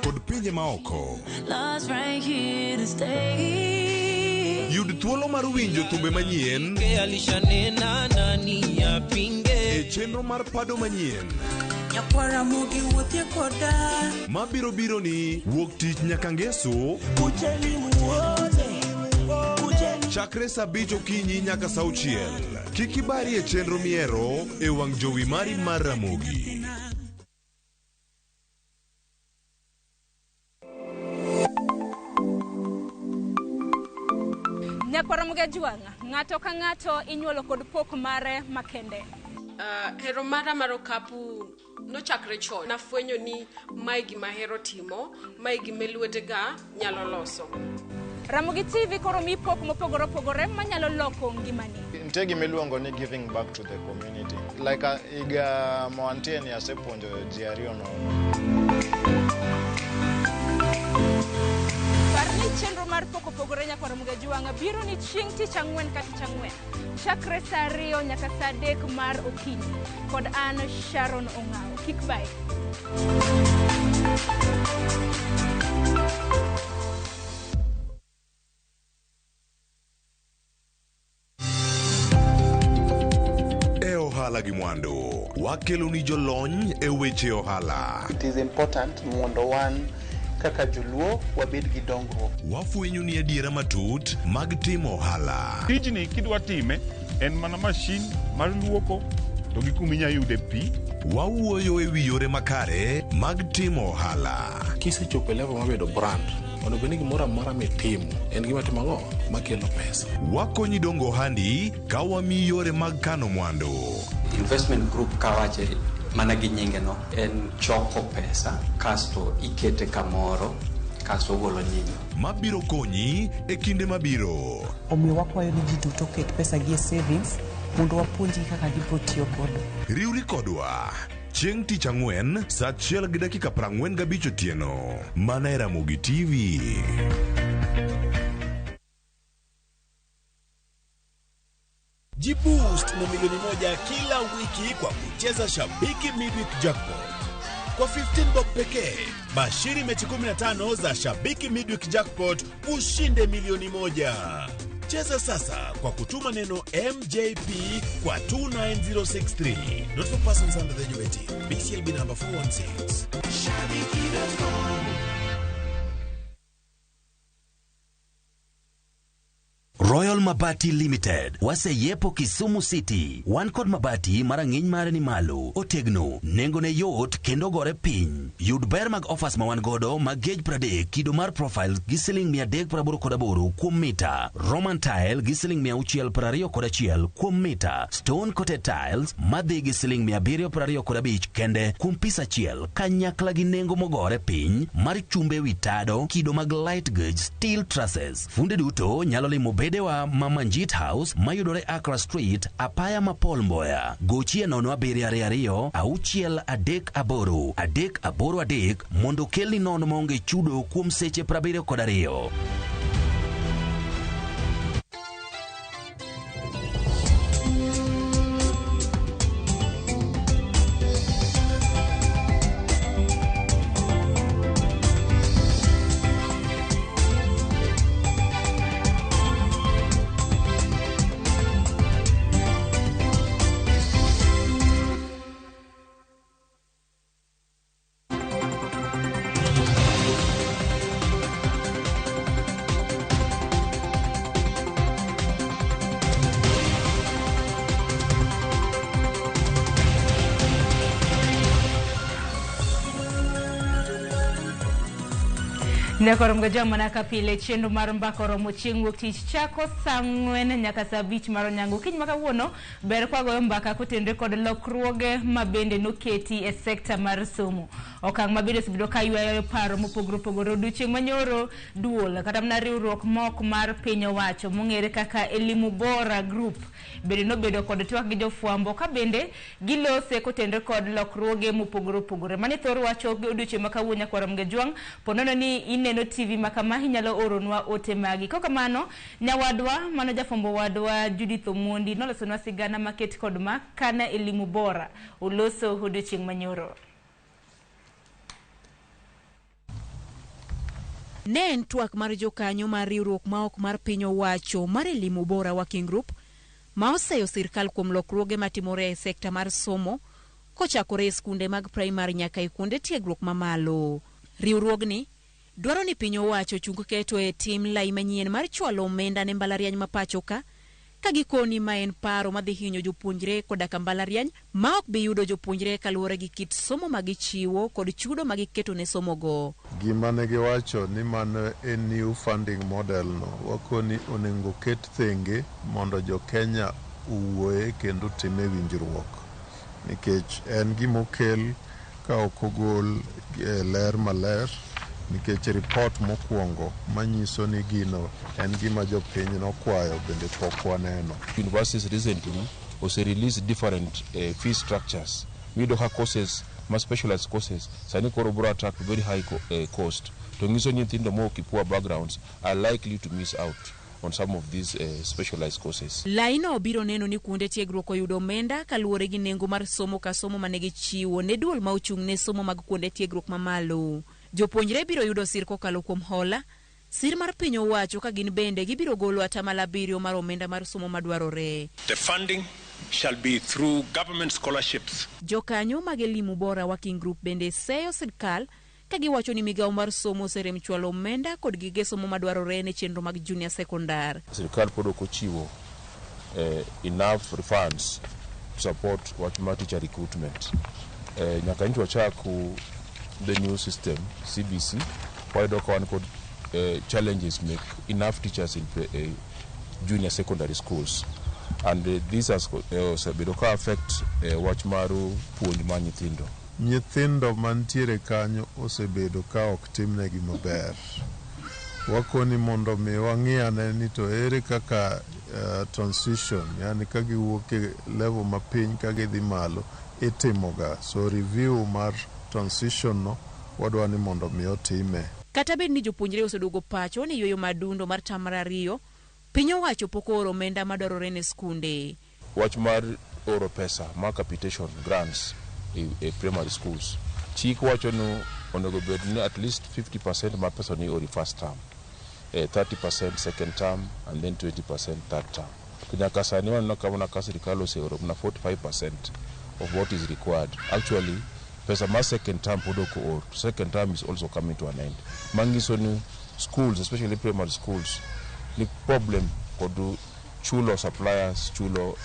kod pinje maoko. Love's right here to stay. Yud thuolo mar winjo thumbe manyien Alishanena nani apinge e chenro mar pado manyien Nyakwara mugi wuothie koda mabiro biro ni wuok tich nyaka ngeso Kucheni muone chakre saa 5 okinyi nyaka saa 6. Kik ibari e chenro mihero e wang' jowi mari mar Ramogi. Nyakwar Ramogi Ajwang', ng'ato ka ng'ato inyuolo kod pok mare makende. Hero mara mar okapu nochakre chon. Nafwenyo ni mae gima ahero timo, mae gima lwetega nyalo loso. Ramogi TV koro miyi pok mopogore opogore manyalo loko ngimani. Nitie gima iluongo ni giving back to the community. Like higa ma wantie ni asepuonjo ji ariyo nono. Par ni chenro mar pok opogore Nyakwar Ramogi Ajwang' biro ni chieng' tich ang'wen ka tich ang'wen chakre saa 2 nyaka saa 3 mar okinyi kod an Sharon Ong'awo. Kik bayi. E ohala gi mwandu, wakeloni jolony e weche ohala. It is important mondo wan kaka joluo wabed gi dongruok. Wafwenyo ni adiera matut mag timo ohala. Tijni kidwa time en mana mashin mar luoko to gi kuma inya yude pi. Wawuoyo e wi yore makare mag timo ohala. Kisechopo e level mar bedo brand, onego bed ni gimoro amora mitimo en gima timo ang'o makelo pesa. Wakonyi dongo ohandi ka wamiyi yore mag kano mwandu. Investment group kawache mana gi nyinge no en choko pesa kasto ikete kamoro kasto ogolo nyinyo. Mabiro konyi e kinde mabiro. Omiyo wakwayo ni ji duto oket pesa gi e savings mondo wapuonjgi kaka gibiro tiyo godo. Riwri kodwa chieng' tich ang'wen saa 1:45 otieno mana e Ramogi TV. Jiboost na milioni 1 kila wiki kwa kucheza Shabiki Midweek Jackpot. Kwa 15 bob pekee, bashiri mechi 15 za Shabiki Midweek Jackpot ushinde milioni 1. Cheza sasa kwa kutuma neno MJP kwa 29063. Not for persons under the age of 18. BCLB number 416. Shabiki.com. Royal Mabati Limited waseyepo Kisumu City. Wan kod mabati ma rang'iny mare ni malo, otegno, nengone yot kendo gore piny. Yud ber mag offers ma wan godo mag gauge 30 kido mar profile gi siling 388 kuom mita, Roman tile gi siling 621 kuom mita, stone coated tiles madhi gi siling 725 kende kuom pis achiel kanyakla gi nengo mogore piny mar chumbe wi tado kido mag light gauge steel trusses. Funde duto nyalo limo bedewa ma Manjit House mayudore Accra Street, apaya ma Paul Mboya. Gochie 0722 638 383 mondo kelni nono maonge chudo kuom seche 72. Nyakwar Mgajwa, mana ka pile chenro mar mbaka oromo chieng' wuok tich chako saa 4 nyaka saa 5 mar onyango. Kiny ma kawuono ber kwagoyo mbaka kotenore kod lokruoge ma bende noketi e sekta mar somo. Okang' ma bende osebedo ka ywayo paro mopogore opogore. Odiochieng' manyoro duol kata mana riwruok mok mar piny owacho mong'ere kaka Elimu Bora Group bende nobedo kod twak gi jofwambo ka bende gilose kotenore kod lokruoge mopogore opogore. Mani thor wacho odiochieng' ma kawuono Nyakwar Mgajwang', ponono ni ineno TV makama inyalo oronwa ote magi. Kokamano nyawadwa mano jafwambo wadwa Judith Omondi nolosonwa sigana maket kod ma kana Elimu Bora oloso odiochieng' manyoro. Ne en twak mar jokanyo mar riwruok ma ok mar piny owacho mar Elimu Bora Working Group ma oseyo sirkal kuom lokruoge matimore e sekta mar somo kochakore e skunde mag primary nyaka e kuonde tiegruok mamalo. Riwruogni dwaro ni piny owacho ochung keto e tim lai manyien mar chwalo omenda ne mbalariany ma pacho ka Ka gikoni ma en paro madhi hinyo jopuonjre koda ka mbalariany ma ok bi yudo jopuonjre kaluwore gi kit somo ma gichiwo kod chudo ma giketo ne somogo. Gima ne giwacho ni mano en new funding model no, wakoni onego ket thenge mondo jo Kenya owuoye kendo otime winjruok. Nikech en gima okel ka ok ogol e ler maler nikech ripot mokwongo manyiso ni gino en gima jopiny nokwayo bende pok waneno. Universities recently ose release different fee structures. Miyudo ka courses ma specialized courses sani koro bro attract very high cost. To nyiso nyithindo mowuok e poor backgrounds are likely to miss out on some of these specialized courses. Laino biro neno ni kuonde tiegruok oyudo omenda kaluwore gi nengo mar somo ka somo mane gichiwo ne duol ma ochung' ne somo mag kuonde tiegruok mamalo. Jopuonjre biro yudo sir kokalo kuom hola, sir mar piny owacho ka gin bende gibiro golo 7% mar omenda mar somo madwarore. The funding shall be through government scholarships. Jokanyo mag Elimu Bora Working Group bende seyo sirkal ka giwacho ni migawo mar somo oserem chwalo omenda kod gige somo madwarore ne chenro mag junior secondar. Sirkal pod ok ochiwo enough funds to support wach mar teacher recruitment. Nyaka nyocha wachak the new system CBC, wayudo ka wan kod challenges make enough teachers in junior secondary schools. And this has osebedo ka affect wach mar puonj mar nyithindo. Nyithindo mantiere kanyo osebedo ka ok timnegi maber. Wakoni mondo mi wang'i ane ni to ere kaka transition, yani ka giwuok e level mapiny ka gidhi malo itimoga. So review mar transition no wadwa ni mondo mi otime. Kata bed ni jopuonjre oseduogo pacho ne yueyo madundo mar tam mar ariyo, piny owacho pok ooro omenda madwarore ne skunde. Wach mar oro pesa mar capitation grants e primary schools. Chik wacho ni onego bed ni at least 50% mar pesa ni ori first term, 30% second term and then 20% third term. To nyaka sani waneno ka mana ka sirikal oseoro mana 45% of what is required. Actually, pesa mar second term pod ok oor. Second term is also coming to an end. Manyiso ni schools, especially primary schools, ni problem kod chulo suppliers, chulo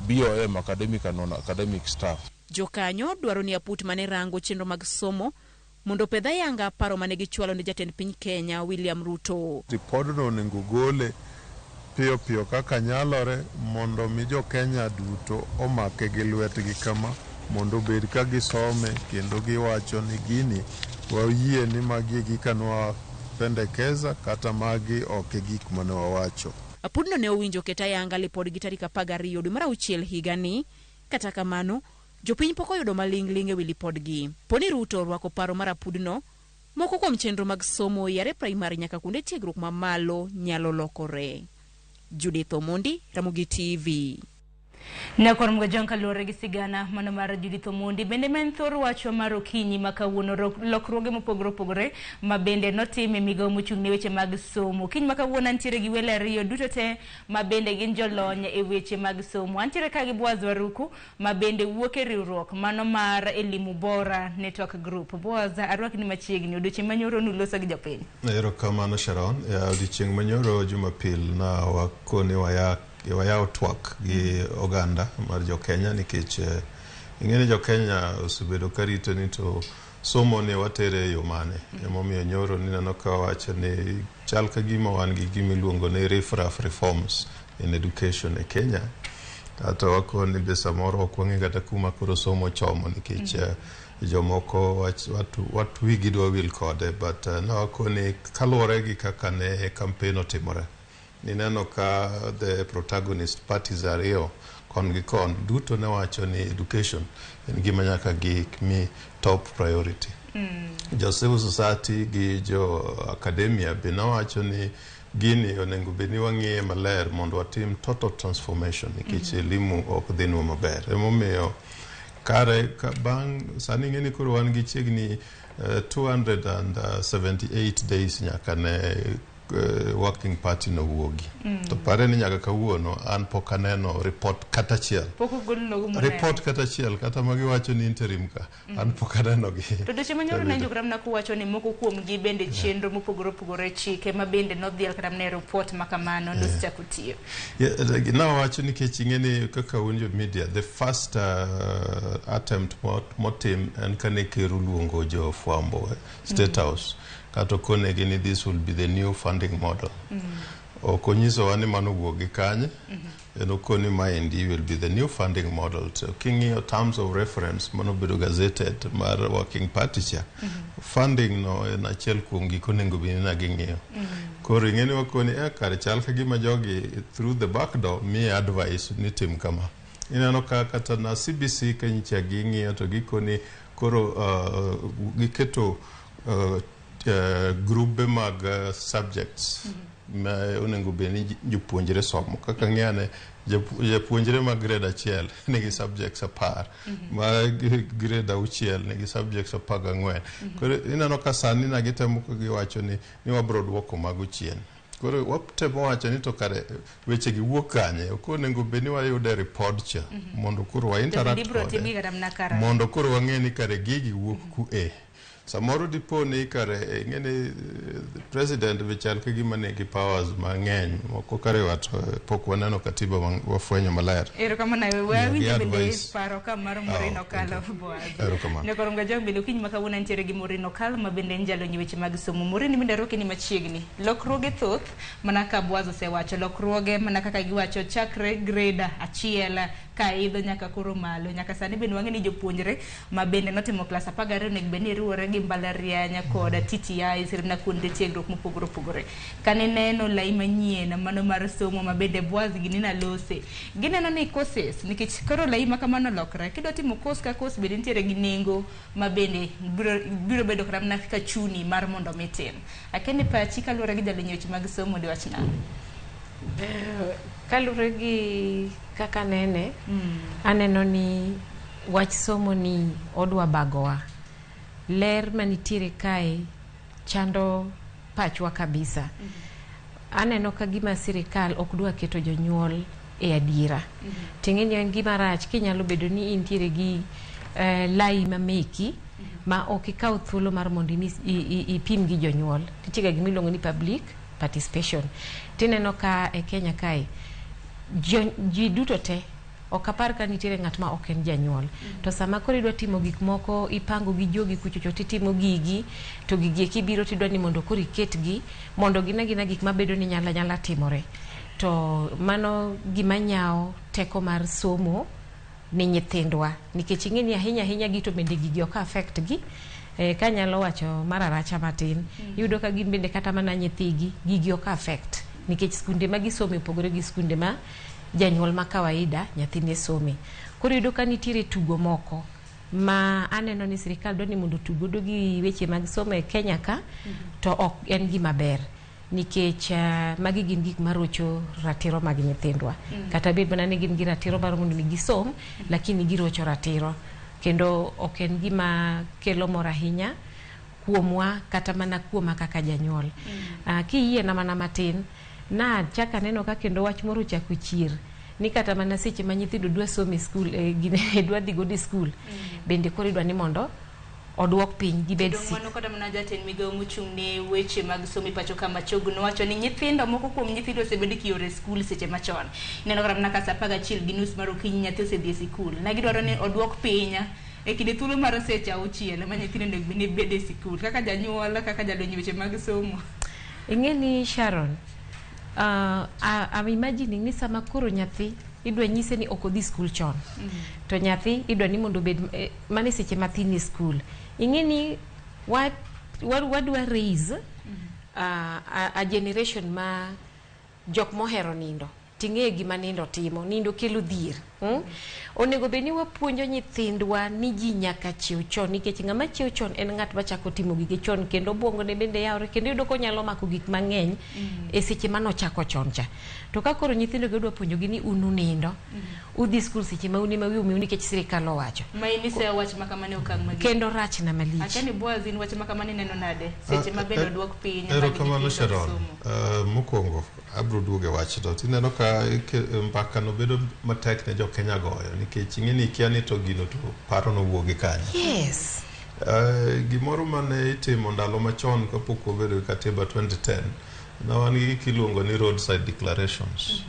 BOM, academic and non-academic staff. Jokanyo dwaro ni aput mane rango chenro mag somo mondo opedh ayanga paro mane gichwalo ne jatend piny Kenya William Ruto. Ripodno onego gole piyo piyo kaka nyalore mondo mi jo Kenya duto omake gi lwetgi kama mondo obed ka gisome kendo giwacho ni gini wayie ni magi e gik mane wapendekeza kata magi ok e gik mane wawacho. Apudno ne owinjo ket ayanga lipodgi tarik 12 dwe mar auchiel higani. Kata kamano, jopiny pok oyudo maling'ling' e wi lipodgi. Poni Ruto orwako paro mar apudno, moko kuom chenro mag somo yare primary nyaka kuonde tiegruok mamalo nyalo lokore. Judith Omondi, Ramogi TV. Nyakwar Mgajang kaluwore gi sigana mano mar Judith Omondi bende ma en thor wachwa mar okinyi ma kawuono lokruoge mopogore opogore ma bende notim e migawo mochung' ne weche mag somo. Okinyi ma kawuono antiere gi welo ariyo duto te ma bende gin jolony e weche mag somo. Antiere ka gi Boaz Waruku ma bende wuok e riwruok mano mar Elimu Bora Network Group. Boaz, arwakni machiegni, odiochieng' manyoro nuloso gi jopiny. Erokamano Sharon. Odiochieng' manyoro Jumapil na wakoni wayawo twak gi oganda mar jo Kenya nikech ing'e ni jo Kenya osebedo ka rito ni to somo ni watere e yo mane. Emomiyo nyoro nineno ka wawacho ni chal ka gima wan gi gima iluongo ni riffraff reforms in education e Kenya. To wakoni be samoro ok wang'e kata kuma koro somo chomo nikech jomoko wach wigi dwa wil kode, but nawakoni kaluwore gi kaka ne campaign otimore. Nineno ka the protagonist parties ariyo kon gi kon duto ne wacho ni education en gima nyaka gi mi top priority. Jo civil society gi jo academia be nowacho ni gini onego bed ni wang'iye maler mondo watim total transformation nikech elimu ok dhinwa maber. Emomiyo kare ka bang' sani ing'e ni koro wan gi chiegni 278 days nyaka ne Working Party nowuogi. To pare ni nyaka kawuono an pok aneno report kata achiel. Pok ogol nogo moneno. Report kata achiel, kata magiwacho ni interim ka, an pok aneno gi. To doche manyoro ne winjo kata mana kuwacho ni moko kuom gi bende chenro mopogore opogore, chike ma bende nodhial kata mana e report ma kamano nosechako tiyo. Yeah, nawacho nikech ing'e ni kaka un jo media, the first attempt motim en kane ker oluongo jofwambo State House kato okonegi ni this will be the new funding model. Ok onyisowa ni mano owuok gi kanye, en okoni maendi will be the new funding model. To king'iyo terms of reference manobedo gazetted mar Working Party cha, funding no en achiel kuom gik onego bed ni na ging'iyo. Koro ing'e ni wakoni kare chal ka gima jogi through the back door miye advice ni tim kama. Ineno ka kata na CBC ka nyicha ging'iyo to gikoni koro giketo grube mag subjects ma onego bed ni jopuonjre somo. Kaka ng'iyane japuonjre ma grade 1 nigi subjects 10, ma grade 6 nigi subjects 14. Koro ineno ka sani na gitemo ka giwacho ni wabro duoko mago chien. Koro watemo wacho ni to kare weche gi wuok kanye? Ok onego bed ni wayude report cha mondo koro wa To bende interact ibiro kode timgi kata mana kara. Mondo koro wang'e ni kare gigi wuok ku e samoro dipo ni kare ing'e ni president be chal ka gima nigi powers mang'eny moko kare wat pok waneno katiba wafwenyo maler. Erokamano. Yeah, Wawinjo gi bende advice. paro ka mar Maureen Okalo Boaz. Erokamano. Nyakoronga Jong bende okinyi ma kawuono nitiere gi Maureen Okalo ma bende en jalony e weche mag somo. Maureen, bende arwaki ni machiegni. Lokruoge thoth mana ka Boaz osewacho, lokruoge mana kaka giwacho chakre grade 1 ka idho nyaka koro malo. Nyaka sani bende wang'e ni jopuonjre ma bende notimo klas 12 onego bed ni riwore gi mbalariany kod TTI na kuonde tiegruok mopogore opogore. Kane neno lai manyien mano mar somo ma bende Boaz gi Nina lose, gineno ni courses nikech koro lai ma kamano lokre, kidwa timo course ka course bende nitiere gi nengo ma bende biro bedo kata mana kaka chuni mar mondo mi tim. Akia ni pachi kaluwore gi jalony e weche mag somo diwach nang'o? Kaluwore gi kaka nene, aneno ni wach somo ni odwa bagowa. Ler manitiere kae chando pachwa kabisa. Aneno ka gima sirikal ok dwa keto jonyuol e adiera. Ting'e ni en gima rach kinyalo bedo ni intiere gi lai mameki ma ok ikaw thuolo mar mondo ipim gi jonyuol. Nitie ga gima iluongo ni public participation. Tineno ka e Kenya kae ji duto te ok apar ka nitiere ng'at ma ok en janyuol. To sama koro idwa timo gik moko, ipango gi jogi kuchocho titimo gigi, to gigi eki biro tidwa ni mondo koro iketgi mondo gine gina gik mabedo ni nyala nyala timore. To mano gima nyawo teko mar somo ni nyithindwa, nikech ing'e ni ahinya ahinya gi to bende gigi ok affect gi. Kanyalo wacho mar aracha matin, iyudo ka gin bende kata mana nyithigi gigi ok affect, nikech skunde ma gisome opogore gi skunde ma janyuol ma kawaida nyathine some. Koro iyudo ka nitiere tugo moko ma aneno ni sirikal dwa ni mondo otug godo gi weche mag somo e Kenya ka, to ok en gima ber, nikech magi gin gik marocho ratiro mag nyithindwa. Kata bed mana ni gin gi ratiro mar mondo mi gisom, lakini girocho ratiro, kendo ok en gima kelo mor ahinya kuomwa kata mana kuoma kaka janyuol. Kiyiena mana matin, na chak aneno ka kendo wach moro ochako chier ni kata mana seche ma nyithindo dwa somo e skul, dwa dhi godo e skul, bende koro idwa ni mondo oduok piny gibed Dong' mano kata mana jatend migawo mochung' ne weche mag somo e pacho ka Machogu nowacho ni nyithindo moko kuom nyithindo osebed kioro e skul seche machon. Ineno kata mana ka saa 11:30 mar okinyi nyathi osedhi e sikul. Ne gidwaro ni oduok piny e kinde thuolo mar seche 6 ma nyithindo onego bed ni bedo e sikul. Kaka janyuol, kaka jalony e weche mag somo. Ing'e ni Sharon, I'm imagining ni sama koro nyathi idwa nyise ni ok odhi skul chon, to nyathi idwa ni mondo obed mane seche mathin e skul. Ing'e ni wadwa raise a generation ma jok mohero nindo. Ting'eyo gima nindo timo. Nindo kelo dhier. Onego bed ni wapuonjo nyithindwa ni ji nyaka chiew chon, nikech ng'ama chiew chon en ng'at machako timo gige chon, kendo obwongone bende yawre, kendo iyudo konyalo mako gik mang'eny e seche manochako chon cha. To ka koro nyithindo gi odwa puonjogi ni un unindo, udhi skul seche ma un ema wiu omiu nikech sirikal owacho. Ma in iseyo wach ma kamano e okang' mager. Kendo rachna malich. Akia ni Boaz in wach ma kamano ineno nade seche ma bende oduok piny mag Erokamano nyithindo Sharon. somo. Mokwongo abro duogo e wachno. Tineno ka mbaka no bedo matek ne jo Kenya goyo nikech ing'e ni ikia ni to gino to paro nowuogi kanye. Yes. Gimoro mane itimo ndalo machon kapok wabedo gi katiba 2010 ne wan gi gik iluongo ni roadside declarations.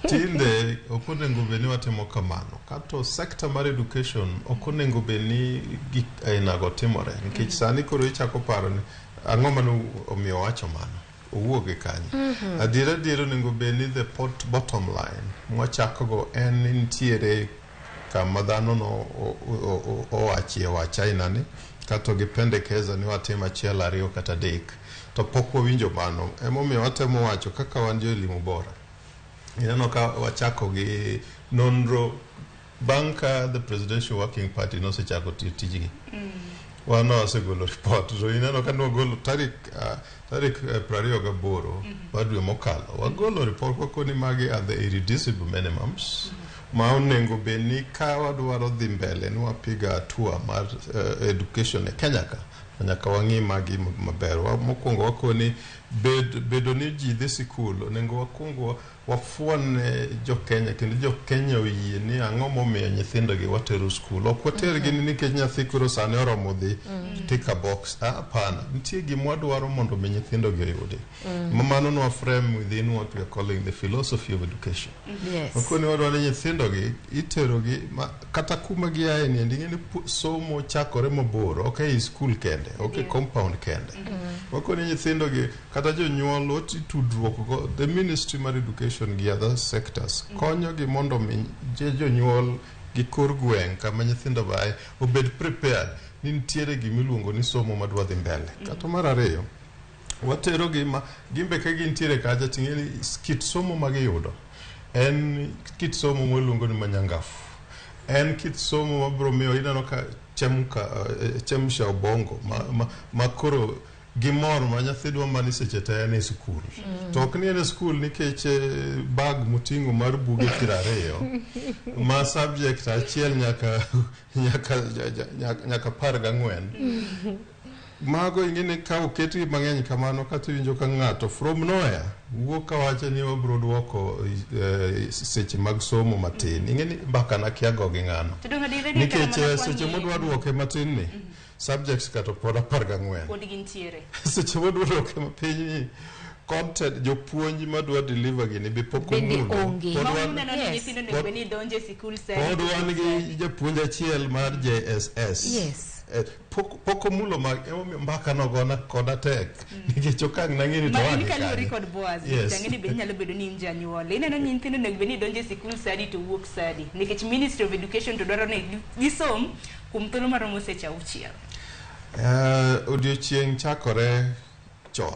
Tinde ok onego bed ni watimo kamano. Kato sector mar education ok onego bed ni gik ainago timore nikech sani koro ichako paro ni ang'o mane omiyo owacho mano, owuok gi kanye. Adiera adiera onego bed ni the bottom line mwachako go en ni nitiere kama dhano no owachie wach aina ni kato gipendekeza ni watim achiel ariyo kata adek to pok wawinjo mano. Emomiyo watemo wacho kaka wan jo elimu bora. Ineno ka wachako gi nonro bang' ka the Presidential Working Party nosechako tiyo tijgi. Wan wasegolo report to ineno ka nwagolo tarik 28 mar dwe mokalo wagolo report wakoni magi are the irreducible minimums ma onego bed ni ka wadwaro dhi mbele ni wapiga hatua mar education e Kenya ka to nyaka wang'i magi maber. Mokwongo wakoni bedo ni ji dhi sikul onego wakwong wafuon ne jo Kenya kendo jo Kenya oyie ni ang'o momiyo nyithindo gi watero skul. Ok watergi ni nikech nyathi koro sani oromo dhi tick a box. Hapana, nitie gima wadwaro mondo mi nyithindo gi oyudi. Ma mano nwa frame within what we are calling the philosophy of education. Wakoni wadwaro ni nyithindo gi itero gi kata kuma giaye ni endi ing'e ni somo chakore mabor, ok ei skul kende, ok e compound kende. Wakoni nyithindo gi kata jonyuol oti tudruok go the ministry mar education gi other sectors konyo gi mondo mi jonyuol gi kor gweng' kama nyithindo bae obed prepared ni nitiere gimiluongo ni somo madwa dhi mbele. Kata mar ariyo, watero gi ma gimbe ka gintiere kacha ting'e ni kit somo ma giyudo en kit somo mwaluongo ni manyangafu. En kit somo mabiro miyo ineno ka chemsha ubongo ma koro gimor ma nyathi dwa mana ni seche te en e skul. To ok ni en e skul nikech bag moting'o mar buge 20 ma subject achiel nyaka 14. Mago ing'e ni ka oketgi mang'eny kamano kata iwinjo ka ng'ato from nowhere wuok kawacho ni wabiro duoko seche mag somo matin. Ing'e ni mbaka nakia go gi ng'ano. To donge adier ni kata Nikech mana seche kwang'iye- modwa duoke matin ni subjects kata pod 14. Pod gintiere. Seche modwa duoke mapiny ni content jopuonj madwa deliver gini be pok Bende omulo. onge. Pod Ma uneno ni nyithindo onego bed ni donjo e sikul sani. Pod wan gi japuonj achiel mar JSS. Pok omulo mag emomiyo mbaka nogona koda tek nikech okang' nang'e ni to Ma wan in gi kaluwore kanye. kod Boaz, nikech ang'e ni be inyalo bedo ni in janyuol. Ineno ni nyithindo onego bed ni donjo e sikul sadi to wuok sadi. Nikech Ministry of Education to dwaro ni gisom kuom thuolo maromo seche 6. Odiochieng' chakore chon.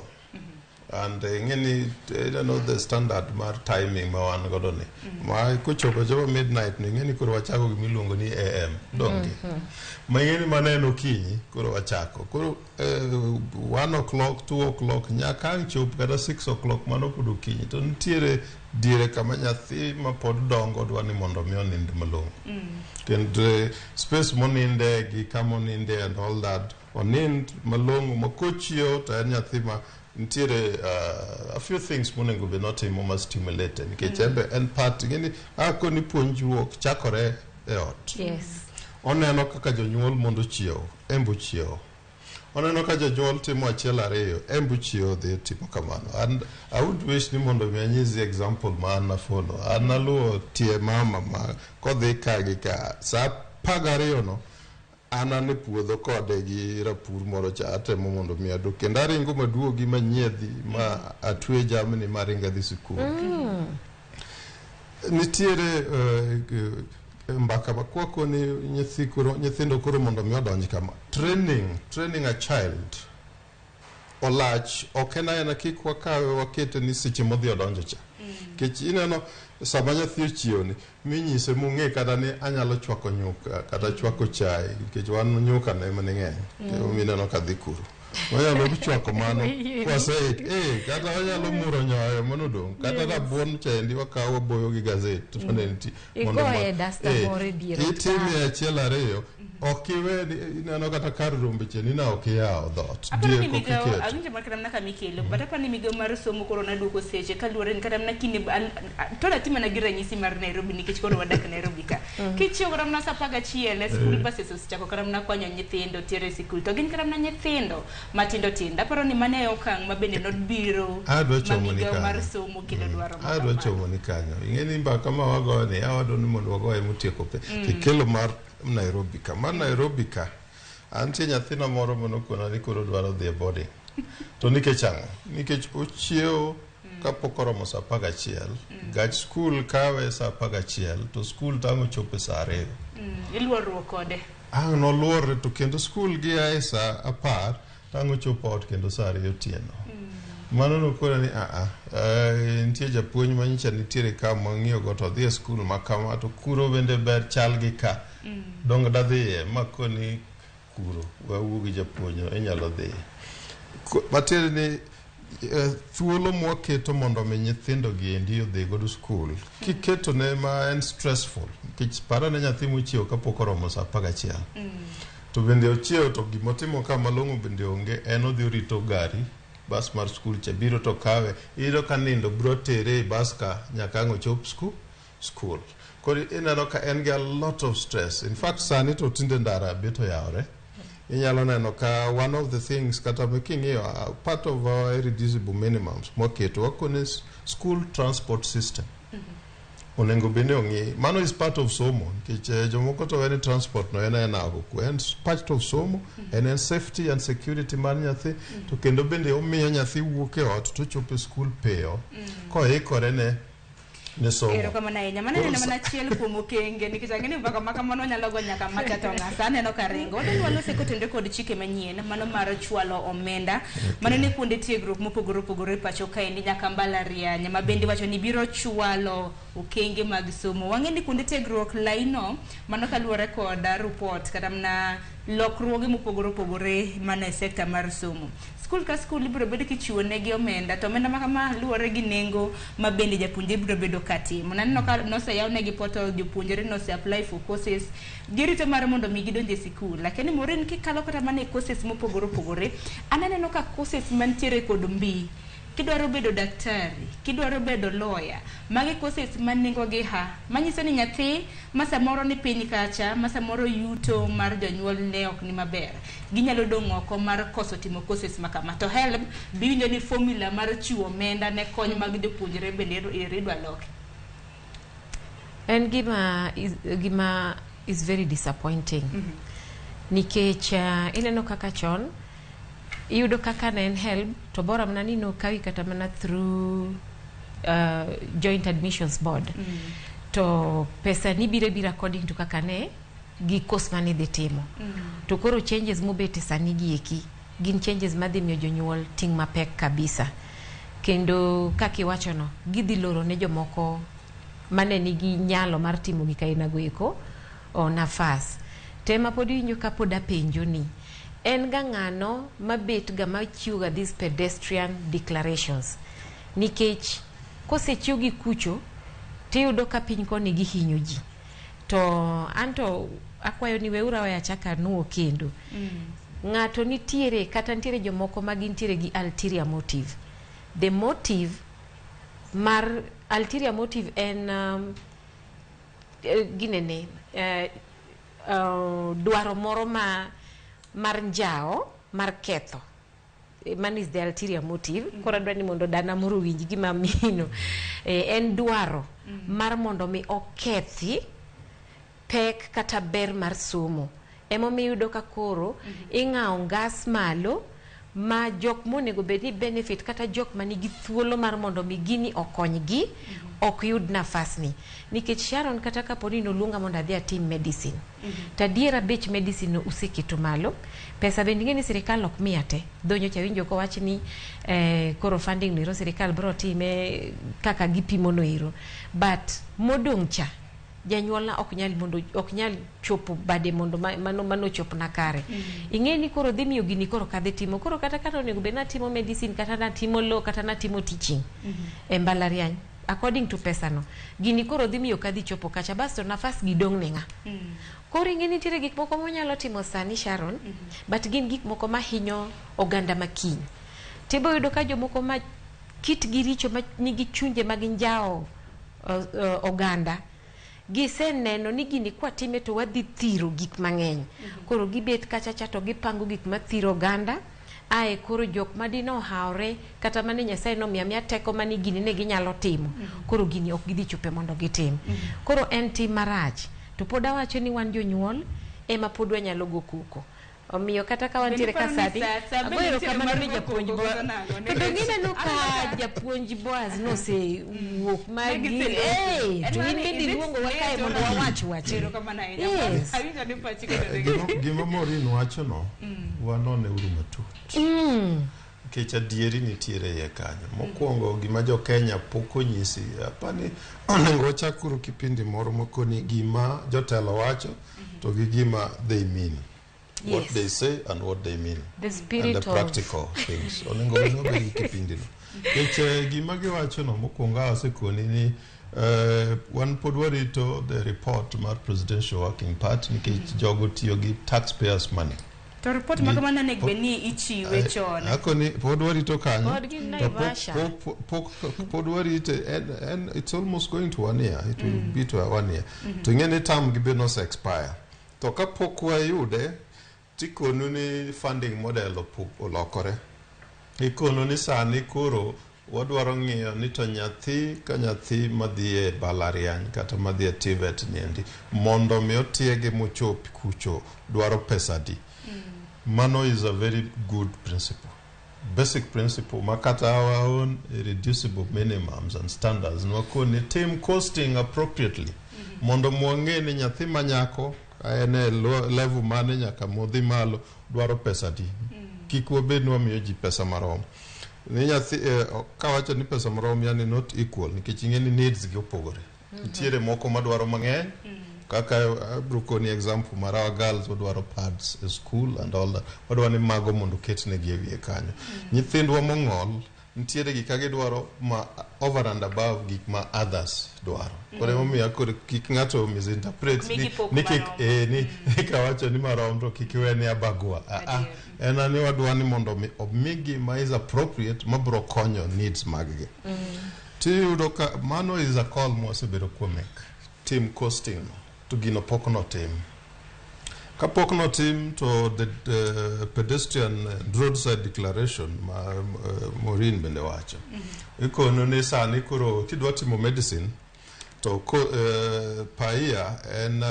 And ing'e ni ineno the standard mar timing ma wan godo ni. Ma kochopo chopo midnight ni ing'e ni koro wachako gima iluongo ni AM, donge? Ma ing'e ni mano en okinyi, koro wachako. Koro 1 o'clock, 2 o'clock, nyaka ang' chop kata 6 o'clock mano pod okinyi. To nitiere diere kama nyathi ma pod dongo dwa ni mondo mi onind malong'o. Kendo space moninde gi kama oninde and all that, onind malong'o ma kochiew to en nyathi ma nitiere a few things monego bed notimo ma stimulate nikech en be en part ing'e ni akoni puonjruok chakore e ot. Oneno kaka jonyuol mondo ochiew, en be ochiew. Oneno ka jonyuol timo achiel ariyo, en be ochiew dhi timo kamano. And I would wish ni mondo mi anyisi example ma an afollow. An aluwo tie mama ma kodhi ka gi ka sa 12 no an e puodho kode gi rapur moro cha atemo mondo mi adug kendo aringo maduogi manyiedhi ma atwe jamni maringo adhi sikul. Nitiere mbaka ma kwakoni nyithindo koro mondo mi odonj kama. Training a child olach ok en aena kik wakawe wakete ni seche modhi odonjo cha. Nikech ineno sama nyathi ochiewni minyise mong'e kata ni anyalo chwako nyuka kata chwako chai nikech wan nyuka ne ema ne ng'eny. Mineno ka dhi kuro. Wanyalo chwako mano kwaseik kata wanyalo muro nyoyo manodong' kata rabuon chaendi wakawo waboyo gi gazet mane nitie mondo Igoye dasta moro e dier ot itime achiel ariyo ok iwe ni- ineno kata kar rombe chien ina ok iyawo dhoot Aparo ni diek ok migawo iketo awinjo mar kata mana kama ikelo but aparo ni migawo mar somo koro naduoko seche kaluwore ni kata mana kinde to natim mana gi ranyisi mar Nairobi nikech koro wadak Nairobi ka. Kichiewo kata mana saa 11 e school buses osechako kata mana kwanyo nyithindo tere e sikul to gin kata mana nyithindo matindo tindo. Aparo ni mano e okang' ma bende nobiro Adwa ma chomo ni migawo mar kanyo. somo kelo dwaro ma Adwa kamano. chomo ni kanyo. Ing'e ni mbaka ma wagoyo ni awadwa ni mondo wagoye motieko pe. Kikelo mar Nairobi ka. Mar Nairobi ka, antie nyathina moro manokona ni koro dwaro dhi e boarding. To nikech ang'o? Nikech ochiewo kapok oromo saa 11, gach skul kawe saa 11, to skul tang' ochopo saa 2. Iluorruok kode. Ang' noluorre to kendo skul gia e saa 10 tang' ochopo ot kendo saa 2 otieno. Mano nokona ni aa, nitie japuonj manyicha nitiere ka mang'iyo go to odhi e skul ma kama to kuro bende ber chal gi ka. Dong dadhiye makoni kuro wawuo gi japuonjno inyalo dhiye. Matiende ni thuolo mwaketo mondo mi nyithindo gi endi odhi godo skul kiketo ne ma en stressful nikech para ne nyathi mochiewo kapok oromo saa 11 to bende ochiewo to gimotimo ka malong'o bende onge en odhi orito gari bas mar skul cha biro to kawe iyudo ka nindo biro tere e bas ka nyaka ang' ochop skul koro ineno ka en gi a lot of stress. In fact sani to tinde ndara bet oyawore inyalo neno ka one of the things kata king'iyo part of our irreducible minimums mwaketo wakone school transport system onego bed ni ong'i mano is part of somo nikech jomoko to weni transport no en aena go en part of somo en safety and security mar nyathi to kendo bende omiyo nyathi wuok e ot to chopo e skul piyo koikore ne somo. Erokamano ahinya. Mano Koro aneno mana achiel kuom okenge nikech ang'e ni mbaka ma kamano wanyalo go nyaka macha to ng'asa aneno ka ringo. Wadwa ni walose kotenore kod chike manyien mano mar chwalo omenda mano ne kuonde tiegruok mopogore opogore e pacho kaendi nyaka mbalariany ma bende iwacho ni biro chwalo okenge mag somo. Wang'e ni kuonde tiegruok laino mano kaluwore kod report kata mana lokruoge mopogore opogore mana e sekta mar somo. Skul ka skul ibiro bedo kichiwo negi omenda to omenda ma kama luwore gi nengo ma bende japuonjre biro bedo ka timo. Naneno ka noseyaw negi portal jopuonjre nose apply for courses girito mar mondo mi gidonj e sikul. Lakini Maureen kikalo kata mana e courses mopogore opogore an aneno ka courses mantiere kod mbi kidwaro bedo daktari, kidwaro bedo lawyer, magi courses ma nengo gi ha. Manyiso ni nyathi ma samoro ni piny kacha, ma samoro yuto mar jonyuol ne ok ni maber, ginyalo dong' oko mar koso timo courses ma kama. To HELB biwinjo ni formula mar chiwo omenda ne kony mag jopuonjre bende idwa loki. En gima is very disappointing. Nikech ineno kaka chon iyudo kaka ne en HELB to bora mana ni nokawi kata mana through joint admissions board to pesa ni biro biro according to kaka ne gi course mane idhi timo. To koro changes mobete sani gi eki gin changes madhi miyo jonyuol ting' mapek kabisa. Kendo kaka iwachono gidhi loro ne jomoko mane nigi nyalo mar timo gik ainago eko o nafas. Tema pod iwinjo ka pod apenjo ni en ga ng'ano mabet ga machiwo ga these pedestrian declarations nikech kosechiw gi kucho tiyudo ka piny koni gihinyo ji to anto akwayo ni weuru aweya achak anuo kendo. Ng'ato nitiere kata nitiere jomoko ma gintiere gi ulterior motive. The motive mar ulterior motive en ginene dwaro moro ma mar njao mar ketho. Mano is the ulterior motive. Koro adwa ni mondo dana moro owinj gima amino. En dwaro mar mondo mi okethi pek kata ber mar somo. Emomiyo iyudo ka koro ing'awo ngas malo Ma jok monego bed ni benefit kata jok manigi thuolo mar mondo mi gini okonygi ok yud nafasni. Nikech Sharon, kata kapo ni noluonga mondo adhi atim medicine, to adiera bech medicine no useketo malo. Pesa bende ing'e ni sirikal ok miya te. Dho nyocha awinjo kowach ni koro funding no ero sirikal biro time kaka gipimo no ero. But modong' cha janyuolna ok nyal mondo ok nyal chopo bade mondo mano mano ochopna kare. Ing'e ni koro dhi miyo gini koro kadhi timo. Koro kata kata onego bed natimo medicine, kata natimo law, kata natimo teaching e mbalariany, according to pesa no, gini koro dhi miyo kadhi chopo kacha, basto nafas gi dong' ne ng'a? Koro ing'e nitiere gik moko monyalo timo sani, Sharon, but gin gik moko mahinyo oganda makiny. Tibo yudo ka jomoko ma kitgi richo, ma nigi chunje mag njawo oganda, giseneno ni gini kwatime to wadhi thiro gik mang'eny. Koro gibet kacha cha to gipango gik mathiro oganda. Ae koro jok madine ohawre kata mane Nyasaye nomiyo amiya teko mane gini ne ginyalo timo, koro gini ok gidhi chope mondo gitim. Koro en tim marach. To pod awacho ni wan jonyuol ema pod wanyalo go koko. Omiyo kata ka wantiere ka sani, agoyo erokamano ne japuonj Boaz. To donge ineno ka japuonj Boaz nosewuok ma gi to in bende iluongowa kae mondo wawach wachni. Yes. Gima Maureen wachono, wanone uru matut. Nikech adieri nitiere iye kanyo. Mokwongo, gima jo Kenya pok onyisi, apani onego wachak uru kipindi moro mokoni gima jotelo wacho to gi gima they mean. What they say and what they mean. The spirit and the of practical things. Onego bed ni wabed gi kipindi no. Nikech gima giwacho no, mokwongo asekoni ni wan pod warito the report mar Presidential Working Party, nikech jogo tiyo gi taxpayers money. To report ma kamano onego bed ni ichiwe chon. Akoni pod warito kanyo. Pod gin To pok- Naivasha. Pod warite and it's almost going to one year. It will be to one year. To ing'e ni term gi be nose expire. To kapok wayude, tikonu ni funding model olokore. Ikonu ni sani koro wadwaro ng'iyo ni to nyathi ka nyathi madhi e mbalariany kata madhi e TVET niendi, mondo mi otiege mochop kucho, dwaro pesa adi. Mano is a very good principle. Basic principle ma kata our own irreducible minimums and standards nwakoni tim costing appropriately mondo mwang'e ni nyathi manyako en e level mane nyaka modhi malo dwaro pesa adi. Kik wabed ni wamiyo ji pesa marom. Ni nyathi kawacho ni pesa marom, yani not equal, nikech ing'e ni needs gi opogore. Nitiere moko madwaro mang'eny, kaka abro koni example mar our girls wadwaro pads e school and all that. Wadwaro ni mago mondo oketnegi e wiye kanyo. Nyithindwa mong'ol nitiere gik ka gidwaro ma over and above gik ma others dwaro. Koro emomiyo koro kik ng'ato misinterpret Ok migi pok ni kik marom. ni kawacho ni marom to kik iwe ni abagua. Ah, ah. En ani wadwa ni mondo mi omigi ma is appropriate mabro konyo needs mag gi. Tiyudo ka mano is a call mwasebedo kuomek. Tim costing no to gino pok notim. Kapok notim to the pedestrian and roadside declaration ma Maureen bende wacho. Ikono ni sani koro kidwa timo medicine to per year en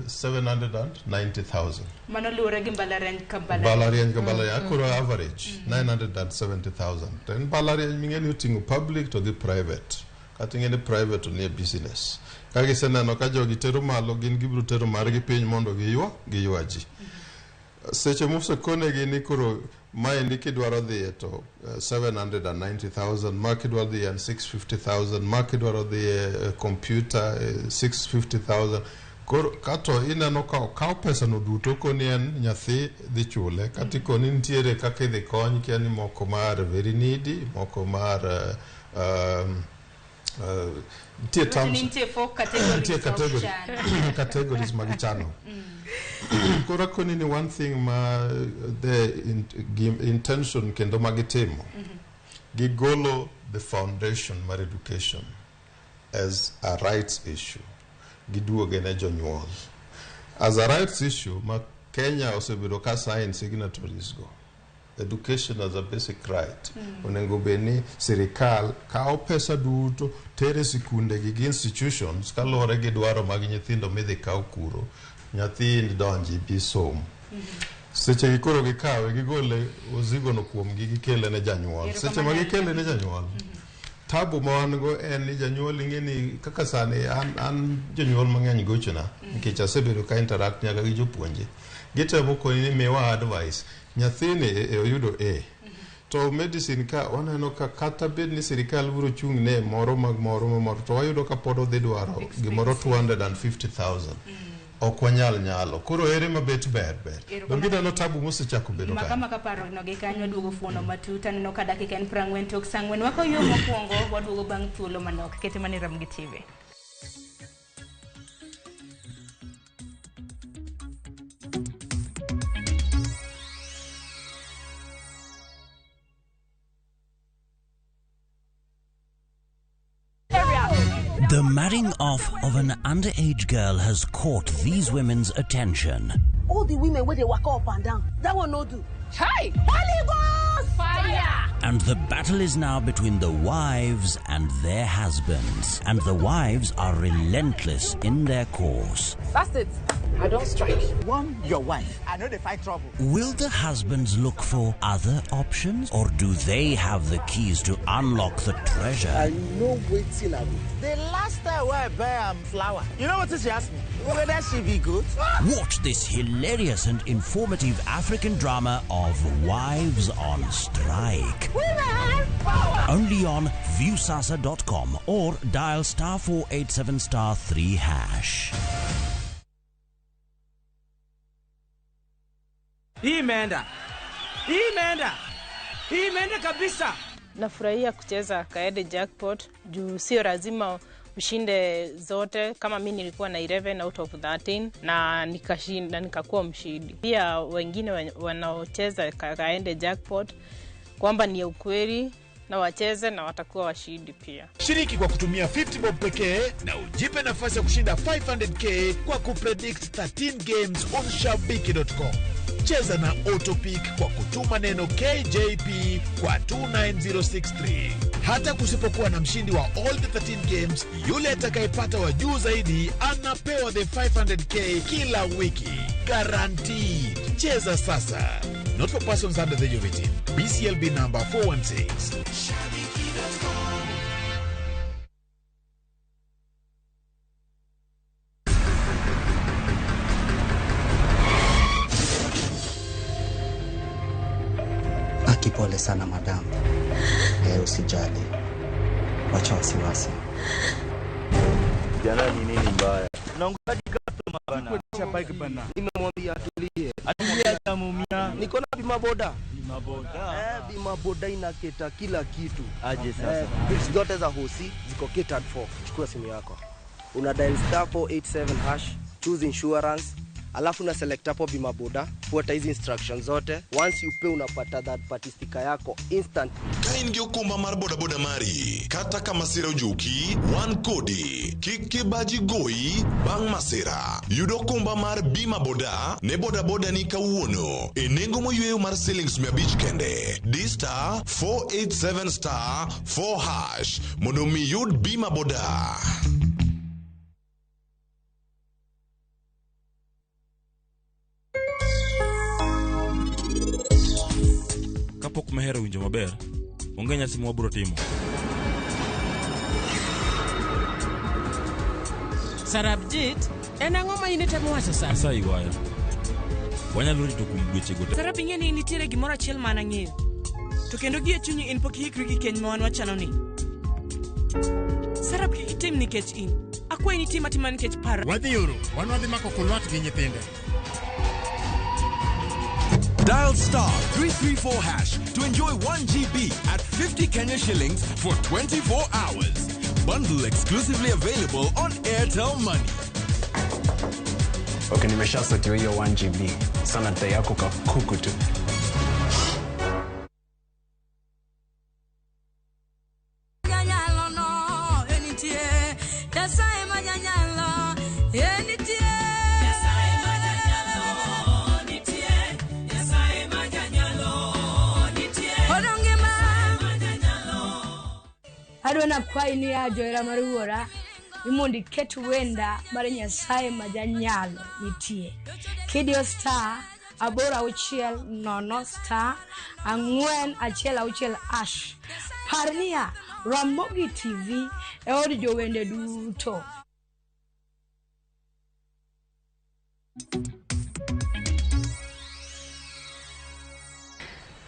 790,000. Mano luwore gi mbalariany ka mbalariany. Mbalariany ka mbalariany. Koro average 970,000. To en mbalariany ming'e ni oting'o public to gi private. Kata ing'e ni private to nie business. Ka giseneno ka jogi tero malo, gin gibiro tero margi piny mondo giywa ji. Seche mosekonegi ni koro maendi kidwaro dhiye to 790,000, ma kidwaro dhiye en 650,000, ma kidwaro dhiye computer 650,000. Koro kato ineno ka okaw pesa no duto koni en nyathi dhi chule, kata ikoni nitiere kaka idhi kony, kia ni moko mar very needy, moko mar nitie Iwacho terms ni nitie four categories nitie of category, chan. categories mag chano. Koro akoni ni one thing ma the intention kendo magitimo, gigolo the foundation mar education as a rights issue, giduoge ne jonyuol as a rights issue ma Kenya osebedo ka sign signatories go. Education as a basic right onego bed ni sirikal kawo pesa duto tere sikunde gi institutions kaluwore gi dwaro mag nyithindo midhi kaw kuro. Nyathi donji bi som. Seche gi koro gikawe gigole ozigo no kuomgi gikele ne janyuol. Seche ma gikele ne janyuol, tabu ma wan go en ni janyuol ing'e ni kaka sani an jonyuol mang'eny gochona nikech asebedo ka interact nyaka gi jopuonje. Gitemo koni ni miwa advice. Nyathini oyudo A. To medicine ka waneno ka kata bed ni sirikal biro chung' ne moro mag moro moro to wayudo ka pod odhi dwaro gimoro 250,000. Ok wanyal nyalo. Koro ere mabet ber ber. Donge ineno tabu mosechako bedo kanyo. Maka paro no gi kanyo duogo fuono matut aneno ka dakika en 40 tok saa 4 wako yo mokwongo waduogo bang' thuolo manok. Kete mane Ramogi TV. The marrying off of an underage girl has caught these women's attention. All the women where they walk up and down, that one no do. Hi! Holy Ghost! Fire! And the battle is now between the wives and their husbands. And the wives are relentless in their course. That's it. I don't strike. One, your wife. I know they fight trouble. Will the husbands look for other options? Or do they have the keys to unlock the treasure? I know waiting I will. The last time where I buy flour, you know what she asked me? Whether she be good? Watch this hilarious and informative African drama of Wives on Strike. Women power! Only on viewsasa.com or dial *487*3#. Hii imeenda. Hii imeenda. Hii imeenda kabisa. Nafurahia kucheza Kaede Jackpot juu sio lazima ushinde zote. Kama mimi nilikuwa na 11 out of 13 na nikashinda nikakuwa mshindi. Pia wengine wanaocheza Kaede Jackpot kwamba ni ukweli na wacheze na watakuwa washindi pia. Shiriki kwa kutumia 50 bob pekee na ujipe nafasi ya kushinda 500k kwa kupredict 13 games on shabiki.com. Cheza na Autopick kwa kutuma neno KJP kwa 29063. Hata kusipokuwa na mshindi wa all the 13 games, yule atakayepata wa juu zaidi anapewa the 500k kila wiki. Guaranteed. Cheza sasa. Not for persons under the age of 18. BCLB number 416. Pole sana madam. Usijali. Wacha wasiwasi. Jana ni nini mbaya? Naongoja customer bana. Kwa bike bana. Nimemwambia atulie. Atulie atamumia. Niko na bima boda. Bima boda. Bima boda inaketa kila kitu. Aje sasa. Bills zote za hosi ziko catered for. Chukua simu yako. Una dial *487#, choose insurance. Alafu na select hapo bima boda, fuata hizi instructions zote. Once you pay unapata that party sticker yako instant. Ka in gi okumba mar bodaboda mari, kata ka masira ojuki, wan kodi. Kik kibaji goyi bang' masira. Yud okumba mar bima boda ne bodaboda ni kawuono e nengo moyweyo mar siling 500 kende. Di *487*4# mondo mi yud bima boda. Kapok Mehero winjo maber, onge nyasi ma wabiro timo. Sarabjit, en ang'o ma in itemo wacho sani? Asayi waya. Wanyalo rito kuom dweche go te. Sarab ing'e ni nitiere gimoro achiel ma an ang'eyo. To kendo gie chunyi in pok ihikri gi keny ma wan wachano ni. Sarab kik itim nikech in. Akwayi ni tim atima nikech paro. Wadhiuru, wan wadhi mako kulwat gi nyithinde. Dial *334# to enjoy 1 GB at 50 Kenya shillings for 24 hours. Bundle exclusively available on Airtel Money. Okay, nimeshasetiwa hiyo 1 GB. Sana dai yako kakuku tu. Adwa nakwayi ni ya johera mar wuora ni mondo iket wenda mar Nyasaye ma janyalo nitie. Kidiyo 8 6 0 star 4 1 6 hash. Par niya, Ramogi TV e od jowende duto.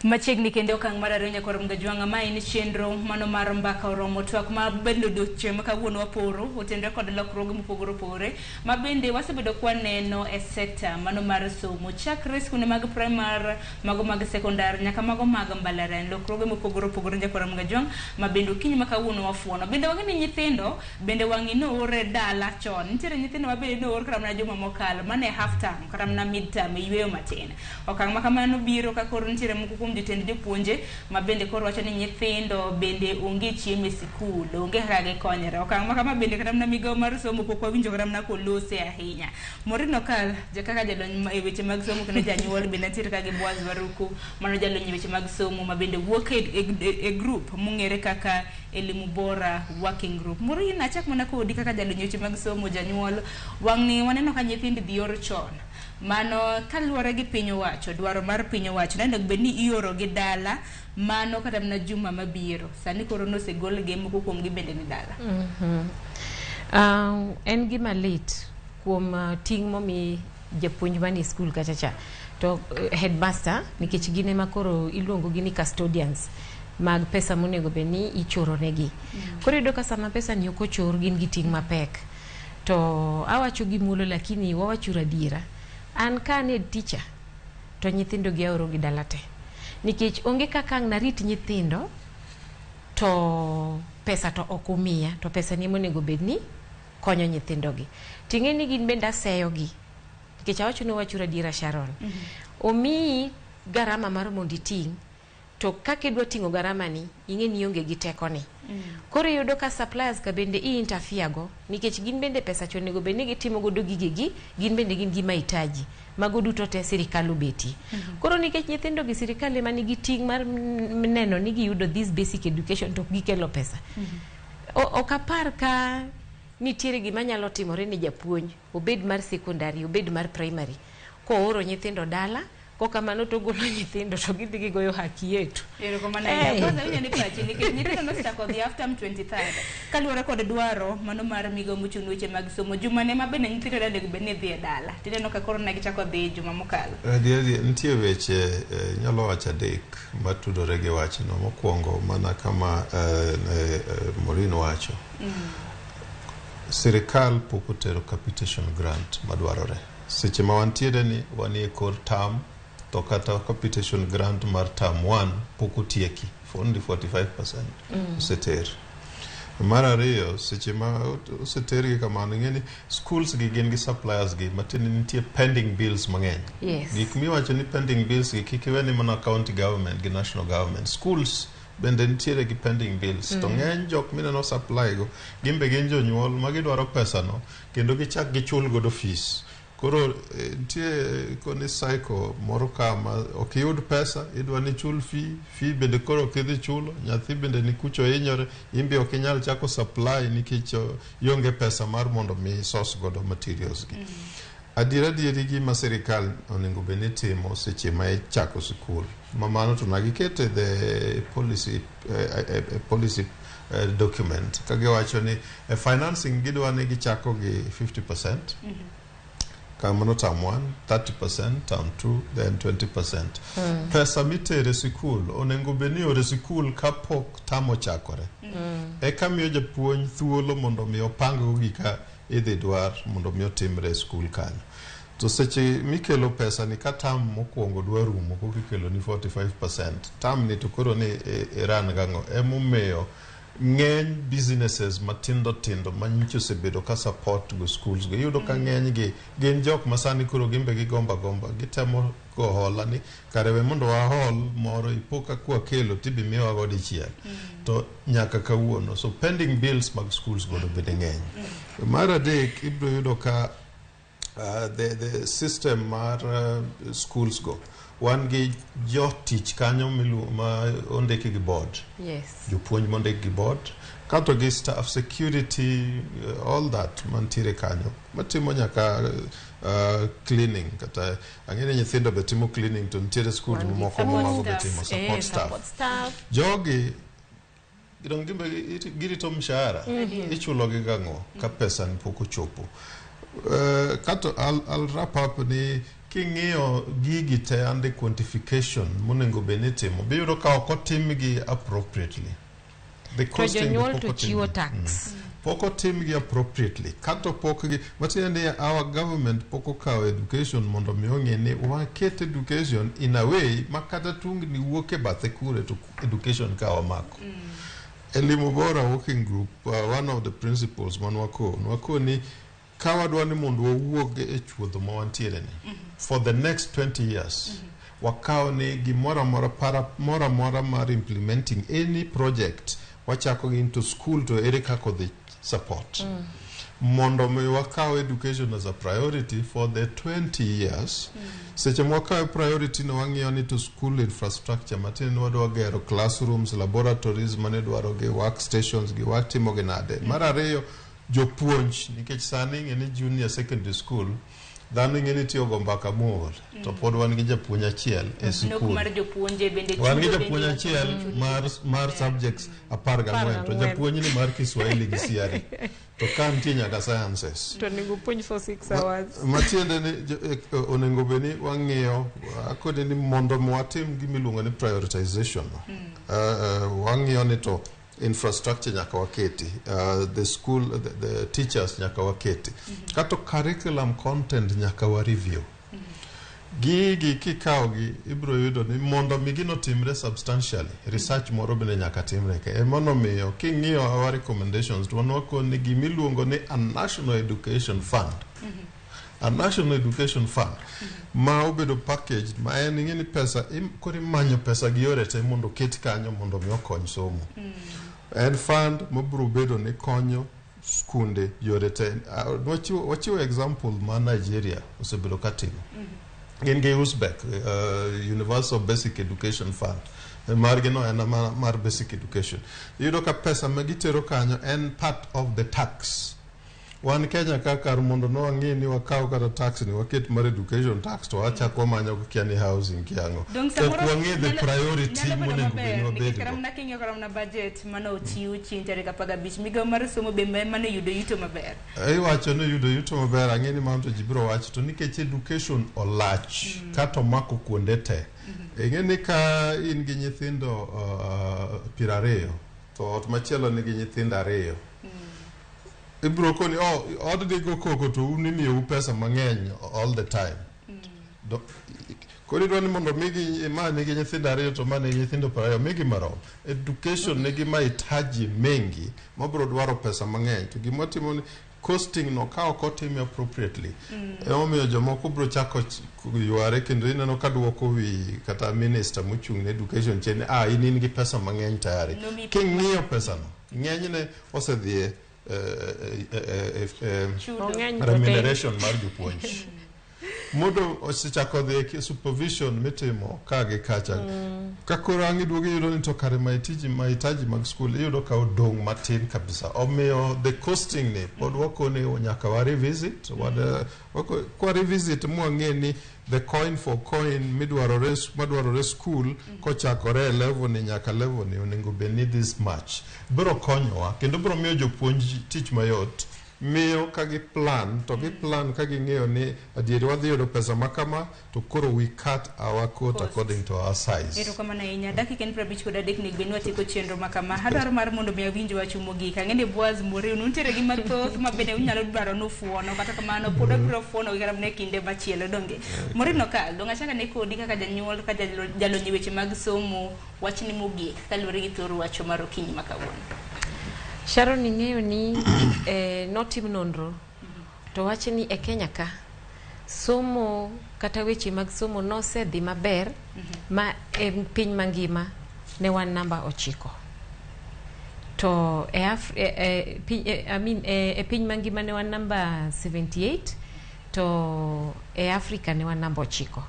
Machiegni kendo okang' mar ariyo nyakwar Mgajwang'a, ma en chenro mano mar mbaka oromo twak ma bende odiochieng' ma kawuono waporo otenre kod lokruoge mopogore opogore ma bende wasebedo kwaneno e sekta mano mar somo chakre skunde mag primar, mago mag sekondar nyaka mago mag mbalariany. Lokruoge mopogore opogore nyakwar Mgajwang' ma bende okinyi ma kawuono wafuono. Bende wang'e ni nyithindo bende wang'i noor e dala chon. Nitiere nyithindo ma bende noor kata mana juma mokalo mane half term kata mana mid term e yueyo matin. Okang' ma kamano biro ka koro nitiere moko kuom jotend jopuonje ma bende koro wacho ni nyithindo bende onge chiemo e sikul, onge kaka gikonyore. Okang' ma kama bende kata mana migawo mar somo pok wawinjo kata mana kolose ahinya. Maureen Okal, kaka jalony e weche mag somo kendo janyuol bende nitiere ka gi Boaz Baruku, mano jalony e weche mag somo ma bende wuok e group mong'ere kaka Elimu Bora Working Group. Maureen, achak mana kodi kaka jalony e weche mag somo, janyuol. Wang'ni waneno ka nyithindo dhi or chon. Mano kaluwore gi piny owacho, dwaro mar piny owacho, onego bed ni ioro gi dala mano kata mana juma mabiro. Sani koro nosegol gi moko kuom gi bende ni dala. En gima lit kuom ting' momi japuonj manie skul kacha cha to headmaster, nikech gin ema koro iluongo gi ni custodians mag pesa monego bed ni ichoro negi. Koro iyudo ka sama pesa ni ok ochor, gin gi ting' mapek. To awacho gi muolo, lakini wawacho adiera. An ka an head teacher to nyithindo gi aoro gi dala te, nikech onge kaka ang' narit nyithindo to pesa to ok umiya, to pesa ni monego bed ni konyo nyithindo gi. Ting'e ni gin bende aseyo gi, nikech awacho ni wacho adiera, Sharon. Omiyi garama mar mondo iting', to kaka idwa ting'o garama ni, ing'e ni ionge gi teko ni. Koro iyudo ka suppliers ka bende i interfere go, nikech gin bende pesa cha onego bed ni gitimo godo gigegi, gin bende gin gi mahitaji mago duto te sirikal obetie. Koro nikech nyithindo gi sirikal ema nigi ting' mar neno ni giyudo this basic education, to ok gikelo pesa. Ok apar ka nitiere gima nyalo timore ne japuonj, obed mar secondary, obed mar primary, kooro nyithindo dala. Kokamano to ogolo nyithindo to gidhi gigoyo haki yetu. Erokamano ahinya. Kwanza awinjo ni pachi nikech nyithindo nosechako dhi half term 23rd kaluwore kod dwaro mano mar migawo mochung' ne weche mag somo. Juma ne ma bende nyithindo onego bed ni dhi e dala. Tineno ka koro ne gichako dhi juma mokalo. Adieri nitie weche nyalo wacho adek matudore gi wachno. Mokwongo, mana kama ne Maureen wacho, sirikal pok otero capitation grant madwarore. Seche ma wantiere ni wanie kor term, to kata capitation grant mar term 1 pok otieki, only 45% oseter. Mar ariyo, seche ma osetergi kamano, ing'e ni schools gi gin gi suppliers gi, matiende ni nitie pending bills mang'eny. Gik miwacho ni pending bills gi, kik iwe ni mana county government gi national government. Schools bende nitiere gi pending bills. To ng'eny jok mineno supply go, gin be gin jonyuol ma gidwaro pesa no kendo gichak gichul godo fees. Koro nitie koni cycle moro ka ma ok iyud pesa, idwa ni chul fee, fee bende koro ok idhi chulo, nyathi bende ni kucho hinyore, in be ok inyal chako supply nikech ionge pesa mar mondo mi source godo materials gi. Adier adieri, gima sirikal onego bed ni timo seche ma ichako sikul, ma mano to nagikete the policy, policy document ka giwacho ni financing gidwa ni gichako gi 50% kamano term 1, 30% term 2, then 20%. Pesa mitere sikul onego bed ni ioro sikul kapok term ochakore, eka miyo japuonj thuolo mondo mi opang go gika idhi dwar mondo mi otimre e skul kanyo. To seche mikelo pesa ni ka term mokwongo dwa rumo, koka ikelo ni 45% term ni, to koro ni iran gang'o? Emomiyo ng'eny businesses matindo tindo manyocha osebedo ka support go schools go, iyudo ka ng'eny gi gin jok ma sani koro gin be gigomba gomba, gitemo go hola ni kare we mondo wahol moro ipo ka kwakelo tibi miwa go dichiel. To nyaka kawuono, so pending bills mag schools godo bende ng'eny. Mar adek, ibiro yudo ka the system mar schools go Wan gi jotich kanyo ma ondiki gi board. Jopuonj mondik gi board kato gi staff security, all that mantiere kanyo matimo nyaka cleaning, kata ang'e ni nyithindo be timo cleaning, to nitiere schools Wan gi mamoko support ma mago be staff. timo support staff. Support staff. Jogi dong gimbe girito mshahara. Ichulo gi gang'o ka pesa ni pok ochopo? Kato I'll wrap up ni king'iyo gigi te and the quantification monego bed ni itimo, biyudo ka ok otimgi appropriately. The To costing be jonyuol pok to otim. chiwo tax. Pok otimgi appropriately, kato pok gi matiende ni our government pok okawo education mondo mi ong'e ni waket education in a way ma kata tungni wuok e bathe kure to education ka wamako. Elimu Bora Working Group, one of the principles man wako ni ka wadwa ni mondo wawuog e chuodho ma wantiere ni for the next 20 years, wakaw ni gimoro amora, para moro amora mar implementing any project, wachako gi into school to ere kaka odhi support mondo mi wakaw education as a priority for the 20 years. Seche mwakawe priority no, wang'iyo ni to school infrastructure matiende ni wadwa gero classrooms, laboratories mane dwaro gi workstations gi watimo gi nade. Mar ariyo, jopuonj, nikech sani ing'e ni junior secondary school dhano ing'e ni tiyo go mbaka mool to pod wan gi japuonj achiel e Nok sikul. mar jopuonje bende Wan gi chudo japuonj bende achiel mar subjects 14, to 14. Japuonj ni mar Kiswahili gi CRE to ka nitie nyaka sciences. To onego puonj for 6 hours. Matiende ni onego bed ni wang'iyo akoni ni mondo mi watim gimiluongo ni prioritization no. Wang'iyo ni to infrastructure nyaka waketi, the school the teachers nyaka waketi, kato curriculum content nyaka wa review. Gigi kikawogi ibiro yudo ni mondo mi gino timre substantially, research moro bende nyaka timre ka. Emonomiyo king'iyo our recommendations to wan wakoni ni gimiluongo ni a national education fund, a national education fund ma obedo packaged, ma en ing'e ni pesa koro imanyo pesa gi yore te mondo oket kanyo mondo mi okony somo. En fund mabiro bedo ni konyo skunde yore te. Wachiwo example ma Nigeria osebedo katimo. Gin gi USBEC, Universal Basic Education Fund. Margi no en mar basic education. Iyudo ka pesa ma gitero kanyo en part of the tax. Wan Kenya ka, kar mondo ne wang'i ni wakaw kata tax ni waket mar education tax, to wachako wamanyo kia ni housing kiang'o. Dong Ok samoro wang'e the priority nyalo bedo monego bed ni maber nikech wabedgo. kata mana king'iyo kata mana budget mane ochiw chieng' tarik 15, migawo mar somo be mane yudo yuto maber. Iwacho ni yudo yuto maber, ang'e ni mano to ji biro wacho, to nikech education olach kata omako kuonde te. Ing'e ni ka in gi nyithindo 20 to ot machielo nigi nyithindo ariyo, ibiro koni, oh, odni go koko to un imiyou pesa mang'eny all the time. Koro idwa ni mondo migi ma nigi nyithindo ariyo to ma nigi nyithindo 20, migi marom. Education nigi mahitaji mengi mabiro dwaro pesa mang'eny, to gima watimo ni costing no ka ok otime appropriately, emomiyo jomoko biro chako yware kendo ineno ka duoko wi kata minister mochung' ne education chien ni, ah, in gi pesa mang'eny tayari. Nomi King'iyo pesano, ng'enyne osedhi e Chudo. Ong'eny to remuneration mar jopuonj modo osechako dhi e supervision mitimo ka gi kacha. Ka koro ang' iduogo iyudo ni to kare mahitaji mag skul iyudo ka odong' matin kabisa. Omiyo the costing ni pod wakoni nyaka wa revisit kwa revisit mwang'e ni the coin for coin midwarore madwarore skul kochakore e level ni nyaka level ni onego bed ni this much biro konyowa kendo biro miyo jopuonj tich mayot, miyo ka gi plan to gi plan ka ging'eyo ni adieri wadhi yudo pesa ma kama, to koro we cut our coat Cost. according to our size. Erokamano ahinya. Dakika en 53 nego bed ni watieko chenro ma kama. Adwaro mar mondo mi awinj wachu mogik. Ang'e ni Boaz Muriu nuntiere gi mathoth ma bende unyalo dwaro nufuono. Kata kamano pod wabiro fuono gi kata mana e kinde machielo donge. Maureen Okal, dong achako ane kodi kaka janyuol, kaka jalony e weche mag somo, wachni mogik kaluwore gi thor wacho mar okinyi ma kawuono. Sharon, ing'eyo ni notim nonro to wach ni e Kenya ka somo kata weche mag somo nosedhi maber ma e piny mangima ne wan namba 9, to e, Af e, e, piny, e, I mean, e piny mangima ne wan namba 78, to e Afrika ne wan namba 9.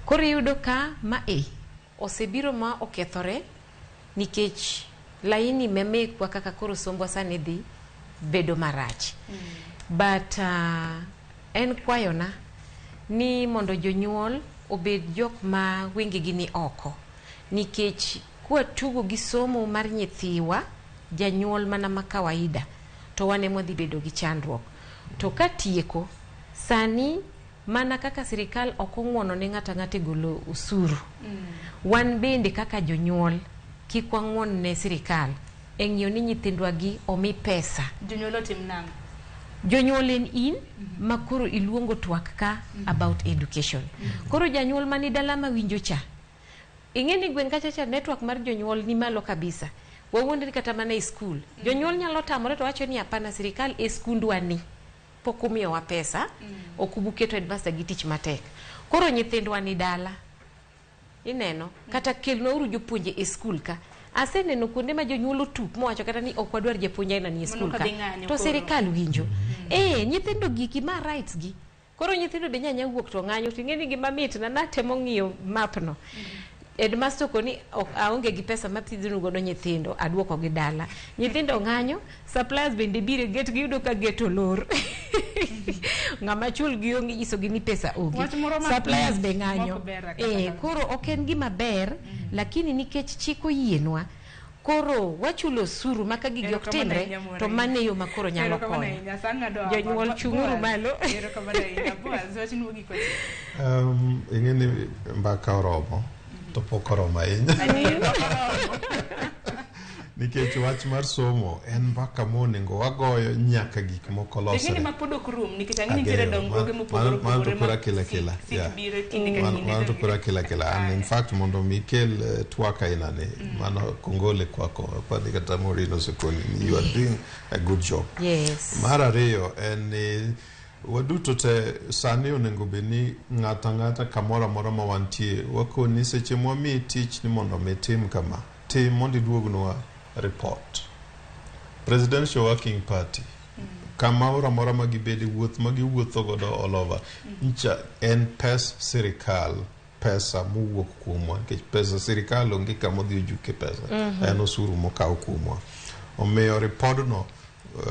Koro iyudo ka ma e osebiro ma okethore nikech laini mamekwa kaka koro sombwa sani dhi bedo marach. But en kwayona ni mondo jonyuol obed jok ma wengegi ni oko, nikech kwatugo gi somo mar nyithiwa, janyuol mana ma kawaida, to wan ema wadhi bedo gi chandruok. To katieko, sani mana kaka sirikal ok ong'uono ne ng'ato ang'ata e golo osuru, wan bende kaka jonyuol kik wang'uon ne sirikal e ng'iyo ni nyithindwa gi omi pesa. Jonyuol otim nang'o? Jonyuol en in ma koro iluongo twak ka about education. Koro janyuol mani dala mawinjo cha, ing'e ni gweng' kacha cha network mar jonyuol ni malo kabisa. Wawuondri kata mana e skul. Jonyuol nyalo tamore to wacho ni hapana, sirikal e skundwa ni pok umiyowa pesa, ok ubuketo headmaster gi tich matek. Koro nyithindwa ni dala. Ineno, kata kelnwauru jopuonje e skul ka. Aseneno kuonde ma jonyuol otup mowacho kata ni ok wadwar japuonj aina ni e skul ka. To sirikal winjo. Nyithindo giki ma rights gi. Koro nyithindo be nyanya wuok to ng'anyo to ing'e ni gima mit na natemo ng'iyo map no. Headmaster okoni ok aonge gi pesa mapidhonu godo nyithindo, aduoko gi dala. Nyithindo ng'anyo, suppliers bende biro e gate giyudo ka gate olor. Ng'ama chul gi onge nyiso gi ni pesa onge. Suppliers be ng'anyo. Koro ok en gima ber, lakini nikech chik oyienwa, koro wachulo osuru ma ka gigi ok timre, to mano e yo ma koro nyalo konyo. Jonyuol chung'uru malo. Ing'e ni mbaka oromo to pok oromo ahinya. Nikech wach mar somo en mbaka monego wagoyo nyaka gik moko losre. Ing'e ni ma pod ok rum nikech ang'e ni nitiere dongruoge mopogore Mano to opogore koro ma akela kela. sik biro e kinde ka kinde. Mano to koro akela kela. And in fact mondo mi ikel twak aina ni, mano kongole kwako. Apadhi kata Maureen osekoni ni you are doing a good job. Yes. Mar ariyo en ni waduto te sani onego bed ni ng'ato ang'ata kamoro amora ma wantie wakoni seche mwamiyi tich ni mondo mi tim kama, tim mondo iduognwa report. Presidential Working Party kamoro amora ma gibede, wuoth ma giwuotho godo all over ncha en pes sirikal, pesa mowuok kuomwa, nikech pesa sirikal onge kama odhi ojuke pesa, en osuru mokaw kuomwa. Omiyo ripodno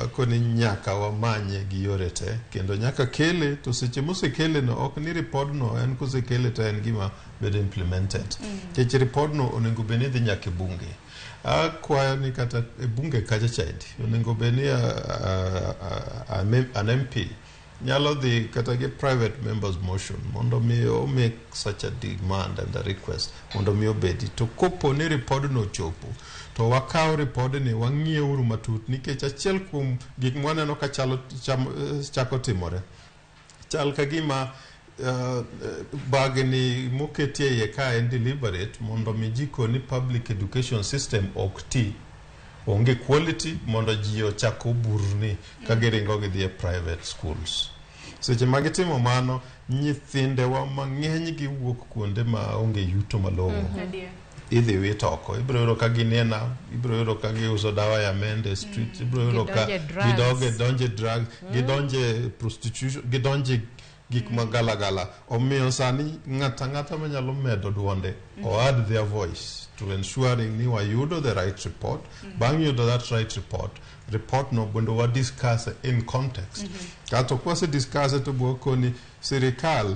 akoni nyaka wamanye gi yore te kendo nyaka kele, to seche mosekele no ok ni ripodno en kosekele to en gima bedo implemented. Nikech ripodno onego bed ni dhi nyaka e bunge. Akwayo ni kata e bunge kacha chaendi onego bed ni an MP nyalo dhi kata gi private members motion mondo mi o make such a demand and a request mondo mi obedi. To kopo ni ripodno ochopo, to wakaw ripodni wang'ieuru matut, nikech achiel kuom gik mwaneno ka chalo, chako timore chal ka gima bagni moketie iye ka en deliberate mondo mi ji koni public education system ok ti, onge quality, mondo ji ochak oburni ka giringo gidhi e private schools. Seche ma gitimo mano, nyithindewa mang'eny giwuok kuonde ma onge yuto malong'o. Idhi wit oko, ibiro yudo ka gin e nam, ibiro yudo ka giuso dawa ya mende e street, ibiro yudo ka Gidonje drugs. gidonje donje drugs, gidonje prostitution, gidonje gik magalagala. Omiyo sani ng'ato ang'ata manyalo medo duonde or add their voice to ensuring ni wayudo the right report. Bang' yudo that right report, report no mondo wa discuss in context. Kato kwase discuss to bwakoni sirikal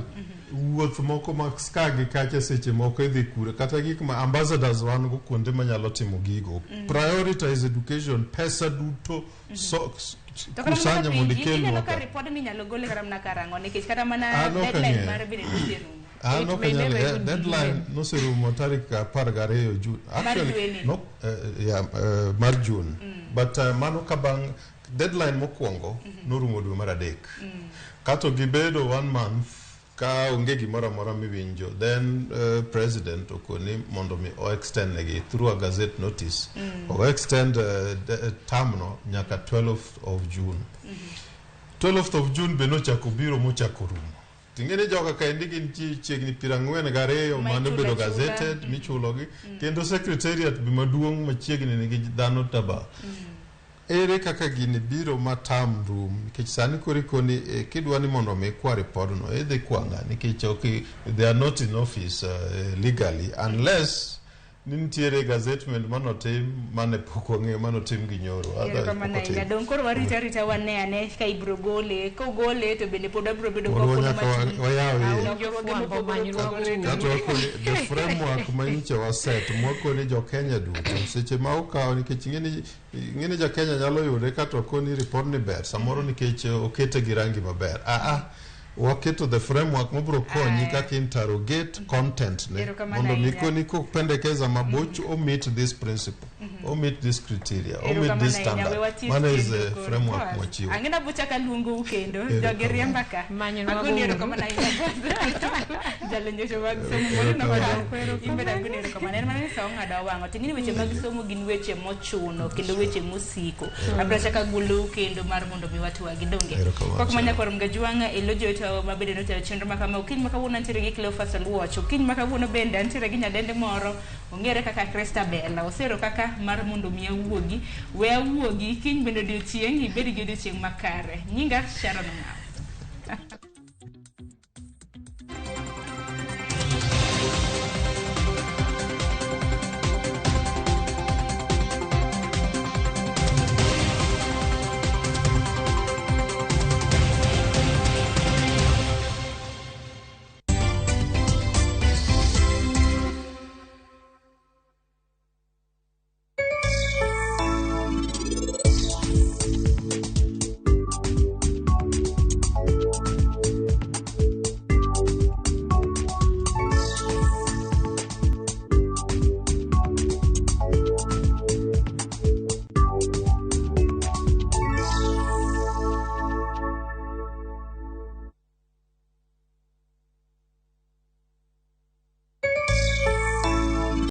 wuoth moko mag ka gi kacha seche moko idhi kure, kata gik ma ambassadors wan go kuonde manyalo timo gigo. Prioritize education, pesa duto so, To kata mana kusanya mondo penji, ikelnwa ineno ka ka. ripod ni inyalo gole kata mana karang'o, nikech kata mana An ok deadline ang'eyo. mare bende noserumo. An It ok may anyal, never even be deadline given. noserumo tarik 12 June. Actually, dweni. no, yeah, mar June. But mano ka bang' deadline mokwongo norumo dwe mar 3. Kato gibedo 1 month ka onge gimoro amora miwinjo, then president okoni mondo mi o extend negi through a gazette notice. O extend term no nyaka 12th of June. 12th of June be nochako biro mochako rumo. Ting'e ni joka kaendi gin ji chiegni 42 Ma mane ichulo obedo achula. gazetted michulogi, kendo secretariat be maduong' machiegni nigi dhano taba. Ere kaka gini biro ma tam rum nikech sani koro ikoni eh, kidwa ni mondo mi ikwa ripodno idhi kwa ng'a nikech ok they are not in office legally unless ni nitiere gazettement manotim mane pok wang'eyo manotim gi nyoro otherwise pok Erokamano ahinya. otim. Dong' koro warito arita wane ane ka ibiro gole. Kogole to bende pod wabiro bedo Pod kwa wanyaka wayaw iye. Lokruoge mopogore opogore. Kata wakoni the framework ma nyicha waset mwakoni jo Kenya duto seche ma okawo nikech ing'eni ing'eni ja Kenya nyalo yude kata okoni report ni ber samoro nikech okete gi rangi maber ah ah waketo the framework mabiro konyi kaka interrogate content ne Erokamano mondo mi ahinya. koni kopendekeza maboch o meet this principle o meet this criteria o meet Erokamano this ahinya. standard We watiek mano is kendo the koro. framework Boss, mwachiwo Ang'e bucha kaluongou kendo. Erokamano. Jogi riemba ka. Manyonwa Agoni gouru. erokamano ahinya. Jalony mag somo Morino Erokamano. Imbe agoni erokamano. En mana ni sa ong'ado wang'o. Ting'eni weche mag somo gin weche mochuno kendo weche mosiko. Abiro chako agolou kendo mar mondo mi watwagi donge. Erokamano. Kok manya kwar Mgajwang'a e lo joto mabende notayo chenro ma kama okinyi ma kawuono antiere gi Cleophas Oluoch. Okinyi ma kawuono bende antiere gi nyadende moro ong'ere kaka Christabel. Osero kaka mar mondo mi awuogi. We awuogi kiny bende odiochieng' ibed gi odiochieng' makare. Nyinga Sharon Ong'awo.